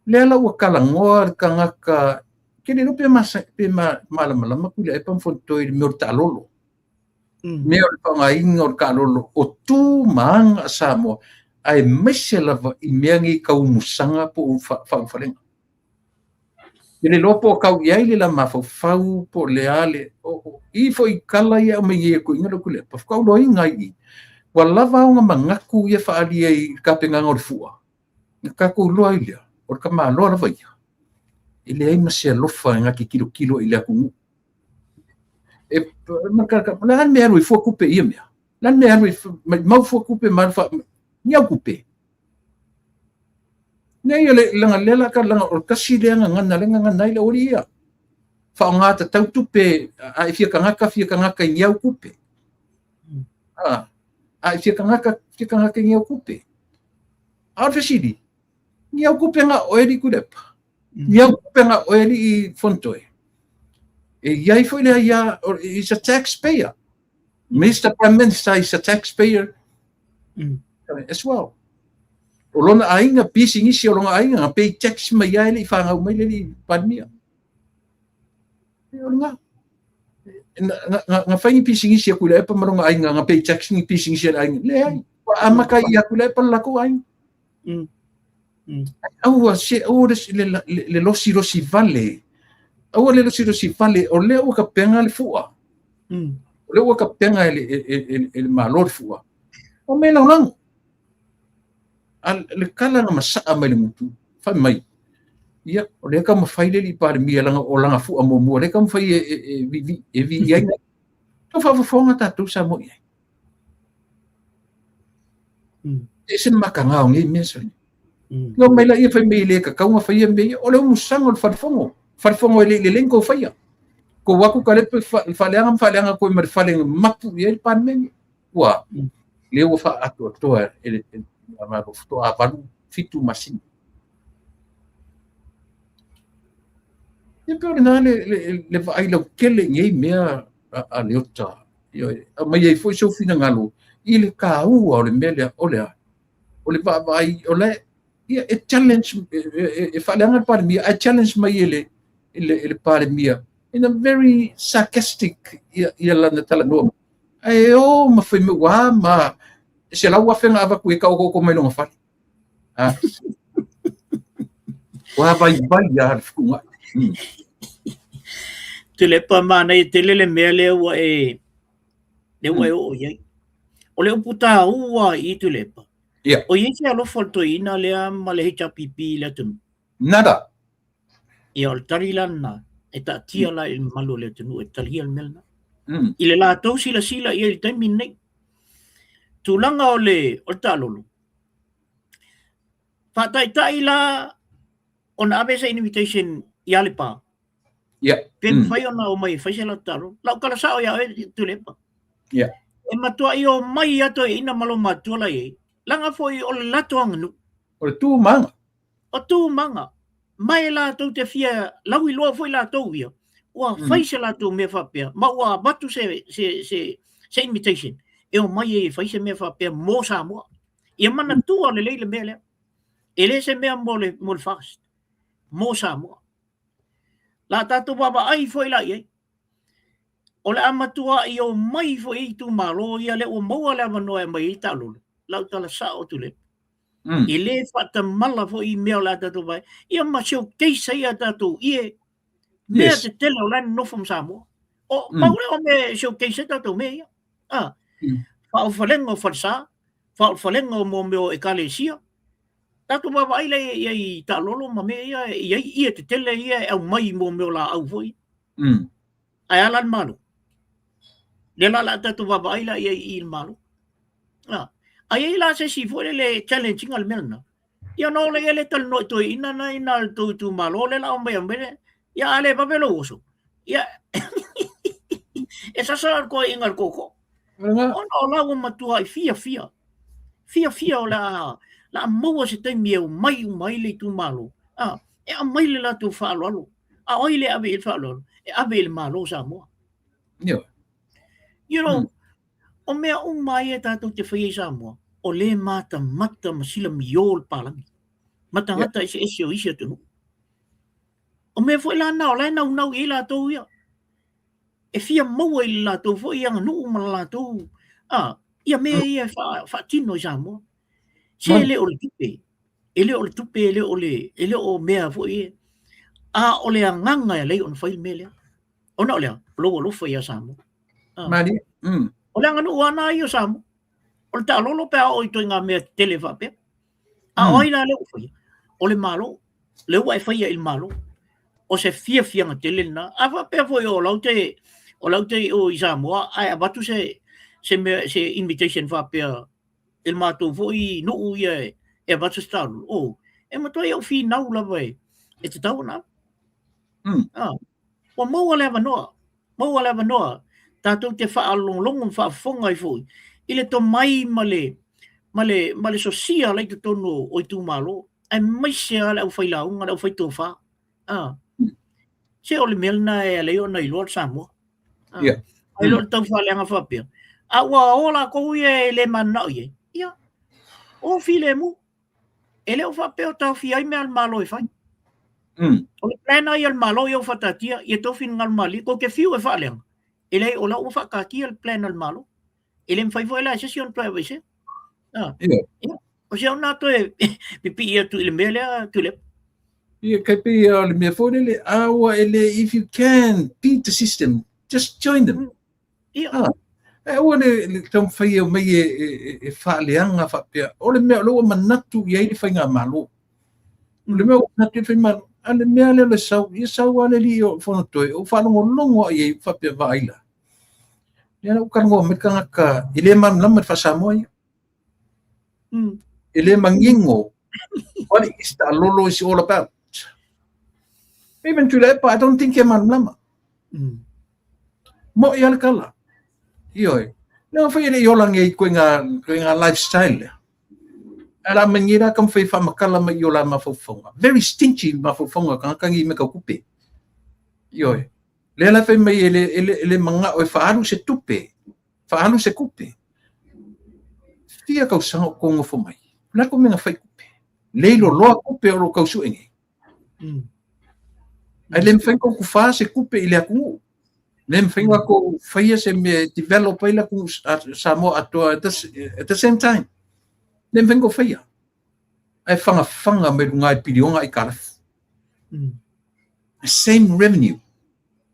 lea la ua talanoa le tagata, ke le iloa pe masa, pe malamalama Tuilaepa ma Fonotoe i le mea o le taalolo. Mea o le faaaogaina o le taalolo o tu ma aga a Samoa, aemaise lava i mea nei tau umusaga po o faaulufalega. I le iloa po o tau i ai le la mafaufau po o le a le i foi tala ia e aumai nei e toeaiina lea Tuilaepa, faatoa ou iloaina ai i i, ua lava ona manatu ia faaalia i le tapenaga o le fua, na tatou iloa ai lea, o le tamaloa lava ia, e leai ma se alofa e na te tilotilo i le atunuu. E, o le a le mea e alu ai fua tupe i ia mea? O le a le mea e alu ai, maumau fua tupe ma alu faa, ni au tupe. Nei, o le, leaga lea la ka, leaga o le tasi lea gagana lea gagana ai le aualii ia. Faaaoga tatau tupe, a e fia tagata, fia tagata i ni au tupe. A, a e fia tagata, fia tagata i ni au tupe. A o le fesili, ni au tupe na oe alii Tuilaepa? Ni au tupe na oe alii Fonotoe? E i ai foi le aia, is a taxpayer. Mr. Prime Minister is a taxpayer as well. O lona aiga, pisinisi o lona aiga, na pay tax mai ai e le i fanau mai le alii Palemia. E o lena. Na fai ni pisinisi a Tuilaepa ma lona aiga, na pay tax ni pisinisi a le aiga. Leai, ua amata ia Tuilaepa le latou aiga. Aua se aua le losilosi vale. Aua le losilosi vale, o lea ua tapena le fua. O lea ua tapena e le Malo le fua. O mea lagolago. A le tala na masaa mai le gutu, fai mai, ia, o lea taumafai le alii Palemia leaga o lana fua muamua, lea taumafai e viia ai. Tau faafofoga tatou Samoa i ai. E ese le mataga o nei mea sole. Na mai laia fai mai e le tatau ona faia mea ia. O le umusaga o le falefono. Falefono e le i lelei na tou faia. Tou atu talepe faaleaga ma faaleaga atu ai ma le fale na mapu i ai le Palemene. Ua lea ua faaatoatoa e le Malo faatoa 8, 7 masina. Ia pei o lena le vaai lautele i nei mea a Leota. Ioe, aumai ai foi sou finagalo i le taua o le mea lea, o le a? O le vaavaai, o le, ia, e challenge, e faaleaga le Palemia, ae challenge mai e le Palemia in a very sarcastic ia lana talanoa. Ae o ma fai mai ua ma 100,000 na avatu e taototo mai lona fale. Ah. Ua vaivai a le fetuunai. Tuilaepa manaia tele le mea lea ua e lea ua e oo i ai. O le upu taua i Tuilaepa. Yeah. O i ai se alofa o le toeaina lea ma le HRPP i le atunuu. Nada. Ia, o le tali la lena, e taatia la i le mamalu o le atunuu e talia le mea lena. I le latou silasila i ai i le taimi lenei. Tulaga o le taalolo, faataitai la ona ave se invitation ia Lepa. Pe mafai ona omai e fai se latou taalolo. Lau tala sao ia oe Tuilaepa. E matuai omai lava toeaiina ma lou matua la i ai, leaga foi o le latou aganuu. O le tu ma aga. O tu ma aga. Ma e latou te fia lauiloa foi latou ia, ua fai se latou mea faapea, ma ua avatu se invitation e omai ai e fai se mea faapea mo Samoa. Ia manatua lelei le mea lea. E le se mea mo le FAST, mo Samoa. La tatou vaavaai foi la i ai. O le a matuai omai foi i itumalo ia lea ua maua le avanoa e aumai ai taalolo, lau tala sao atu lea. E le faatamala foi i mea o le a tatou vaai. Ia ma showcase ai a tatou ie. Mea tetele o la e nonofo ma Samoa. O pau lea o mea e showcase ai tatou mea ia. Ah. Faaofalega o falesa, faaofalega o mea o ekalesia. Tatou vaavaai la i ai i taalolo ma mea ia e i ai ie tetele ia e aumai mo mea o laau foi. Ae a la le Malo? Lea la o le a tatou vaavaai la i ai i le Malo. Ah. A i ai la se isi foi lele challenge ina le mea lena. Ia ona oo lea le talanoa i toeaiina na i na le tou itumalo lea la omai aumai le ia a le vave lou oso. Ia e sasa le toeaiina i le tootoo. Ona o la ua matuai fiafia. Fiafia o le a maua se taimi e omai uma ai le itumalo. Ah, e aumai le latou faaaloalo. A o ai le ave i le faaaloalo? E ave i le Malo o Samoa. Yeah. You know, o mea uma ia tatou te faia i Samoa, o le matamata ma silamio le palagi. Ma tagata eseese o isi atunuu. O mea foi la na o la e naunau i ai latou ia. E fia maua i le latou foi aganuu ma le latou, ia mea ia e faatino i Samoa. Se e le o le tupe, e le o le tupe, e le o le, e le o mea foi e, a o le agaga e alai ona fai le mea lea. Ona o le a, o lou alofa ia Samoa. Malie. O le aganuu lava na ia o Samoa. O le taalolo pe a oo i ituaiga mea tetele faapea. A o ai la lea ua faia? O le Malo. Lea ua e faia i le Malo. O se fiafiaga tele lena. A faapea foi o lau te, o lau te o i Samoa, ae avatu se, se mea, se invitation faapea i le matou foi nuu ia e avatu se taalolo, oh, e matuai ou finau lava e, e tatau ona ave. Ah, ua maua le avanoa, maua le avanoa, tatou te faalogologo ma faafofoga ai foi i le tomai ma le, ma le, ma le sosia la i totonu o itumalo, aemaise lava le aufailauga, le aufaitofa. Ah, se o le mea lena e alai ona iloa le Samoa. Ah, Ai le o le tau faaleaga faapea. A ua o latou ia e le mananao i ai, ia, o filemu. E le o faapea o taofia ai mea a le Malo e fai. O le plan lava ia a le Malo ia ua faataatia, ia tou finagalo malie, tou te fiu e faaleaga. E leai, o la ua faataatia le plan a le Malo. E le mafai foi la e se isi ona toe aveesea. Ah, ia. O se au na toe pipii atu i le mea lea, Tuilaepa. Ia, kai pei o le mea foi lele, a ua e le, if you can beat the system, just join them. Ia. Ah, e aua le, le taumafai e omai e, e, e, e faaleaga faapea. O le mea o lea ua manatu i ai le faigamalo. O le mea ua manatu i le faigamalo, a le mea lea o le sau, ia sau lava le alii o Fonotoe, ou faalogologo lava i ai faapea vaai la. Lea la ua talanoa mai le tagata e le malamalama i le faa-Samoa ia. E le manino what is taalolo is all about. Even Tuilaepa, I don't think e malamalama. Mo'i lava le tala. Ioe. Leaga foi e le i ola nei koe ngā, koe ngā lifestyle lea. Ae la mai nei la taumafai e faamatala mai i o la mafaufauga. Very stingy mafaufauga o tagata nei i mea tau tupe. Ioe. Lea la fai mai e le, e le, e le manao e faaalu se tupe, faaalu se tupe. Fia tausaga o tou nofo mai. O le a tou mea na fai tupe? Leilo loa tupe o lo o tau sue nei. Ae le mafai ona tou tufā se tupe i le atunuu. Le mafai ona tou faia se mea e develop ai le atunuu Samoa atoa at the, at the same time. Le mafai ona tou faia. Ae fagafaga mai luga i piliona aitalafu. The same revenue.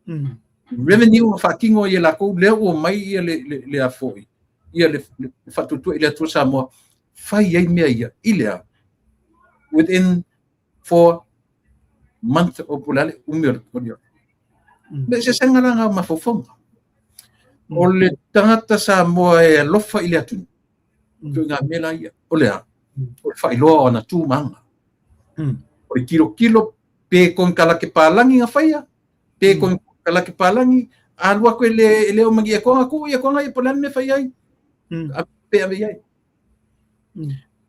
Revenue na faatino ai e latou, lea ua omai ia le, le, le a foi, ia le, le faatuatua i le Atua Samoa, fai ai mea ia, i le a? Within 4 month o po o le a le umi o le o le Le eseesega la na o mafaufauga. O le tagata Samoa e alofa i le atunuu, ituaiga mea la ia, o le a? O le faailoa o ana tu ma aga. O le tilotilo pe konekarate palagi na faia, pe konekarate palagi, a alu atu e le, e le o mani e koga tuu ia koga ia po o le a le mea e fai ai, a pe ave i ai.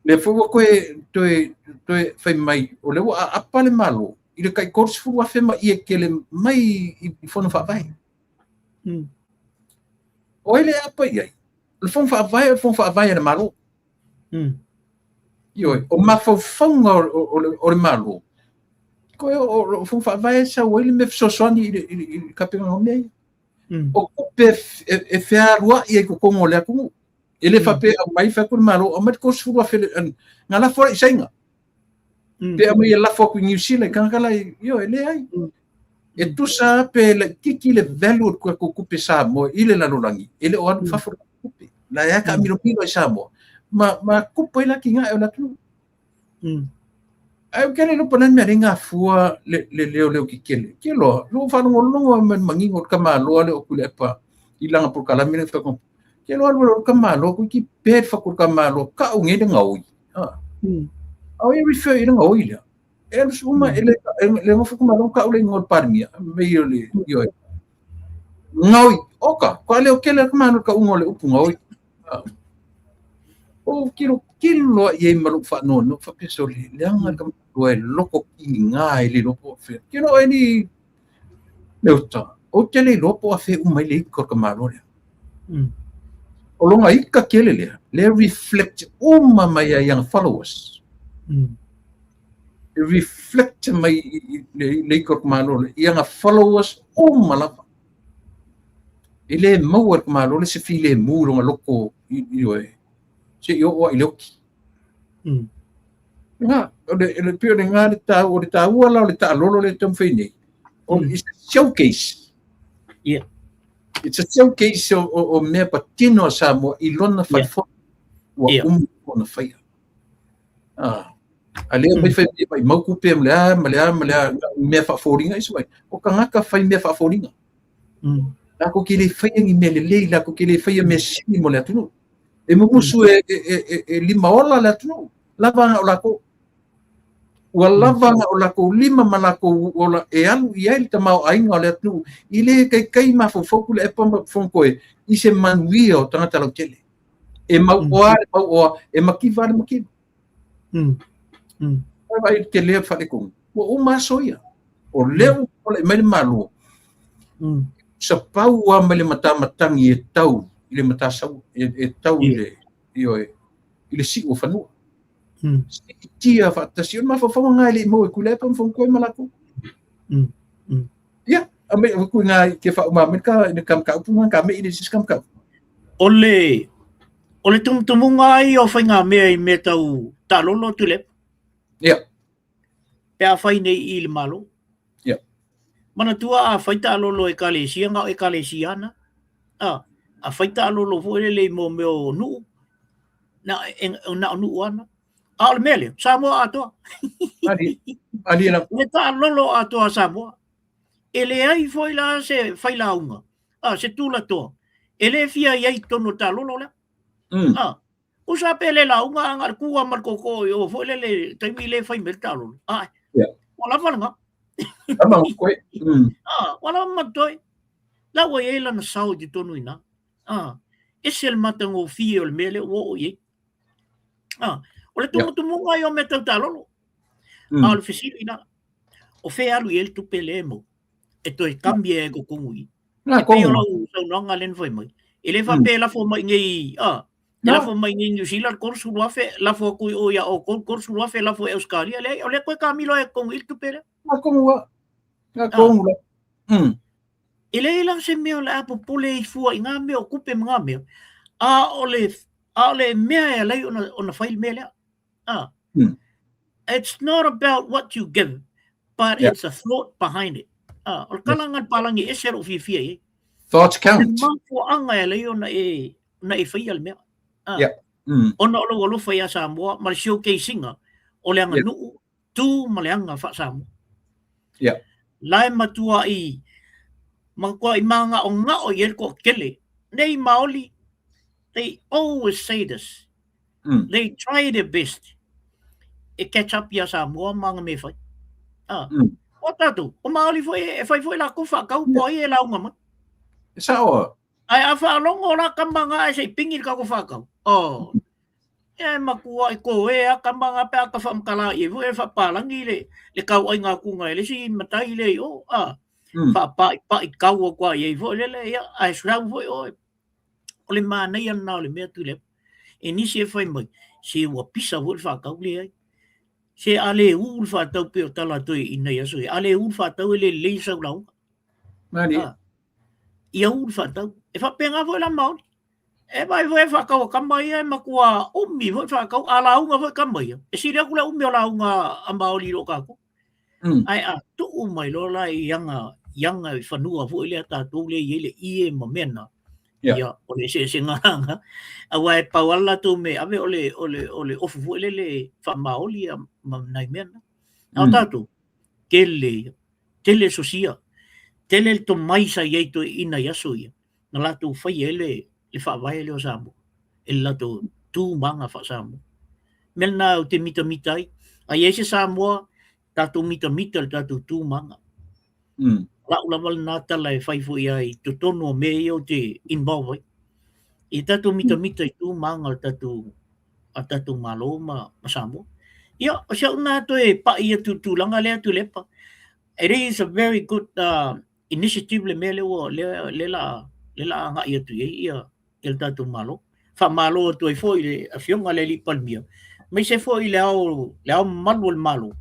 Lea foi ua toe, toe, toe fai mai, o lea ua aapa le Malo i le tai 30,000 ma ie tele mai i Fono Faavae. O ai le aapa i ai? O le Fono Faavae o le Fono Faavae a le Malo. Ioe, o mafaufauga o le Malo, koe o le Fono Faavae e sau ai le mea fesoasoani i le tapenaga o mea ia. O tupe e fealuai ai i totonu o le atunuu. E le faapea e aumai fai atu le Malo, aumai le 30,000 na lafo ai i Saina. Pe aumai e lafo atu i Niu Sila i tagata la ioe, e leai. E tusa lava pe laitiiti le value o le tatou tupe Samoa i le lalolagi, e le o alu i fafo le tatou tupe. La e lava taamilomilo ai Samoa ma, ma tupu ai le atinae o le atunuu. Ae ou te le iloa po o le a le mea lea e gafua le, le leoleo tetele. Ke loa, lou faalogologo lava ma le manino o le tamaloa lea o Tuilaepa i lana polokalame lea na fai atu. Ke loa alu alu le tamaloa, toeitiiti pe le fatu o le tamaloa, tau nei le gaoi. A o ia refer i le gaoi lea. E alu uma, e le, le nofo tamaloa tau le igoa o le Palemia, mei o le, ioe. Gaoi, oka, kua leo kele le tamaloa le tauga o le upu gaoi. O tilotilo loa i ai ma lou faanoanoa, faapea sole, leaga le tamaloa e loko tiga e le iloa po o fea. Ke loa e ni le uta, ou te le iloa po o afea uma ai le ika o le tamaloa lea. O lona ika tele lea, lea reflect uma mai ai ana followers. E reflect mai le ika o le tamaloa lea, i ana followers uma lava. E le maua e le tamaloa lea se filemu i lona loto ioe, se i oo lava i le oti. Nga, o le, le, pei o le nga le taua, o le taua la o le taalolo lea e taumafai nei, o, it's a showcase. It's a showcase o, o, o mea patino a Samoa i lona falefono ua uma ona faia. Ah. A lea mai fai mai mau kupe ma le a ma le a ma le a mea faafoliga isi mai. O tagata fai mea faafoliga. Lakou te le faia ni mea lelei, lakou te le faia mea sili mo le atunuu. E mumusu e, e, e, e, e lima ola le atunuu. Lava na o lakou. Ua lava na o lakou lima ma lakou ola e alu i ai le tamaoaiga o le atunuu. I le kaikai mafaufau Tuilaepa ma Fonotoe i se manuia o tagata lautele. E mauoa le mauoa, e mativa le mativa. Ai vaai i le tele o le faaletonu, ua uma aso ia. O lea ua tulai mai le Malo, sapau lava mai le matamatagi e tau i le matasaua, e tau i le, ioe, i le siu o fanua. Siitia faatasi, o le mafaufauga lena e le i maua e Tuilaepa ma Fonotoe ma latou. Ia. A me ku na ke fa uma me ka ne kam ka upu ka me i sis kam ka. O le o le tumutumuga ai o faigamea i mea tau taalolo Tuilaepa. Ia. Pe a fai nei i le Malo. Ia. Manatua a fai taalolo e ekalesia, na o ekalesia ana. A, a fai taalolo foi lele i mo mea o nuu, na, e, na o nuu ana. A o le mea lea, Samoa atoa. Ali, ali la. Le taalolo atoa Samoa. E leai foi la se failauga, a, se tulatoa, e le fia i ai totonu o le taalolo lea. A, usa pe le lauga a na o le tu lava ma le tootoo i o foi lele i le taimi lea e fai mai ai le taalolo. Ae, ua lava lena. Lava ma totoe. A, ua lava ma totoe. La ua i ai lana sao i totonu i ina. A, ese le matagofie o le mea lea ua oo i ai. A, o le tumutumuga ia o mea tau taalolo. A o le fesili la, o fea e alu i ai le tupe lea e maua e toe kami ai i totonu i i? E pei o lau saunoaga lea na fai mai, e le faapea e lafo mai i nei, a, e lafo mai i nei Niu Sila le 30,000, lafo atu i o ia outou le 30,000, lafo i Ausetalia, leai, o lea toe kamilo ai i totonu i i le tupe lea. Nā kongu a. Nā kongu la. E leai la se mea o le a popole ai fua i ngā mea o tupe ma ngā mea, a o le, a o le mea e ala ai ona, ona fai le mea lea. Ah. It's not about what you give, but it's a thought behind it. Ah, o le kala ngā palangi e se ro fiafia i ai. Thoughts count. Le mafuaanga e ala ai ona e, ona e faia le mea. Ah. Ona o lou alofa iā Samoa ma le showcase-inga o le aganuu tu ma le aga faa-Samoa. La e matuai, matuai māgaʻogaʻo i ai le toatele. Nei Maoli, they always say this. They try their best e catch up iā Samoa ma ana mea e fai. Ah. O tātou, o Maoli foi e fai foi lākou faatau po o ai e lauga mai. E sao a. Ae a faalogo la kama nga e se i pingi le tatou faatau. Oh. E matuai koe a kama nga pe a ka whamakala i e fo e whapalangi le, le kauaiga atu e le isi matai le i o. A. Whaapai kau o kua i e fo lele ia, ae sau foi oe. O le manaia lena o le mea Tuilaepa. E nisi e fai mai, se ua pisa foi le faatau, leai. Se a le u le faatau pei o tala atu i nai aso ia, a le u le faatau e le lelei sau lauga. Malie. A, ia u le faatau. E faapena foi la Maoli. E vaai foi e faatau a kama ia e matua umi foi le faatau, a lauga foi kama ia, e sili atu le umi o lauga a Maoli i lo tatou. Ae a tuu mai loa la i aga, i aga i fanua foi lea tatou lea e i ai le ie ma mea na, ia, o le eseesega lena. Aua e pau lava le latou mea e ave o le, o le, o le ofu foi lele faamaoli ia ma nai mea na. A o tatou, tele ia, tele sosia, tele le tomai sa i ai toeaiina i aso ia, na latou faia ai le, le faavae lea o Samoa, i le latou tu ma aga faa-Samoa. Mea lena ou te mitamita ai, a i ai se Samoa, tatou mitamita i le tatou tu ma aga. Lau lava lena tala e fai foi ai i totonu o mea ia ou te involve ai. I tatou mitamita i tu ma aga o le tatou, a le tatou Malo ma, ma Samoa. Ia, o si au lena toe pai atu i le tulaga lea Tuilaepa. It is a very good initiative le mea lea ua lea lea la lea la agai atu i ai ia ia le tatou Malo. Faamalo atu ai foi i le Afioga i le Alii Palemia, aemaise foi le ao le ao mamalu o le Malo,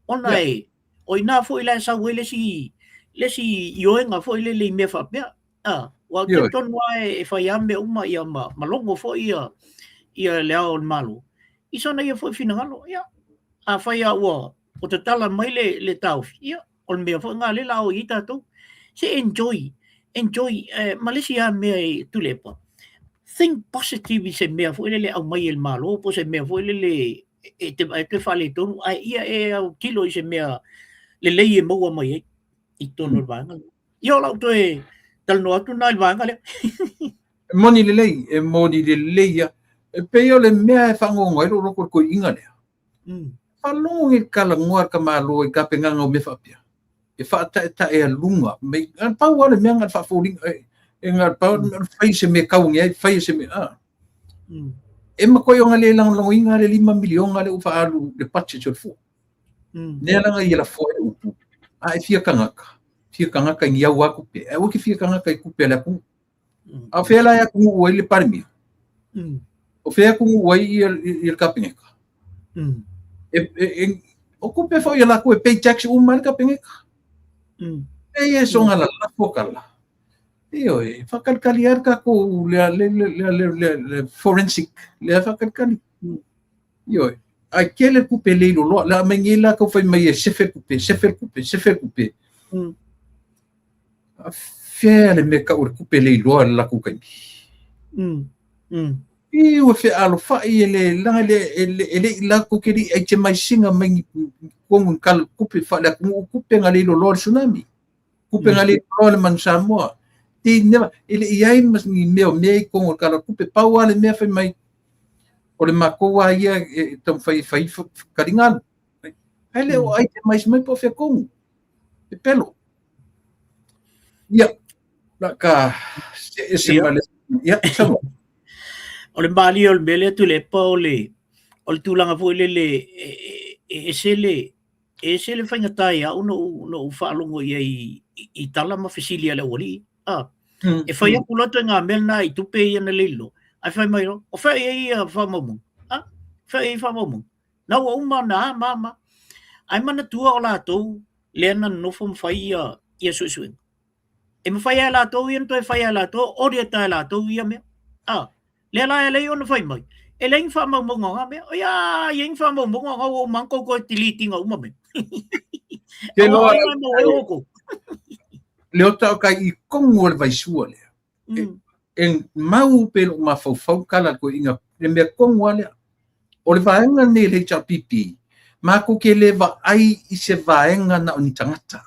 ona e o i ina foi la e sau ai le isi le isi ioega foi lele i mea faapea. A, aua ou te talitonu lava e fai lava mea uma ia ma, ma logo foi ia ia le ao o le Malo i sona ia foi finagalo. Ia, afai lava ua ua tatala mai le le taofi, ia o le mea foi lena lea la o i ai tatou. Se enjoy, enjoy, eh, ma le isi lava mea e Tuilaepa, think positive i se mea foi lele e aumai e le Malo po o se mea foi lele e te vaai atu e faaletonu, ae ia e autilo i se mea lelei e maua mai ai i totonu o le vaega lea. Ia o lau toe talanoa atu lena i le vaega lea. E moni lelei, e moni lelei ia. E pei o le mea e fagogo ai lou loto i le toeaina lea. Faalogo i le talanoa a le tamaloa i tapenaga o mea faapea. E faataetaealuga mai, pau lava le mea na o le faafoliga, e na o le pau le fai se mea tau ane ai, fai se mea, a. E matuai ona le lagolagoina le $5 miliona lea ua faaalu i le budget o le fua. Lea laga ia lafoa ai le upu, a e fia tagata, fia tagata i ni au lava tupe, ae aua e te fia tagata i tupe a le atunuu. A o fea la e atunuu ai le Palemia? O fea e atunuu ai ia, ia le Kapeneta? E, e, e, o tupe foi a latou e pay tax uma ai le Kapeneta. E ia soga lalafo kala. Ioe, faakalikali lava le tatou le forensic, lea faakalikali. Ioe, ae tele le tupe le iloloa. Le a aumai nei la tau fai mai e sefe tupe, sefe tupe, sefe tupe. Fea le mea tau o le tupe le iloa i le latou taimi. I ua fealofai e le laga le e le i latou te le i itemize ina mai ni tonu ni tala tupe faale-atunuu tupe na le iloloa le tsunami. Tupe na le iloloa le Manu Samoa. They never, e le i ai ma ni mea o mea i tonu o le tala o le tupe. Pau lava le mea fai mai, o le matou lava ia e taumafai e fai taligalu. Ae le o itemize mai po o fea tonu. Pepelo. Ia, la ka se ese ma le... Ia, sama. O le malie o le mea lea Tuilaepa o le o le tulaga foi lele e ese le e ese le faigata ia au na ou faalogo i ai i tala ma fesili a le aualii. Ah, e fai atu loa ituaiga mea lena i tupe ia na leilo. Ae fai mai loa, o fea i ai ia faamaumauga? Ah, fea i ai faamaumauga? Na ua uma ona a ma ma. Ae manatua o latou lea na nonofo ma fai ia, ia suesuega. E mafai lava e latou ia ona toe fai e latou, audit e latou ia mea. Ah, lea la e lei ona fai mai, e leai ni faamaumauga o na mea. Ia, e i ai ni faamaumauga o na ua uma ona tou toe delete ina uma mea. Te loa, le ota o kai i kongu o le vaisua lea. E mau pe lou mafaufau tala a le toeaina, le mea tonu lava lea. O le vaega lenei o le HRPP, matou te le vaai i se vaega na o ni tagata.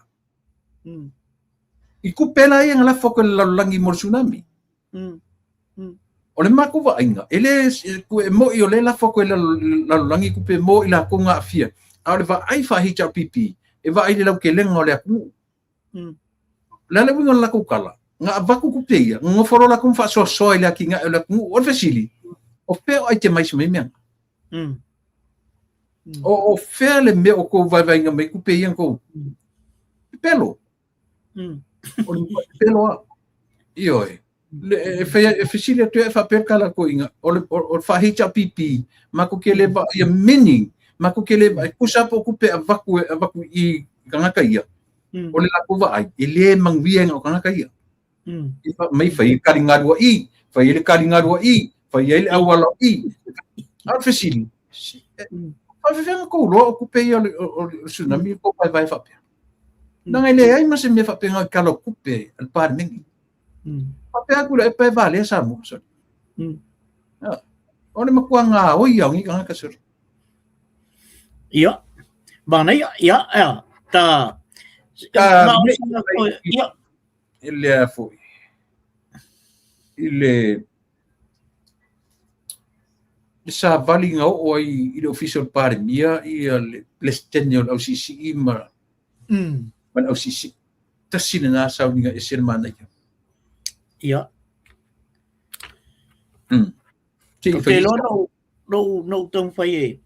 I tupe la ia na lafo atu e le lalolagi mo le tsunami. O le matou vaaiga, e le e moi o lea e lafo atu e le lalolagi tupe mo i latou na aafia, a o le vaai faa-HRPP, e vaai i le lautelega o le atunuu. O le a le uiga o le latou tala? Na avatu tupe ia, nonofo loa latou ma faasoasoa i le atinae o le atunuu. O le fesili, o fea o itemize mai mea na? O fea le mea o tou vaevaeina mai tupe ia na tou pepelo? O le pepelo lava. Ioe. E fesili atu ai faapea le tala a le toeaina, o le faa-HRPP, matou te le vaaia meaning, matou te le vaai, tusa lava po o tupe e avatu, e avatu i tagata ia, o le latou vaai, e le manuia na o tagata ia. Mai fai le taligalu a i, fai le taligalu a i, fai ai le auala o i. A o le fesili, faafefea ona tou iloa o tupe ia o le tsunami tou vaevae faapea? Leaga e leai ma se mea faapena i tala o tupe a le Palemene. Faapea atu le epa e valea Samoa, sorry. O le matua gaoi ia o nei tagata, sorry. Ia, manaia, ia, ia, ta... Ta, ia. E lea foi, i le savali na oo ai i le ofisa o le Palemia ia le Peresetene o le Ausiisii ma ma le Ausiisii. Tasi lena sauniga ese le manaia. Ia. Ou te iloa na ou taumafai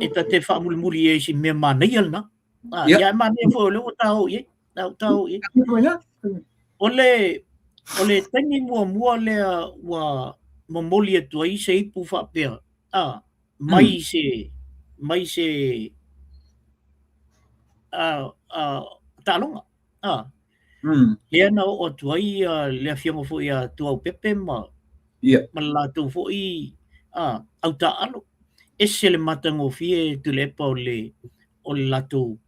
e ta te faamulimuli i ai i si mea manaia lena. Ah, ia, e manaia foi o lea ua ta oo i ai. Ua ta oo i ai. O le taimi muamua lea ua momoli atu ai se ipu faapea, ah, mai se mai se taaloga. Lea na oo atu ai le afioga foi ia Tuaopepe ma ma le latou foi au taaalo. Ese le matagofie Tuilaepa o le o le latou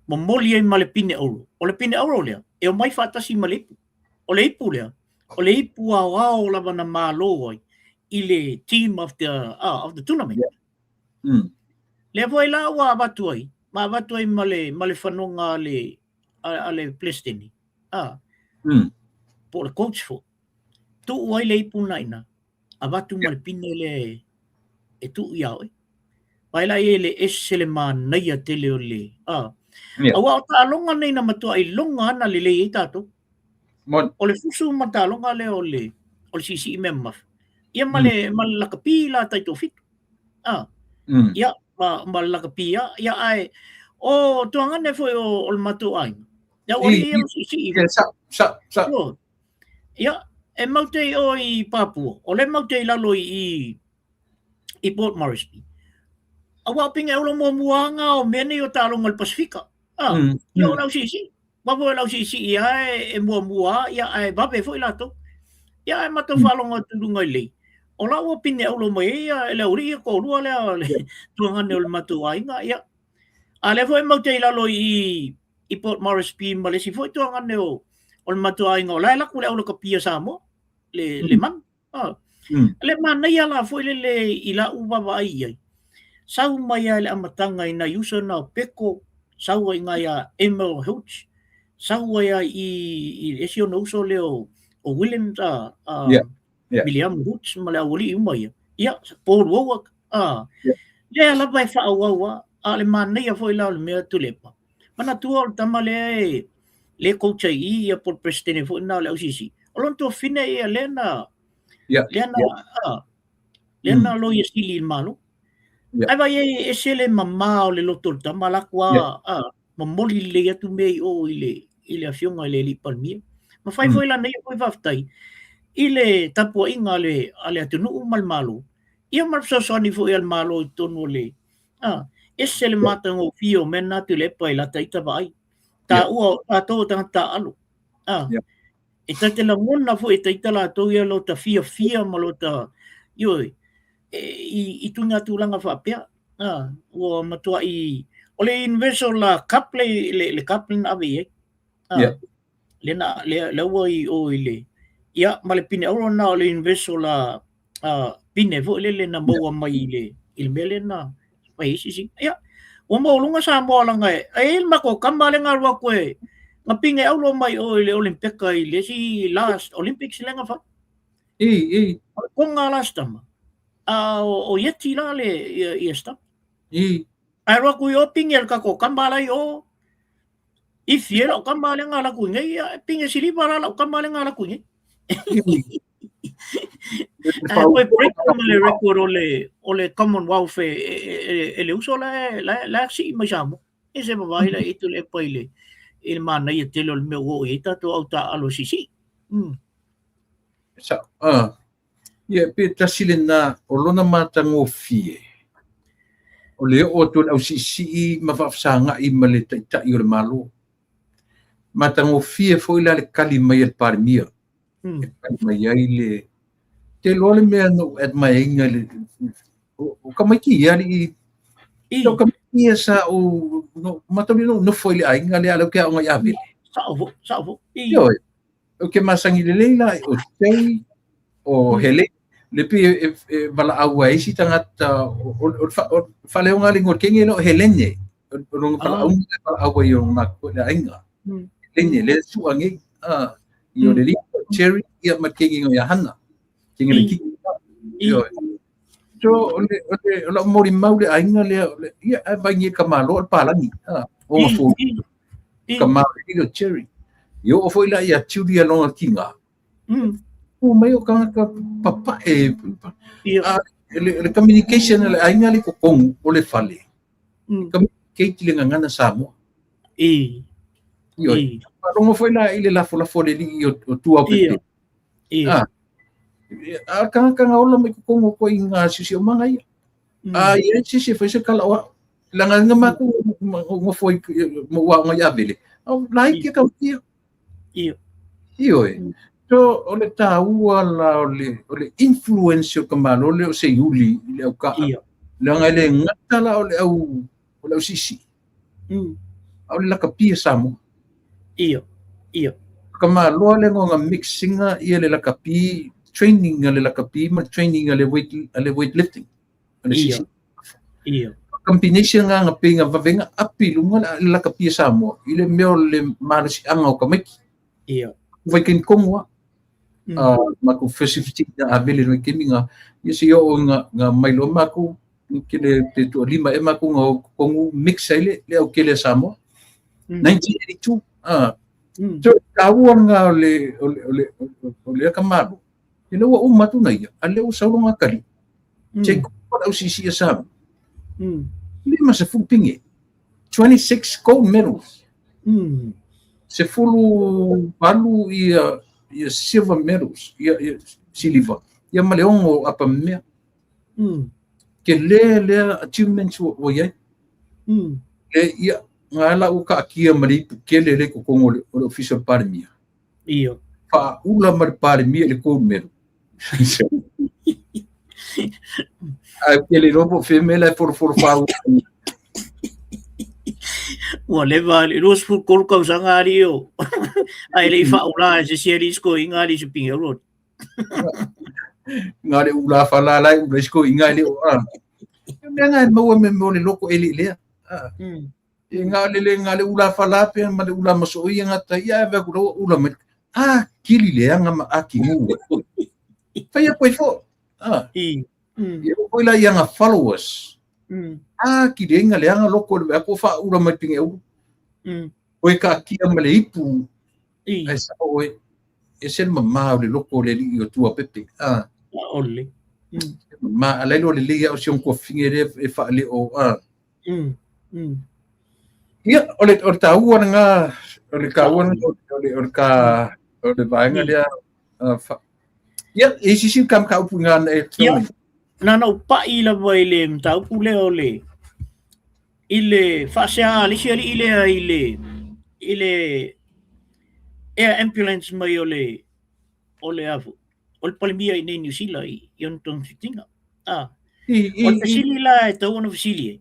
momoli ai ma le pine auro. O le pine auro lea, e omai faatasi ma le ipu. O le ipu lea, o le ipu aoao lava na malo ai i le team of the tournament. Lea foi la ua avatu ai, ma avatu ai ma le, ma le fanoga a le, a le Peresetene, po o le coach foi. Tuu ai le ipu na ina, avatu ma le pine lea e tuu ia oe. Vaai la i ai le ese le manaia tele o le... Aua o taaloga nei na matuai loga ana lelei ai tatou. O le fusu ma taaloga lea o le o le siisii mea mamafa. Ia ma le ma le lakapi la taitoafitu. Ia ma le lakapi ia, ia ae o tuagane foi o le matou aiga. Ia ua ia ma siisii. Sa sa sa. Ia e mau te i o i Papua. O le mau te i lalo i i Port Moresby. Aua o pine auro muamua anga o mea nei o taaloga o le Pasifika. Ia o le au siisii. Aua foi o le ausiisii lava e muamua lava, ia ae vave foi latou. Ia ae matou faalogo atu i luga i lei, o la ua pine auro mai ai ia le aualii ia toalua lea o le tuagane o le matou aiga, ia. A lea foi matou te i lalo i i i Port Moresby ma le isi foi tuagane o o le matou aiga o la e alu atu le aulakapi a Samoa, le manu. Le manaia la foi lele i lau vaavaai i ai, sau mai lava i le amataga i nai uso na o Peko, sau ai i ina ia Emil Hilch, sau ai lava i i le isi ona uso lea o Williams, William Hilch ma le aualii uma ia, ia, Paul Wowak, lea lava e faaauau lava. A o le manaia foi la o le mea Tuilaepa, manatua o le tama lea e le coach ai i i, ia po o le Peresetene foi lena o le LCC, o lona tuafafine ia lea na lea na lea na loia sili i le Malo. Ae vaai ai e ese le mama o le loto o le tama, alu atu lava momoli lelei atu mea i o i le afioga i le alii Palemia. Ma fai foi lana ia foi faafetai i le tapuaiga a le atunuu ma le Malo, ia ma le fesoasoani foi a le Malo i totonu o le ese le matagofie o mea na Tuilaepa i lata ita vaai. Taua o tatou o tagata taaalo. E ta te lagona foi e taita latou ia lota fiafia ma lota, ioe, i tuiga tulaga faapea. Ua matuai, o le Universal Cup le cup lea na ave i ai. Lea na, lea ua i o i le, ia, ma le pine auro lena o le Universal pine foi lele na maua mai i le mea lea na fai ai siisiiga. Ia, ua maualuga Samoa leaga e i ai le matou tama lea na alu atu e na pine auro mai o i le Olympeka i le isi last Olympics lea na fai. O le Tonga la si tama, a o Ieti la le ia si tama. Ae alu atu i o pine le tatou tama la i o. Ifi e lau tama lea na alu atu i nei, ia, e pine siliva la lau tama lea na alu atu i nei. Ae toe break ma le record o le Commonwealth e le uso la e sii mai Samoa. E se vaavaai la i Tuilaepa i le manaia tele o le mea ua oo i ai tatou au taaalo siisii. Sa, ia, pe tasi lena o lona matagofie, o le oo atu o le ausiisii ma faafesagai ma le taitai o le Malo. Matagofie foi la le kali mai a le Palemia. E kali mai ai le te loa le mea na ou admire-ina le o tamaiti ia alii o tamaiti ia sa ou no matauli no nofo i le aiga lea lea ke aoga i Avele. Sao fo, sao fo. Ioe. O ke masangi lelei la o Terry o Hele le pe e valaau ai isi tagata o le faaleoga le igoa kenge o Helene o lona valaauga le valaau ai o matou le aiga. Helene le sua nei i o le li Terry ia ma kenge ia Hana. Kenge le kiki. Ioe. So o le o le o lau molimau le aiga lea ia e vai nei ka malo o le palagi. O nga fo. Ka malo o Terry. I oo foi la ia Julia lona tiga. O mai o tagata papae. A le communication a le aiga le totonu o le fale. Communicate le gagana Samoa. Ioe. Faalogo foi la i le lafolafo a le alii o Tuaopepe. A tagata na ola mai totonu o koe i ngā siosiomaga ia. A i ai se isi e fai se kala o au. Leaga na matou nofo i ma ua aoga i Avele, laiti e tautia. Ioe. So, o le taua la o le influence o ka Malo lea o Seiuli i le au taaalo. Leaga e le gata la o le au o le au siisii. A o le lakapi a Samoa. Ka Malo le nga mixinga ia le lakapi, training a le lakapi ma training a le weight lifting. O le siisii. Combination nga nga pe nga vavenga api lunga le lakapi a Samoa i le mea o le malosiaga o tamaiti. Vai ken kongo makou first na avele no kemi nga ia se o nga nga mai lo makou ke le te tu lima e makou nga kongu mix ai le au kele Samoa 1982 so taua nga o le o le o le ka malo ina ua uma atu na ia a le o saulo nga kali check ko au sisi a Samoa 50 pinge 26 gold medals 18 ia ia silver medals ia ia siliva ia ma le 6 apa mea ke le lea achievements ua iai le ia Nga la ua kaatia ma le ipu tele lea i totonu o le Ofisa o le Palemia. Io. Faaula ma le Palemia i le gold medal. Ae ou te le iloa po o fea mea la e folofolo faaula. Ua leva alii, 23 tausaga alii o. Ae le i faaula e se isi alii sikoiga alii se pigeolo. Nga le ula fala la ula isi koiga e le o a. Mea nga e maua me mo le loko e le lea. E nga le le nga le ula fala pe ma le ula maso ia nga ta ia ave ku lo ula mai. A kili le anga ma a ki ngu. Fai a koe fo. A. Ia ko ila ia nga followers. A ki le nga le anga loko le ako fa ula mai pinge u. Koe ka kia ma le ipu. Ai sa oe. E se le mamā o le loko o le alii o Tuapepe. A. Ole. Ma alai lo le lei o si on tuafafine lea e faaleo. A. Ia, o le taua lena, o le taua lena, o le ka, o le vaega lea. Ia, e isi si ka mataupu i ngā e Ia, na na ou pai lava i le mataupu lea o le i le faasea a le isi alii lea i le air ambulance mai o le o le a o le Palemia i nei Niu Sila i ona togafitiga. A, o le fesili la e tatau ona fesili ai,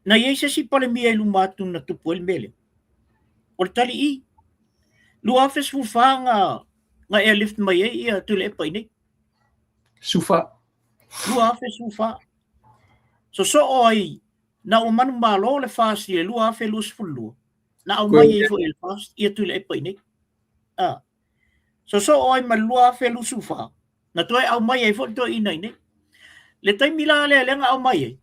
na i ai se isi Palemia i luma atu na tupu ai le mea lea? O le tali i, 2014 na airlift mai ai ia Tuilaepa i nei. Sufa. 2014. Sosoo ai na ua manumalo le FAST i le 2022, na aumai ai foi e le FAST ia Tuilaepa i nei. A, sosoo ai ma le 2024, na toe aumai ai foi le toeaina i nei. Le taimi la lea lea na aumai ai,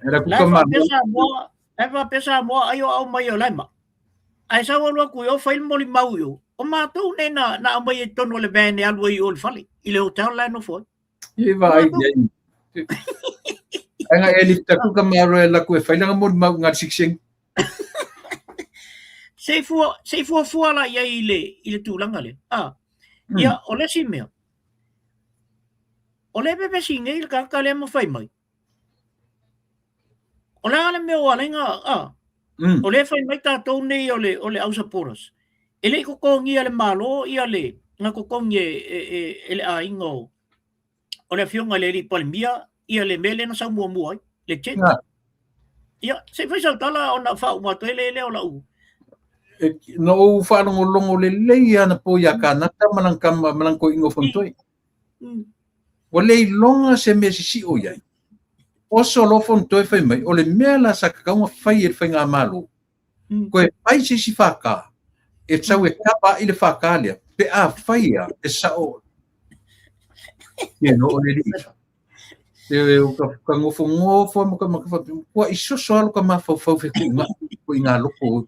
la e faapea Samoa, la e faapea Samoa ai o aumai o la e maa. Ae sau alu atu i o fai le molimau i o, o matou nei na aumai ai i totonu o le van e alu ai i o i le fale, i le hotel la e nofo ai. I vaai i ai. Ai nga e lifta ku ka maro e laku e fai langa molimau nga sikseng. Se i fua, se i fuafua la i ai i le tulaga lea. Ah, ia, o le isi mea, o le pepesi nei le tagata lea ma fai mai. O le a le mea ua ala ai ona, ah, o lea e fai mai tatou nei o le au supporters. E le i totogia e le Malo ia le, na totogi e le aiga o le afioga i le alii Palemia ia le mea lea na sau muamua ai, le jet. Ia, se i fai sau tala ona faauma atu ai lea o lau. Na ou faalogologo lelei lava anapo ia Kanata ma lana tama ma lana toeaina o Fonotoe. Ua le iloga se mea sisio i ai. Oso loa Fonotoe fai mai, o le mea la sa tatau ona fai e le faigamalo, toe fai se isi FK e sau e kava ai le FK lea, pe afai lava e sao o le alii. E o ka nofonofo ma ka ma ka ua i soso alo ka mafaufau fe ku nga ko i ngā loko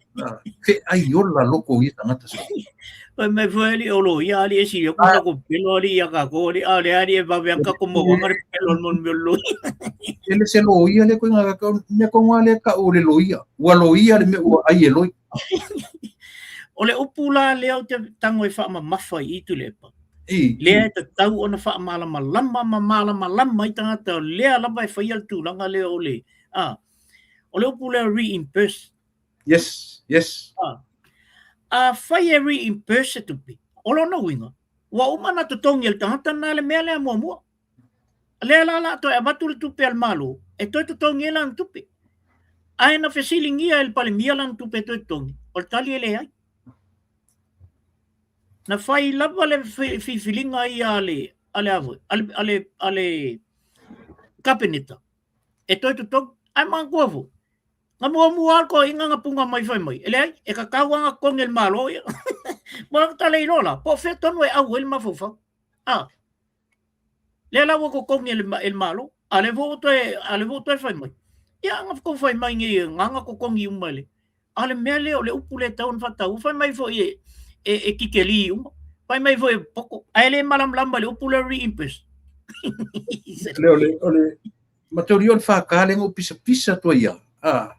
fe ai ola loko i tangata so. Fai mai foi ali o lo ia ali e sili ko ko pelo ali ia ka ko ali ale ali e vave ka ko mo ngare pelo mo mo lo. Ele se lo ia le ko nga ka me ko ngā le ka o le lo ia. Ua lo ia le me ua ai e loi. O le upu la lea ou te tago e faamamafa i Tuilaepa. Lea e tatau ona faamalamalama ma malamalama ai tagata o lea lava e faia le tulaga lea o le a o le upu lea reimburse. Yes, yes. Afai e reimburse se tupe, o lona uiga, ua uma ona totogi e le tagata lena le mea lea muamua. Lea la o le a toe avatu le tupe a le Malo e toe totogi ai lana tupe. Ae na fesiligia e le Palemia lana tupe e toe totogi, o le tali e leai. Na fai lava le filifiliga ia a le a le a le a le a le Kapeneta e toe totogi. Ae manatua foi, na muamua lava le toeaina na puna mai fai mai, e leai, e tatau lava ona totogi e le Malo ia. Mo le tala iloa la, po o fea tonu e au ai le mafaufau. A, lea la ua totogi e le Malo, a lea foi ua toe, a lea foi ua toe fai mai. Ia, na tou fai mai nei, na na totogi uma e le, a le mea lea o le upu lea e tatau ona faataua. Fai mai foi e kikeli uma, fai mai foi e poto, ae le malamalama i le upu lea reimburse. Le o le, o le, mataulia o le FK lea na ou pisapisa atu ai ia. A,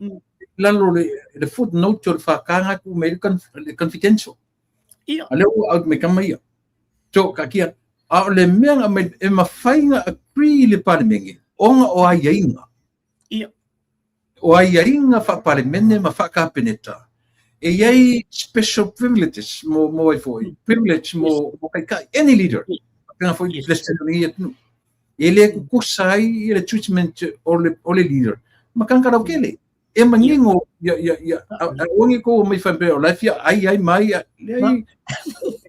lalo le, le footnote o le FK nga ku mai le confidential. Ia. A lea ua out mai kama ia. So, ka kia, a o le mea nga mai, e mafai na agree le Palemene, ona o aiaiga. Ia. O aiaiga faa-Palemene ma faa-Kapeneta, e i ai special privileges mo ai foi, privilege mo taitai, any leader, faapena foi le Peresetene o lenei atunuu. E le tutusa ai le treatment o le leader ma tagata lautele. E manino ia aua ne i tou omai faapea o la e fia ai ai ma ai, leai,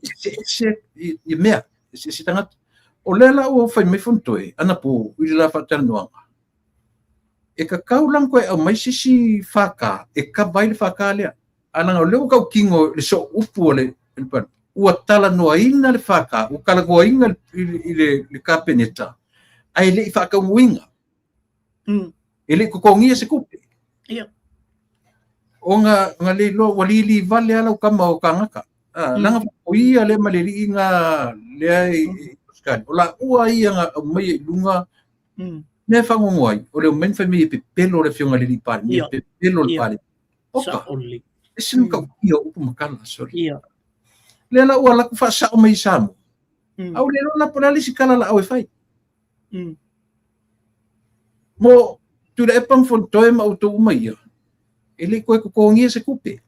eseese ia mea, eseese tagata. O lea la ua fai mai Fonotoe anapo i le la faatalanoaga, e tatau la ona toe aumai se isi FK e kava ai le FK lea. Ae leaga o lea ua tautino i le sooupu a le Palemia, ua talanoaina le FK, ua talanoaina i le Kapeneta, ae le i faataunuuina. E le i totogia se tupe. Ona na le iloa, ua lili vale lava lau tama o tagata. Leaga o ia lea ma le alii na lea i Australia. O laua ia na aumaia i luga mea e faanoano ai, o le omai ma fai mai e pepelo le afioga i le alii Palemia, pepelo le Palemia. Oka, ese le matautia o upu ma tala, sorry. Lea la ua alu atu faasao mai i Samoa. A ua le iloa la po o le a le isi tala laau e fai. Mo Tuilaepa ma Fonotoe ma outou uma ia, e le i toe totogia se tupe.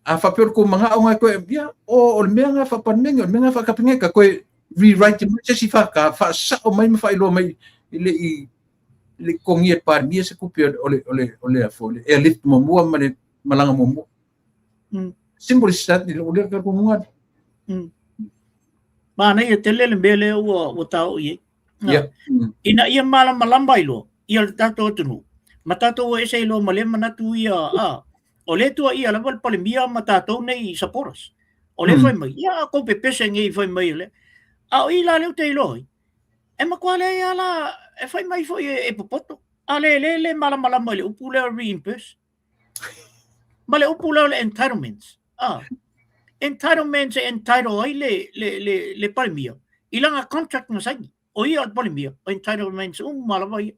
A faapea o le tou manao na e toe, ia, o le mea na faa-Palemene, o le mea na faa-Kapeneta, toe rewrite mai se isi FK, faasao mai ma faailoa mai e le i totogia e le Palemia se tupe o le airlift muamua ma le malaga muamua. Simple as that, o lea ka kumunga. Manaia tele le mea lea ua taoo i ai. Ina ia malamalama ai loa ia le tatou atunuu ma tatou o ese ai loa ma lea manatu ia, o lea tuuaia lava le Palemia ma tatou nei supporters. O lea fai mai, ia a kou pepese nei fai mai o lea. A o i la lea ou te iloa ai, e matua leai lava la, e fai mai foi e popoto. A le le le malamalama i le upu lea o reimburse. Ma le upu lea o le entitlements. Entitlements e entitle ai le Palemia i lana contract na saini. O ia o le Palemia, o entitlements uma lava ia.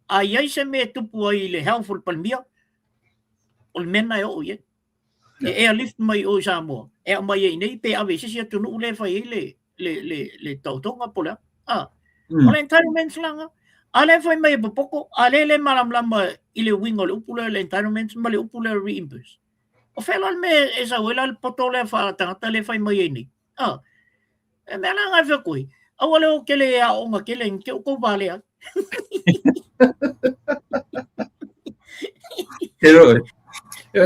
A i ai se mea e tupu ai i le health o le Palemia, o le mea lena e oo i ai. E airlift mai o i Samoa, e aumai ai i nei pe ave i se isi atunuu lea e fai ai le taotoga po o le a. O le entitlements la lena. A lea e fai mai e popoto, a lea e le malamalama i le uiga o le upu lea o le entitlements ma le upu lea o le reimburse. O fea la le mea e sau ai la le poto lea faa-tagata lea e fai mai ai nei? E mea la ngai fai atu ai, aua le o tele e aooga tele, ni te o tou valea ai. E roe. E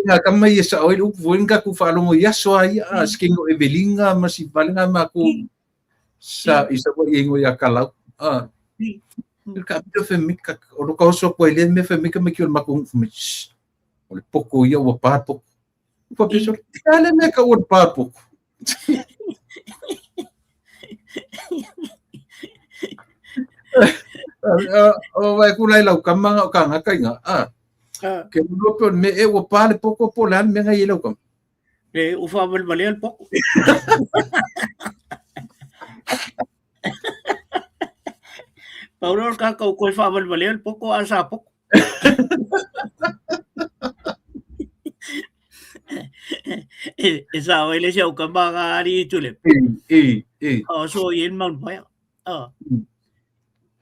ngā kama i e sao ai le upu foi nga ku faalogo i aso a ia, a se kingo Evelina ma si valenga ma ku sa i sa i ngo ia kalau. Ka pito fe mika o lo ka oso ko ile me fe mika me ki o maku me o le poko ia ua pa poko. Ua pito ka le me ka ua pa poko. O vai ku lai lau kama o ka ngaka inga. Ke lo pe me e ua pa le poko po le me ngai lau kama. E u fa val vale al poko. Paulo ka kau koi fa val vale al poko a sa poko. E sa o ele se au kama ka ari tule. E e. O so i el maun pa.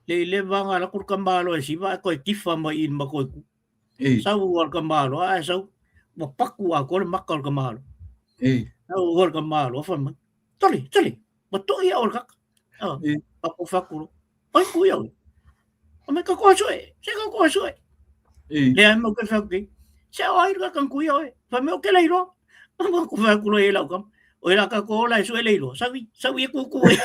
Le le vanga la kur kama lo e siva ko e tifa ma i ma ko ku. Sau o le kama lo a sau ua paku a ko le maka o le kama lo. Sau o le kama lo fa mai. Toli, toli. Ua toi au le kaka. Paku faku lo. Oi ku iau. O me ka koa sue. Se ka koa sue. Le ai mau ke whaku ki. Se o ai ka ku iau e. Fa me o ke leiro. Ma ku whaku lo e lau kam. O ila ka ko ola e sue leiro. Sawi, sawi e kuku e.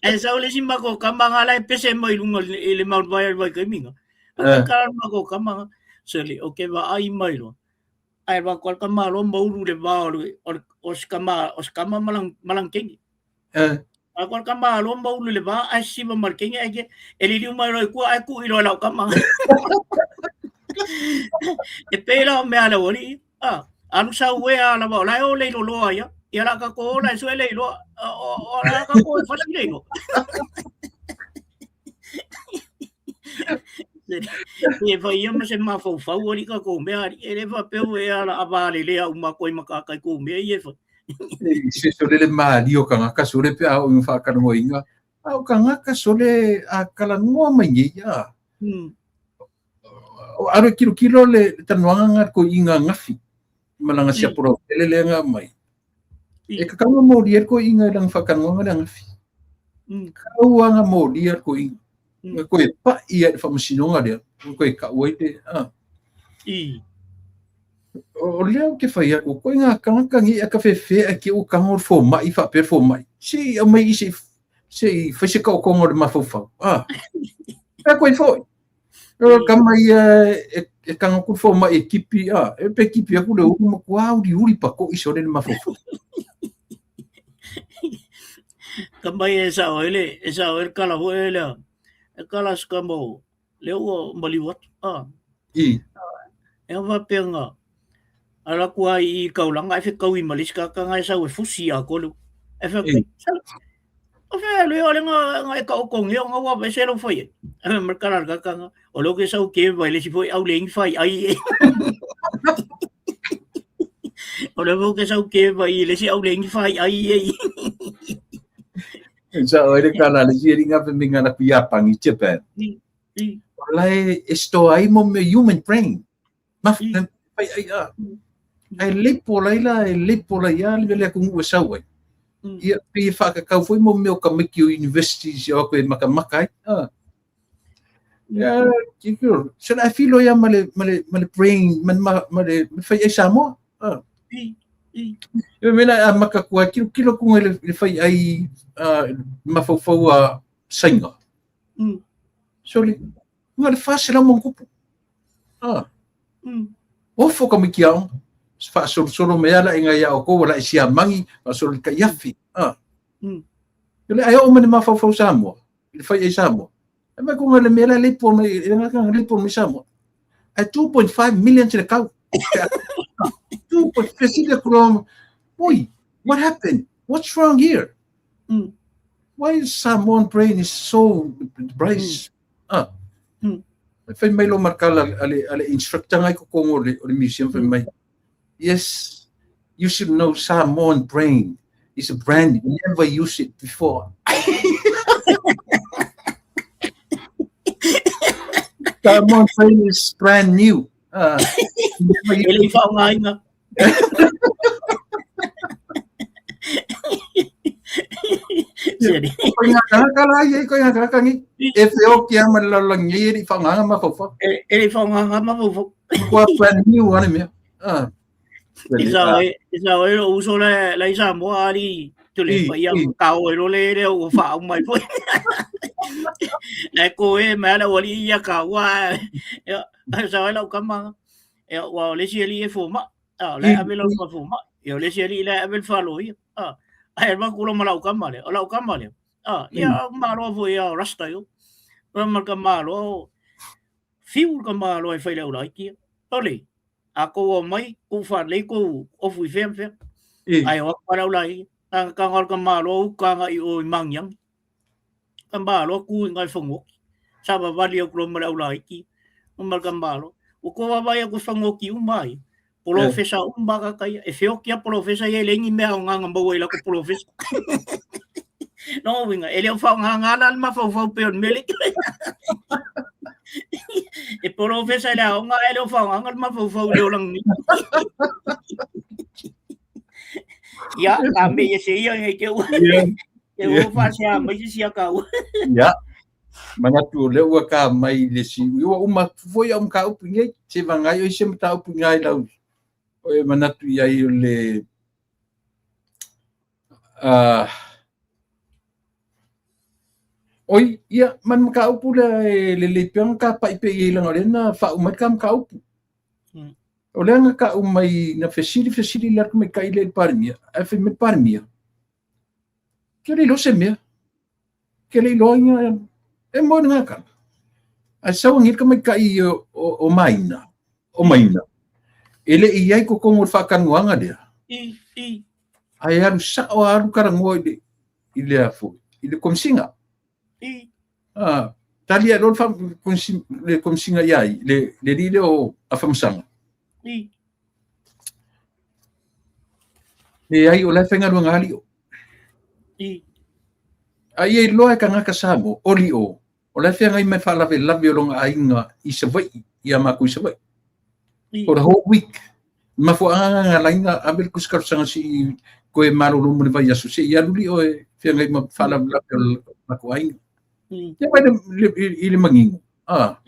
E sau le si mako kamanga la e pese mai lunga i le Mount Vai vai kai minga. Ka ka mako kamanga. Se le o ke va ai mai lo. Ai va ko ka malo maulu le va o o skama o skama malang malang kengi. A ko ka malo maulu le va ai siva mal kengi ai ke e liliu mai lo kua ai ku i lo lau kama. E pela o mea le wali. A alu sa ue a la va la o le lo loa ia. Ia la ka ko la sue le lo o la ka ko fasi le lo. E fai ia ma se mafaufau ali ka ko mea ali e le faapea e ala a vale le au ma koi ma ka kai ko mea ia e fai. Se sole le maali o kangaka sole pe a o i whaakanoa inga. A o kangaka sole a kalanoa mai nei ia. O alo kilokilo le talanoaga nga toeaina gafi ma laga siapo lautele lea na aumai. E tatau ona molia le toeaina i lana faatalanoaga lea gafi. Tatau lava ona molia le toeaina. Na toe pai ai i le faamasinoga lea, na toe tau ai le... O lea ou te fai atu, ituaiga tagata nei a tafefe ae te i ua tago le fomai faapea le fomai, se i aumai i i se i fai se taotoga o le mafaufau. Fai atu ai foi. O le tama ia e tago atu le fomai e tipi, e pe tipi atu le ulu, matua uliuli pato'i sole le mafaufau. Tama ia e sao ai le, e sao ai le tala foi lea, e tala se tama o lea ua maliu atu. E faapea nga, alu atu lava i i taulaga ae fetaui ma le isi tagata na e sau e fusi atoa le Ae fai atu, sala, o fea e alu ai o lea na e taotogia ona ua aveese lau fai ai. Ae fai mai le tala a le tagata na, o lea ou te sau ke vai le isi foi au leai ni fai ai e. O lea foi ou te sau ke vai i le isi au leai ni fai ai e. Sa o le tala a le isi alii nga fai mai na alu atu i Iapani, Japan. O la e store ai mo mea human brain. Fai ai a. Ae lepo lai la, e lepo lai a le atunuu e sau ai. Ia, pei e whakakau foi mo mea o tamaiti o universities i o atu e makamaka ai. Ia, se la e filo ia ma le, ma le, ma le brain, ma, ma, ma le fai ai Samoa. Ia mena a maka kua kilo kilo kunga le, le fai ai mafaufau a Saina. Sole, nga le 400+. Ofo tamaiti aoga. Faasolosolo mai ala inga ia o kou la isi mangi, faasolo le tai afi. Le ai o mane mafaufau Samoa, le fai ai Samoa. E mai kunga le mea la le po mai, le nga le po mai Samoa. Ai 2.5 million le kau. 2.5 kulong. Oi, what happened? What's wrong here? Why is Samoan brain is so bright? Fai mai lo markala ale instructor ngai ko kongo le o le museum fai mai. Yes, you should know Samoan brain is a brand you never used it before. Samoan brain is brand new. Never used E le i faaaogaina. Seri. Ko ngā kākā la ia, ko ngā kākā ni. E whio ki a ma le lalolagi nei e le i faaaogaina mafaufau. E le i faaaogaina mafaufau. Kua brand new ana mea. I sao ai, i sao ai lou uso la la i Samoa ali Tuilaepa ia kao ai loa le lea ua faauma mai foi. La e ko e mai ala ua alii ia kaua. Ia, sao ai lau tama. Ia, ua o le isi alii e fomai. O la e ave lona fomai. Ia, o le isi alii la e ave le faaloia. Ae alu atu loa ma lau tama lea. O lau tama lea. Ia, malo foi ia o Rasta io. Ma le tama loa o fiu le tama loa e fai le au laiti ia. Ole, a kou omai, kou faalelei kou ofu i fea ma fea. Ae o atu lava le au laiti. Na taga o le tama loa uka agai i o i Magiagi. Tama loa tu i ina i Fanuaoki. Savavali atu loa ma le au laiti ma le tama loa. Ua tou vaavaai atu i Fanuaoki uma ai. Polofesa uma tagata ia. E feoti lava polofesa ia e leai ni mea aoga na maua i latou polofesa. Lona uiga, e le o faaaogaina la le mafaufau pei o le mea lea. E polofesa i le aoga ae le o faaaogaina le mafaufau i le olaga nei. Ia, a me ia se ia ngai te ua. Te ua faasea mai se isi a kāua. Ia, manatu o lea ua ka mai le si ua uma atu foi au mataupu nei, se vagai oi se mataupu ngai lau o e manatu i ai o le oi, ia, ma le mataupu lea e lelei pea ona tapa'i pea i ai leaga o lea na faauma ai le ta mataupu. O lea na tau mai, na fesili fesili le atu tamaitai lea i le Palemia, ae fai mai le Palemia, ke le iloa se mea, ke le iloa ina e moe le gakala. Ae sau agi le tamaitai o Maina, o Maina, e le i ai totonu o le faatanoaga lea. Ae alu sao a alu talanoa i le i le afo, i le komisiga. Tali ae loa le komisiga ia ai, le alii lea o Afamasaga. Leai, o la e faigaluega lava Lio. A ia iloa e tagata Samoa, o Lio, O la e feagai ma le faalavelave o lona aiga i Savaii, ia matou i Savaii. For the whole week. Mafuaaga na ala ai ona ave le tusi talosaga se i toe malolo mo le vaiaso, se i alu lio e feagai ma faalavelave o le latou aiga. Ia mai i le manino. Ah.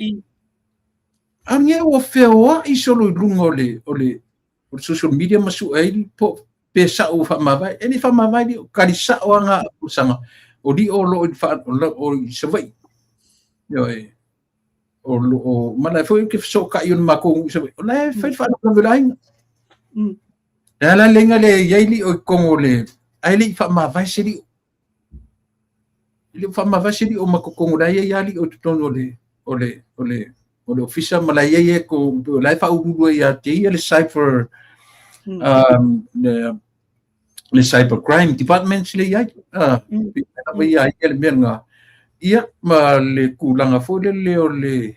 A lea ua feoai solo i luga o le, o le, o le social media ma sue ai po pe sa'o ua faamavae. E le i faamavae lio, kali sa'o lava na talosaga o lio o lo o i o i Savaii. Ioe. O lo o ma la e foi ou te fesootai i le matou nuu i Savaii, o la e fai le faalavelave o le aiga. Le a la le aiga lea e i ai lio i totonu o le, ae le i faamavae se lio. E le o faamavae se lio ma totonu o la e i ai lava lio i totonu o le o le o le o le ofisa ma la e i ai e ko la e faauluulu ai ia te ia le cyber le le cyber crime department le i ai. Lava ia ia le mea lena. Ia ma le tulaga foi lele o le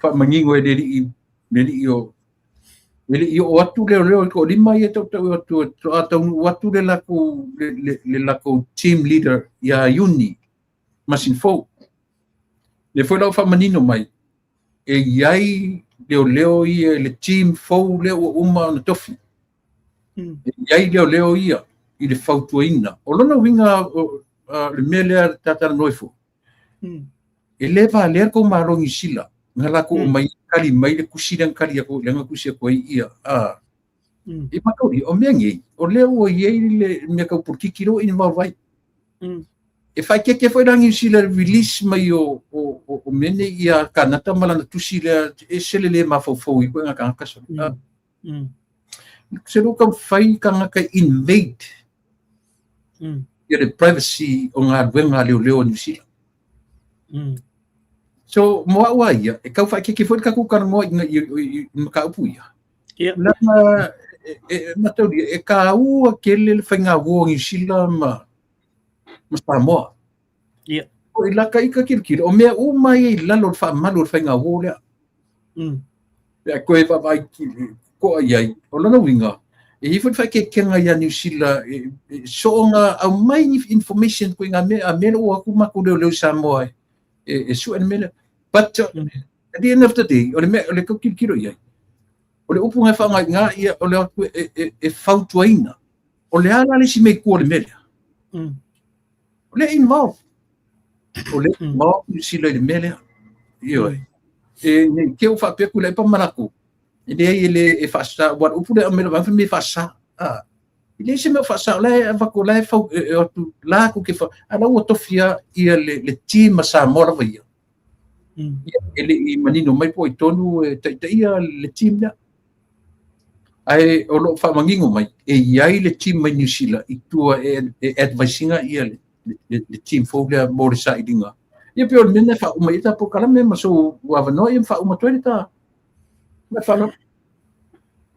faamanino e le alii le alii o e le i oo atu leoleo i toalima ia tautau atu faatoa taunuu atu le latou le latou team leader ia Iuni masina fou. Lea foi la ua faamanino mai e i ai leoleo ia i le team fou lea ua uma ona tofi. E i ai leoleo ia i le fautuaina. O lona uiga le mea lea talatalanoa ai foi, e le valea le tou Malo o Niu Sila na latou omai tali mai le tusi lea na tali atu lea na tusi atu ai ia i matou ia, o mea nei o lea ua i ai le mea tau polokiki lea ua involve ai. E faaeteete foi la Niu Sila i le release mai o o o mea nei ia Kanata ma lana tusi lea e ese le le mafaufau i ituaiga tagata sole. Se lou taumafai tagata e invade ia le privacy o galuega a leoleo a Niu Sila. So, mo au a ia, e tau faaeteete foi le tatou talanoa i mataupu ia. Leaga e mataulia, e taua tele le faigauo a Niu Sila ma Samoa. O i laka ita tilotilo, o mea uma ia i lalo o le faamalu o le faigauo lea. Pe a toe vaavaai totoa i ai, o lona uiga, e i ai foi le faaeteetega ia Niu Sila e soona aumai ni information koe ngā mea, a mea lea ua o atu matou leoleo i Samoa e sue le mea lea. But at the end of the day, o le mea o le tau tilotilo i ai, o le upu na e faaaoga i ina, ia, o le atu e fautuaina. O le a la le isi mea i tua o le mea lea? O lea e involve. O lea e involve Niu Sila i le mea lea. Ioe. E nei te i ua faapea Tuilaepa ma latou, e leai e le e faasa, aua o le upu lea e aumai i lau vaega fai mai e faasa. E leai se mea o faasa, o la e avatu, o la e fau, e o atu latou te fau, a o la ua tofia ia le team a Samoa lava ia. Ia, e le i manino mai po o ai tonu e taitaia le team lea. Ae o lo o faamanino mai, e i ai le team mai Niu Sila i tua e advise ina ia le team fou lea mo le sailiga. Ia pei o le mea lena e faauma ai le ta polokalame ma sou avanoa ia ma faauma atu ai le ta. Ma le faaaloalo.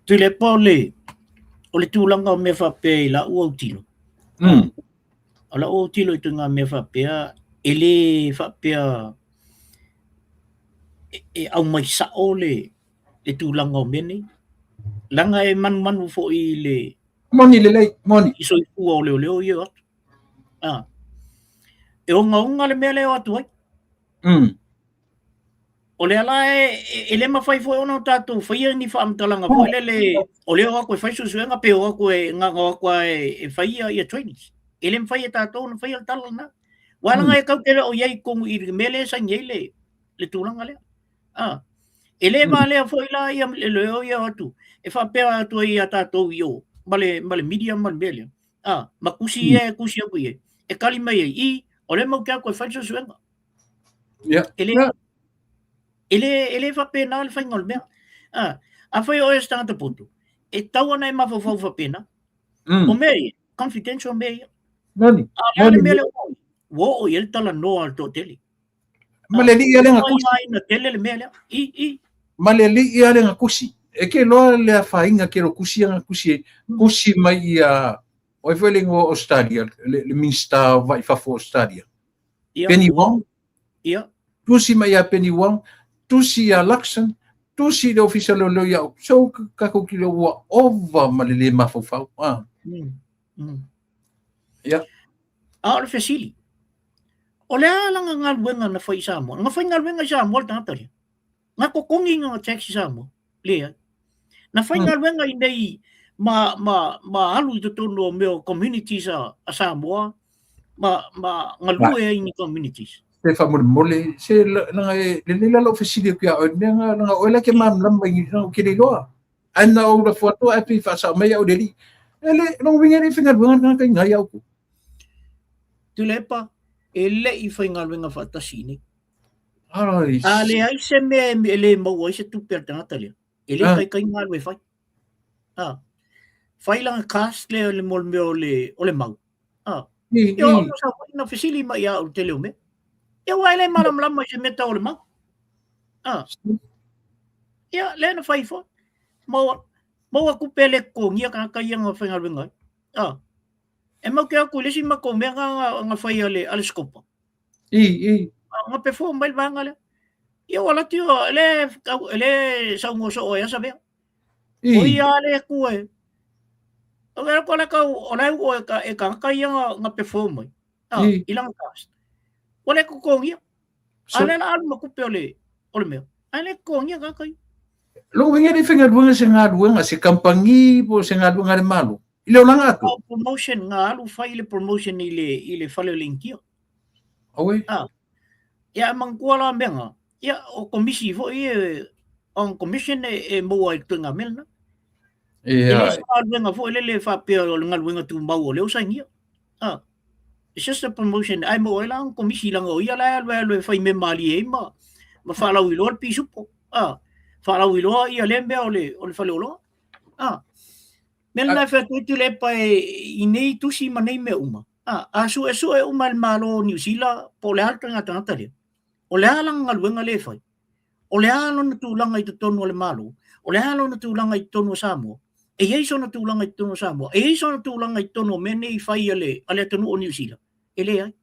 Tuilaepa, o le tulaga o mea faapea i lau autilo. O lau autilo i ituaiga mea faapea, e le faapea e aumai sao le le tulaga o mea nei. Leaga e manumanu foi i le Moni lelei, moni. I soifua o leoleo ia o atu. Ah. E ogaoga le mea lea e o atu ai. O lea la e le mafai foi ona tatou faia ni faamatalaga foi lele o lea o atu e fai suesuega pe o atu e na o atu e fai ia trainings. E le mafai e tatou ona faia le tala lena. Aua leaga e tatou te le o i ai i totonu i le mea lea e saini ai le tulaga lea. Ah. E le valea foi la ia le leoleo ia o atu e faapea atu ai ia tatou i o ma le media ma le mea lea. Ah, ma tusi ia e tusi atu i ai. E tali mai ai i o lea matou te o atu e fai le suesuega. E le e le faapena le faiga o le mea. Ah, afai o oe o se tagata poto, e tatau ona e mafaufau faapena. O mea ia, confidential mea ia. Moni. A o le a le mea lea ua oo i ai? Ua oo i ai le talanoa a le toatele. Ma le alii lea na tusi. Ina tele le mea lea. I, i. Ma le alii lea na tusi. E ke loa le afaina ke lo tusi na tusi. Tusi mai ia, o ai foi le igoa o Australia, le Minista o Vai Fafo o Australia. Ia. Penny Wong. Ia. Tusi mai ia Penny Wong, tusi ia Luxon, tusi le ofisa leoleo ia au. So, kakou ki ua ova ma le le mafaufau. Ah. Ia. A o le fesili. O le a lana galuega na fai i Samoa? Na faigaluega i Samoa le tagata lea? Na totogi lana tax i Samoa? Leai. Na faigaluega i nei ma, ma, ma alu i totonu o mea o communities a, a Samoa ma, ma galue ai ni communities. Se faamolemole, se langa e lelei la lou fesili atu ia oe, mea nga langa oe la ke malamalama i langa ou ke le iloa. Ae na ou lafo atu ae pei faasao mai au le alii. E le, lona uiga e le i faigaluega le tagata i ina ia outou. Tuilaepa, e le i faigaluega faatasi i inei. A leai se mea e le maua ai se tupe a le tagata lea, e le taitai ona alu e fai. A, fai lana cast lea le mo le mea o le, o le mau. A, ia o sa mai na fesili mai ia au i le tele o mea. Ia aua e le malamalama i se mea tau o le mau. A, ia lea na fai foi. Maua, maua tupe e le totogia tagata ia na faigaluega ai. A, e mau te o atu i le isi matou mea na, na fai a le, a le Scopa. I, i. Na perform mai le vaega lea. Ia ua lati o le, le saunoa soo ai a Savea. I. O ia le tu e. O le ko le kau o le o e ka e ka ia nga nga perform mai. Ah, I. I langa cast. O le kokongia. So, A le la alu ma kupe o le o le mea. A le kokongia ka kai. Lou uiga e le i faigaluega se galuega, se kamupani po o se galuega a le Malo i le olaga atu. O promotion nga alu fai le promotion i le i le fale o le Initia. Auē. Ah. Ia e manatua la mea nga, ia o komisi foi e on commission e, e maua ai le ituaiga mea lena. E le se galuega foi lele e faapea o le galuega tumau o lea ua sainia. Ah. It's just a promotion. Ai maua ai la ona komisi leaga o ia la e alu alu e fai mea malie ai ma ma faalauiloa le pisupo. Ah. Faalauiloa ia lea mea o le o le faleoloa. Ah. Mea lena e fai atu ai Tuilaepa e i nei tusi ma nei mea uma. A, a suesue uma e le Malo o Niu Sila po o le a le ituaiga tagata lea, o le a lana galuega lea e fai, o le a lona tulaga i totonu o le Malo, o le a lona tulaga i totonu o Samoa, e i ai sona tulaga i totonu o Samoa, e i ai sona tulaga i totonu o mea nei e fai a le, a le atunuu o Niu Sila? E leai.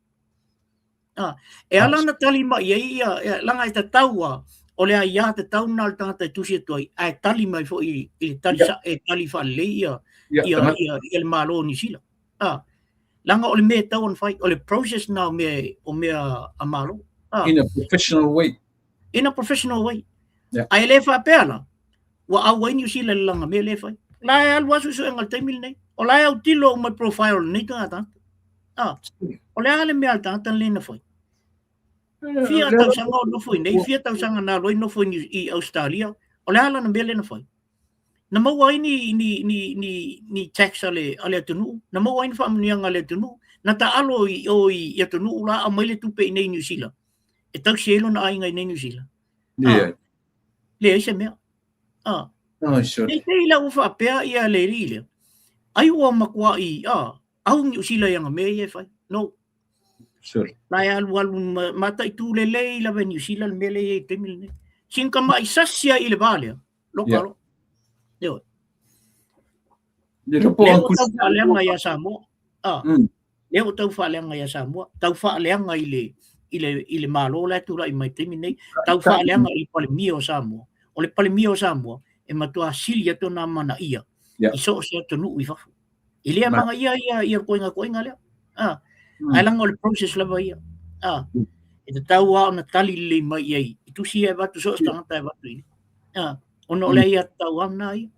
A, e ala ona tali mai ai ia, ia leaga e tatau a, o le aia tatau lena a le tagata e tusi atu ai, ae tali mai foi i le tali sa, e tali faalelei ia, ia, ia, ia le Malo o Niu Sila. A, leaga o le mea e tatau ona fai, o le process lena o mea, o mea a Malo. A, In a professional way. In a professional way. Yeah. Ae le faapea la, ua auai Niu Sila i le lana mea lea e fai. La e alu lava suesuega i le taimi lenei. O la e autilo uma i profile o lenei tagata. Ah, o le a le mea a le tagata lenei na fai? Fia tausaga o nofo i nei, fia tausaga na alu ai nofo i, i Australia, o le a lana mea lea na fai? Na maua ai ni, ni, ni, ni, ni tax a le, a le atunuu, na maua ai ni faamanuiaga a le atunuu, na taalo i o i, i atunuu la aumai le tupe i nei New Zealand, e tausi ai lona aiga i nei New Zealand. Leai. Ah, leai se mea. Ah. Ai, sorry. Nei te i la ua faapea ia le alii lea, ai ua matuai, ah, au Niu Sila i ana mea ia e fai. No. Sorry. La e alu alu mataitu lelei lava e Niu Sila le mea lea e i ai i le taimi lenei. Sina tamai sasi lava i le va lea, loka Yeah. loa. Ioe. Le lopo Lea ang ua kusi. tau faaleaga ia Samoa. Ah. Lea ua tau faaleaga ia Samoa, tau faaleaga i le i le i le Malo la e tulai mai i le taimi lenei, tau faaleaga i le Palemia o Samoa. O le Palemia o Samoa e matua sili atu ona amanaia Yeah. i so o se atunuu i fafo. E le amanaia ia ia ituaiga lea. Ah. Mm. Ae leaga o le process lava ia. Ah. E tatau lava ona tali lelei mai i ai i tusi ia e avatu so o se tagata e avatu i. Ah. Ona o le aiatatau lava lena ia.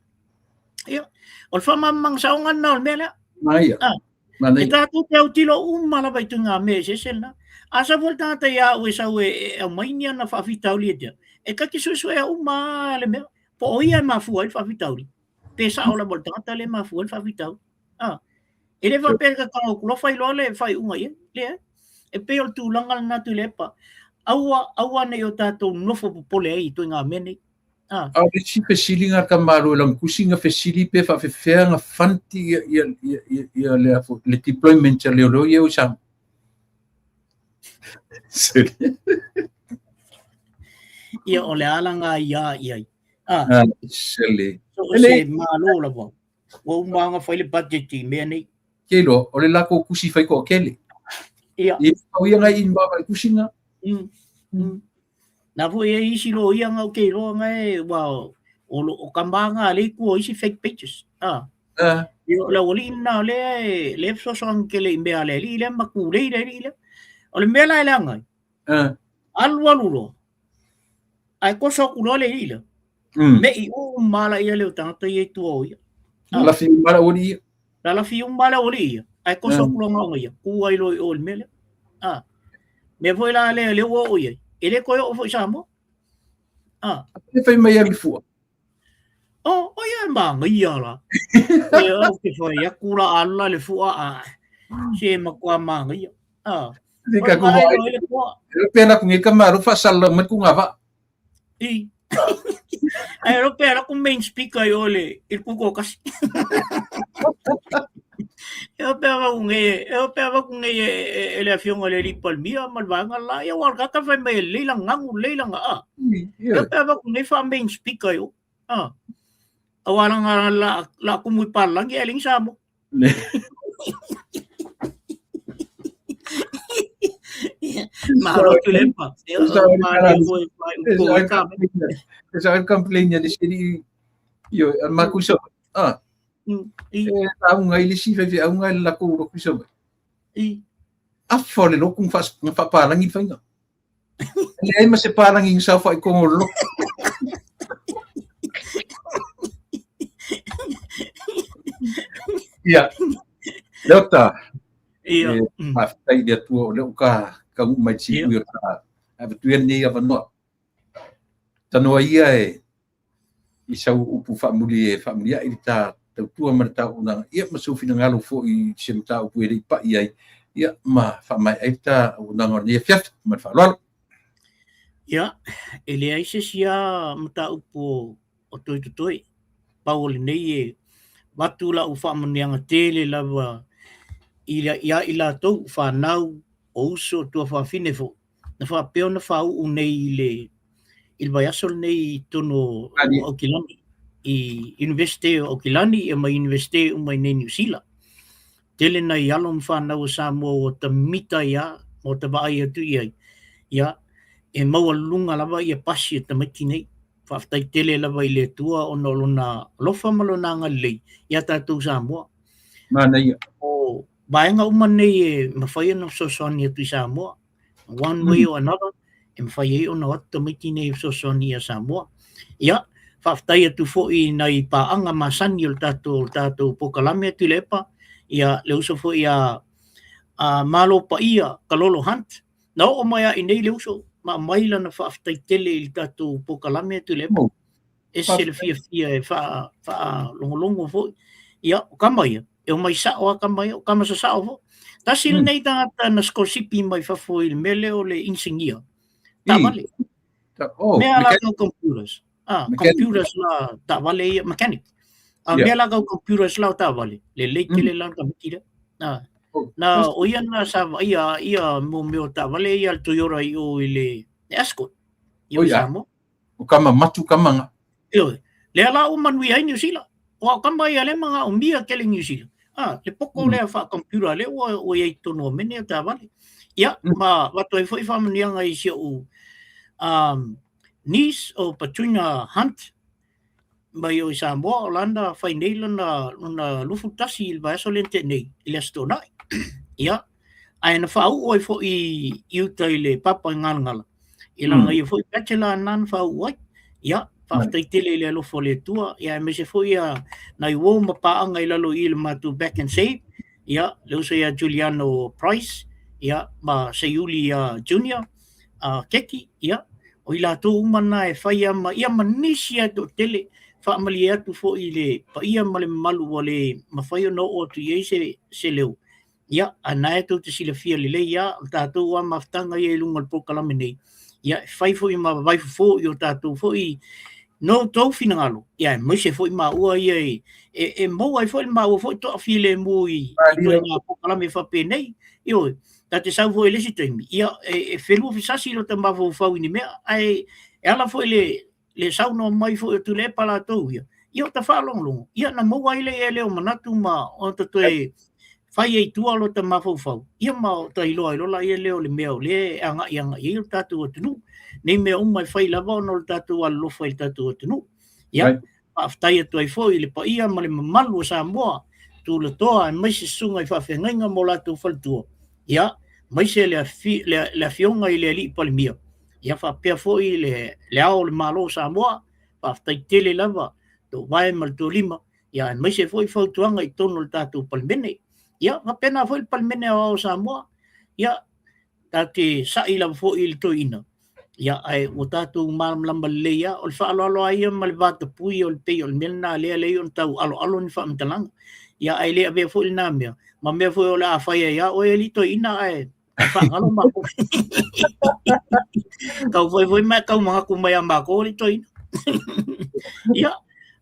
Ia. O le faamalamalamaga saoga lena o le mea lea. Manaia. Ah. Manaia. E tatou te autilo uma lava i ituaiga mea eseese lena. A sau foi le tagata ia au e sau e, e aumai ni ana faafitauli e tea, e ta te suesuea uma lava le mea. Po o ia e mafua ai le faafitauli. Pe sao lava o le tagata lea e mafua ai le faafitauli. Ah. E le faapea e tatau atu loa fai loa le faaiuga i ai. Leai. E pei o le tulaga lena Tuilaepa. Aua, aua ne i o tatou nofo popole ai i ituaiga mea nei. Ah. A o le isi fesili nga tamālo e lana tusi nga fesili pe faafefea nga fund ia ia ia ia ia le a foi le deployment a leoleo ia i Samoa. Ia o le a la nga ia i ai. Ah. Ah, sele. So o se malo lava. Ua uma ona fai le budget i mea nei. Ke iloa, o le latou tusi fai toatele. Ia. I o ia ngai i mava i tusi nga. Na foi e ai isi loia nga ou te iloa nga e ua o lo o kama nga le itu o isi fake pages. Ah. Ah. Ia o le aualii lena o lea e lea e fesoasoani tele i mea a le alii lea ma tulei le alii lea. O le mea la e leaga ai, alu alu loa, ae koso atu loa le alii lea, me'i uma lava laia lea o tagata ia i tua o ia. Lalafi uma le aualii ia. Lalafi uma le aualii ia, ae koso atu loa na ona ia, tu ai loa i o i le mea lea. Mea foi la lea lea ua oo i ai, e le toe oo foi i Samoa. E fai mai alu fua. Oh, o ia e manaia la. E au te whai aku la alu la le fua a. Se matua manaia. Ah. Ni ka ku vai. E pena ku ngi ka maru fa sala mai ku ngava. I. Ai ro pera ku main speaker i ole i ku ko kasi. E o pera ku ngi, e o pera ku ngi e le afionga le li palmia ma le vaega la ia wa ka ka fai mai le la ngangu le la nga. E o pera ku ngi fa main speaker i o. Ah. Aua la la la kumu i palangi e ling sa mo. Malo Tuilaepa. Sa el complain ya le seri io al ma ku so. Ah. E au ngai le si fe au ngai la ku ro ku so. I. A fo le lo ku fa fa palangi fainga. Le ai ma se palangi sa fa i kongo lo. Ia. Leota. Ia. Faafetai i le Atua o lea ua ka taunuu mai i le siui o ta avatu ia lenei avanoa. Tanoa ia e i sau upu faamuli e faamuliai le ta tautua ma le ta auaunaga, ia ma sou finagalo foi i se mataupu e le i pai ai, ia ma faamaea ai le ta auaunaga o lenei afiafi. Ma le faaaloalo. Ia, e leai se isi lava mataupu o toe totoe. Pau o lenei e avatu lau faamanuiaga tele lava ia i latou, fanau, o uso, o tuafafine foi, na faapea ona faauu nei i le i le vaiaso lenei i totonu o Aukilani, i Universite o Aukilani ia ma Universite uma i nei Niu Sila. Tele nai alo ma fanau o Samoa ua tamita ai lava ma ua ta vaai atu i ai, ia, e maualuluga lava ia pasi a tamaiti nei. Faafetai tele lava i le Atua ona o Lona alofa ma Lona agalelei iā tatou Samoa. Manaia. O vaega uma nei e mafai ona fesoasoani atu i Samoa, one way or another, e mafai ai ona o atu tamaiti nei e fesoasoani iā Samoa. Ia, faafetai atu foi i nai paaga masani o le tatou, le tatou polokalame a Tuilaepa, ia, le uso foi a, a Malo Paia Kalolo Hunt, na oo mai lava i nei le uso, ma aumai lana faafetai tele i le tatou polokalame a Tuilaepa. Ese le fiafia e faalogologo foi. Ia, o kama ia, e omai sao lava kama ia, o kama sasao foi. Tasi lenei tagata na sikolasipi mai fafo i le mea lea o le inisinia, taavale. Mea la kau computers. Ah, computers la taavale ia, mechanic. Ah, mea la kau computers la o taavale, lelei tele la tamaiti lea. Ah, na o ia na sa vaaia ia mo mea o taavale ia le Toyota i o i le Escort. I o i Samoa. O kama matu kama nga. Ioe. Lea la ua manuia ai Niu Sila. Aua o kama ia lea magaomia tele Niu Sila. Ah, le poko lea faa-computer lea ua ua i ai i totonu o mene o taavale. Ia, ma avatu ai foi faamanuiaga i si o'u um, niece o Patrina Hunt mai o i Samoa, o lana fai nei lona, lona 21 i le vaiaso lea na tea nei, i le Aso Toonai. Ia, ae na faauu ai foi i uta i le papa i Galagala, i lana ia foi bachelor na na faauu ai. Ia, faafetai tele i le alofa o le Atua, ia aemaise foi ia nai uo ma paaga i lalo i i le matou Back and Save, ia, le uso ia Juliano Price, ia, ma Seiuli ia Junior, a Keki, ia, o i latou uma na e fai lava ma, ia ma nisi lava e toatele, faamalie atu foi i le paia ma le mamalu ua le mafai ona oo atu i ai se, se leo, ia, a na e tou te silafia lelei lava, o le tatou lava mafutaga ia i luga o le polokalame nei, ia, e fai foi ma vaifofo i o tatou foi no outou finagalo, ia, aemaise foi maua ia e, e, e maua ai foi le maua foi toafilemu i, i ituaiga polokalame faapenei, ioe, ta te sau foi i le isi taimi, ia, e, e felua fesasi lo ta mafaufau i ni mea, ae e ala foi le, le saunoa mai foi o Tuilaepa latou ia, ia o ta faalogologo, ia na maua ai lea e leo manatu ma o ta toe fai ai i tua lo ta mafaufau, ia ma o ta iloa ai loa laia lea o le mea o lea e agai agai ai o le tatou atunuu. Nei mea uma e fai lava ona o le tatou alolofa i le tatou atunuu. Ia, faafetai atu ai foi i le paia ma le mamalu o Samoa, tulatoa aemaise susuga i faafeagaiga ma o latou faletua. Ia, aemaise le Afioga i le Alii Palemia, ia faapea foi le Ao o le Malo o Samoa, faafetai tele lava lou vae ma le tualima, ia aemaise foi fautuaga i totonu o le tatou Palemene. Ia faapena foi le Palemene Aoao o Samoa, ia tatou te sa'i lava foi i le toeaina, ia ae ua tatou malamalama lelei lava, o le faaaloalo lava ia ma le vatapuia o le pei o le mea lena lea e alai ona tau aloalo ni faamatalaga. Ia ae le avea foi lena mea ma mea foi o le a fai ai lava oe alii toeaina ae faagalo matou. Tau fai foi ma e tau manatu mai ia matou alii toeaina. Ia,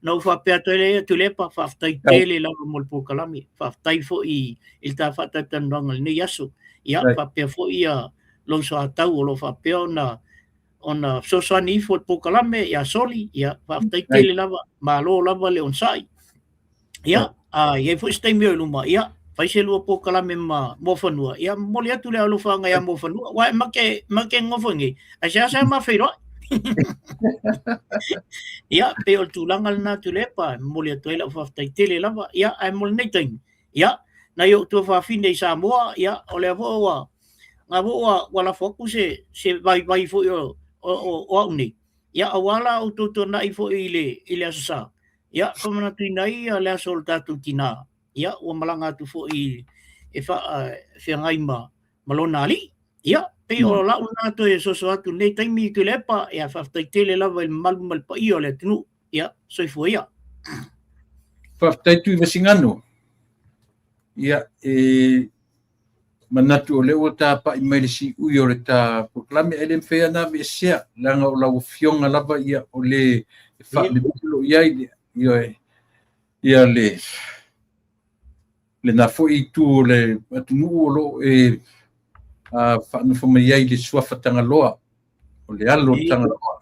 na ou faapea atu ai lea, Tuilaepa, faafetai tele lava mo le polokalame, faafetai foi i le ta faatalatalanoaga i lenei aso. Ia, faapea foi ia lou soatau o lo o faapea ona fesoasoani ifo i le polokalame ia Soli, ia faafetai tele lava, malo lava le onosai. Ia, a i ai foi se taimi o i luma, ia, fai se lua polokalame ma Muafanua, ia momoli atu le alofaga ia Muafanua, aua e ma te nonofo i nei, ae seasea ma feiloai. Ia, pei o le tulaga lena Tuilaepa, e momoli atu ai lau faafetai tele lava. Ia, ae mo lenei taimi, ia, nai ou tuafafine i Samoa, ia, o lea foi ua, na foi ua lafo atu se vaivai foi o au nei, ia, aua la outou tuanai foi i le Aso Sa, ia, faamanatuina ai le aso o le tatou tina, ia, ua malaga atu foi e feagai ma lona alii. Ia, pei o lau lena toe soso atu i lenei taimi Tuilaepa, ia, faafetai tele lava i le mamalu ma le paia o le atunuu. Ia, soifua ia. Faafetai Tuivasigano. Ia, e manatu o lea ua tapai mai le siui o le ta polokalame, ae le mafai ona aveesea, leaga o lau afioga lava ia o le e faalelei i ai ia, ia le lena foi itu o le atunuu o lo o e faanofo mai ai le suafa Tagaloa, o le alo o le Tagaloa.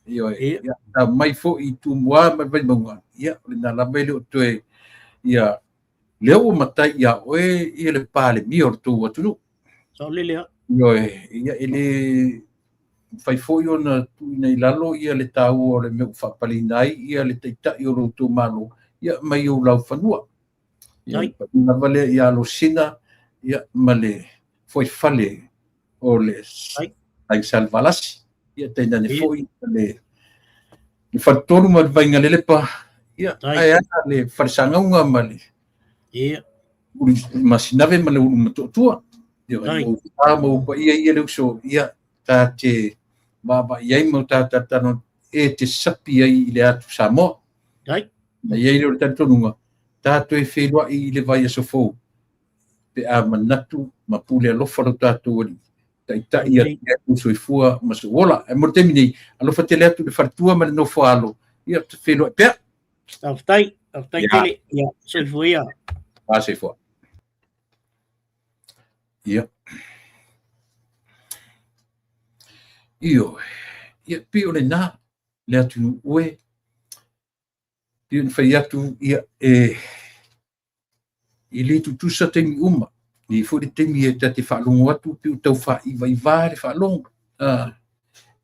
Ioe, ia, tau mai foi i Tumua ma le Vaimauga, ia, o lena lava e le o toe, ia, lea ua matai ia oe ia le Palemia o le tou atunuu. Saolele lava. Ioe, ia, e le mafai foi ona tuuina i lalo ia le taua o le mea ua faapaleina ai ia le taitai o lo outou Malo, ia, mai ou laufanua. Ia, lava lea ia Alosina, ia, ma le fuaifale o le Aiga Salevalasi, ia tainane foi le Faletolu ma le Vaigalelepa, ia, ae a le Falesagauga ma le Masinave ma le Ulu Matuatua. Ia, o ma ou paia ia le uso, ia, ta te vaavaai ai ma ta tatalo e te sapi ai i le atu Samoa. Na i ai lea o le talitonuga, ta toe feiloai i le vaiaso fou, pe a manatu ma pule alofa lo tatou Alii, taitai atu soifua ma sou ola. Ae mo le taimi nei, alofa tele atu le faletua ma le nofo alo, ia te feiloai pea. Faafetai, faafetai tele. Ia, soifua ia. A soifua. Ia. Ioe. Ia, pei o lena, le atunuu oe, pei ona fai atu, ia, e e le tutusa taimi uma. E i ai foi le taimi e ta te faalogo atu pe ua tau faaivaivā le faalogo. E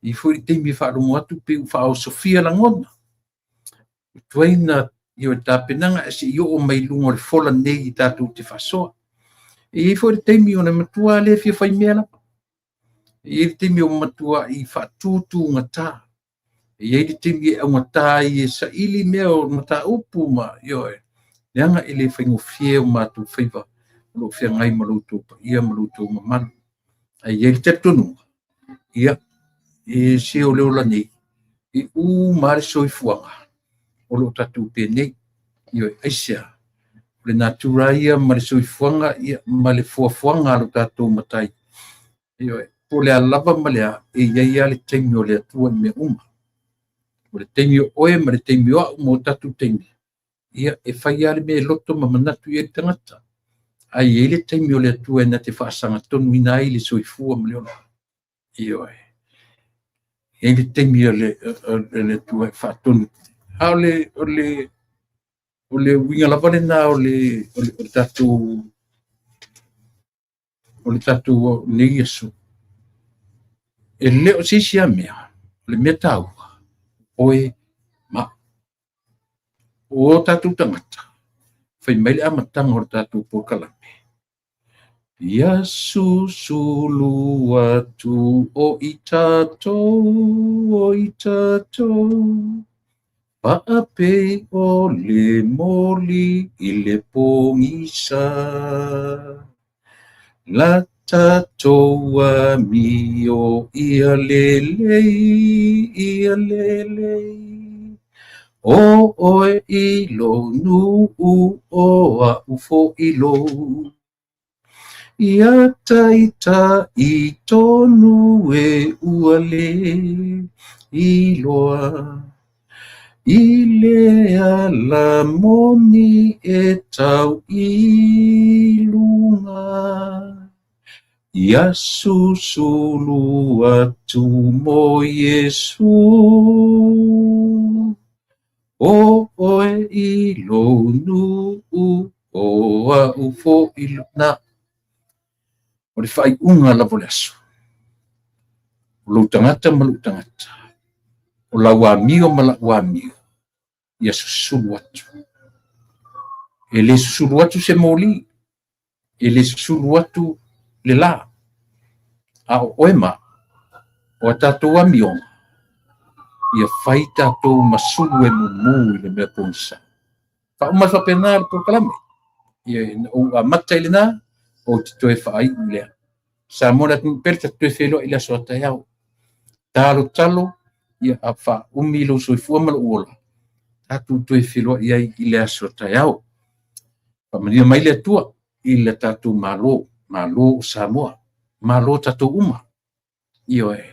i ai foi le taimi e faalogo atu pe ua faaosofia lagona. Ua tuai na i o tapenaga ae se i oo mai i luga o le fola nei i tatou te faasoa. E i ai foi le taimi o le matua le fia fai mea lava. E i ai le taimi o matuai faatutugata. E i ai le taimi e augata ai e saili mea o mataupu ma ioe, leaga e le faigofie o matou faiva o lo o feagai ma lo outou paia ma lo outou mamalu. Ae i ai le talitonuga, ia, e se o le ola nei, e uma lava le soifuaga o lo o tatou penei. Ioe, aisea? O le natura ia ma le soifuaga ia, ma le foafoaga a lo tatou Matai. Ioe, po o le a lava ma le a, e i ai lava le taimi o le Atua i mea uma. O le taimi o oe ma le taimi o au ma o tatou taimi, ia, e fai lava le mea e loto ma manatu i ai le tagata. Ae i ai le taimi o le Atua e na te faasagatonuina ai le soifua ma le ola. Ioe. E i ai le taimi o le Atua e faatonu. A o le, o le, o le uiga lava lena o le, o le, o le tatou o le tatou nei aso, e le o se isi lava mea, o le mea taua, oe ma o tatou tagata, fai mai le amataga o le tatou polokalame. Ia susulu atu o i tatou, o i tatou, faapei o le moli i le pogisa. La tatou amio ia lelei, ia lelei, o oe i lou nuu, o a'u fo'i lou. Ia taita'i tonu e ua le iloa, i le ala moni e tau i luga. Ia susulu atu mo Iesu, o oe i lou nuu, o a'u fo'i na. O le faaiuga lava o le aso, o lou tagata ma lou tagata, o lau amio ma la'u amio, ia susulu atu. E le susulu atu se moli, e le susulu atu le la, a o oe ma o a tatou amioga, ia fai tatou ma sulu e mumu i le mea pogisa. Faauma ai faapena le polokalame. Ia na ou amata i lena, ou te toe faaiu lea. Samoa le atunuu pele, tatou toe feiloai i le aso a taeao. Talo talo, ia a faaumi lou soifua ma lou ola, tatou toe feiloai ai i le aso a taeao. Faamanuia mai le Atua i le tatou Malo, Malo o Samoa, Malo tatou uma. Ioe,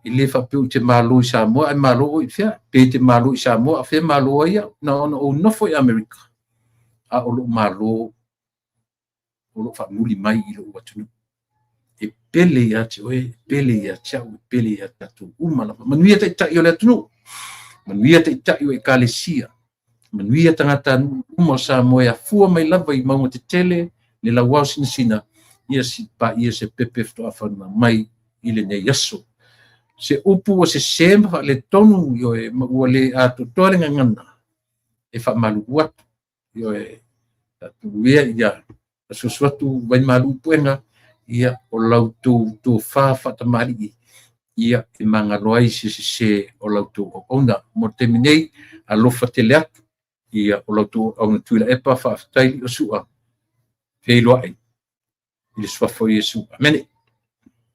e le faapea ou te malo i Samoa ae malo oe i fea, pe te malo i Samoa a o fea e malo ai au. Na ona ou nofo i Amerika, a o lou malo o lo o faamuli mai i lou atunuu. E pele ia te oe, e pele ia te au, e pele ia tatou uma lava. Manuia taitai o le atunuu, manuia taitai o ekalesia, manuia tagatanuu uma o Samoa e afua mai lava i mauga tetele, le lauao sinasina, ia si paia se pepe faatoa fanau mai i lenei aso. Se upu ua sese ma faaletonu, ioe, ma ua le atoatoa le gagana, e faamalulu atu, ioe, tatou ea ia asuasu atu vaimalu i puega, ia o la outou tofa faatamalii, ia e magalo ai se sese o la outou auauna. Mo le taimi nei, alofa tele atu, ia o la outou auauna Tuilaepa, faafetai Liosua, feiloai i le suafa o Iesu. Amene.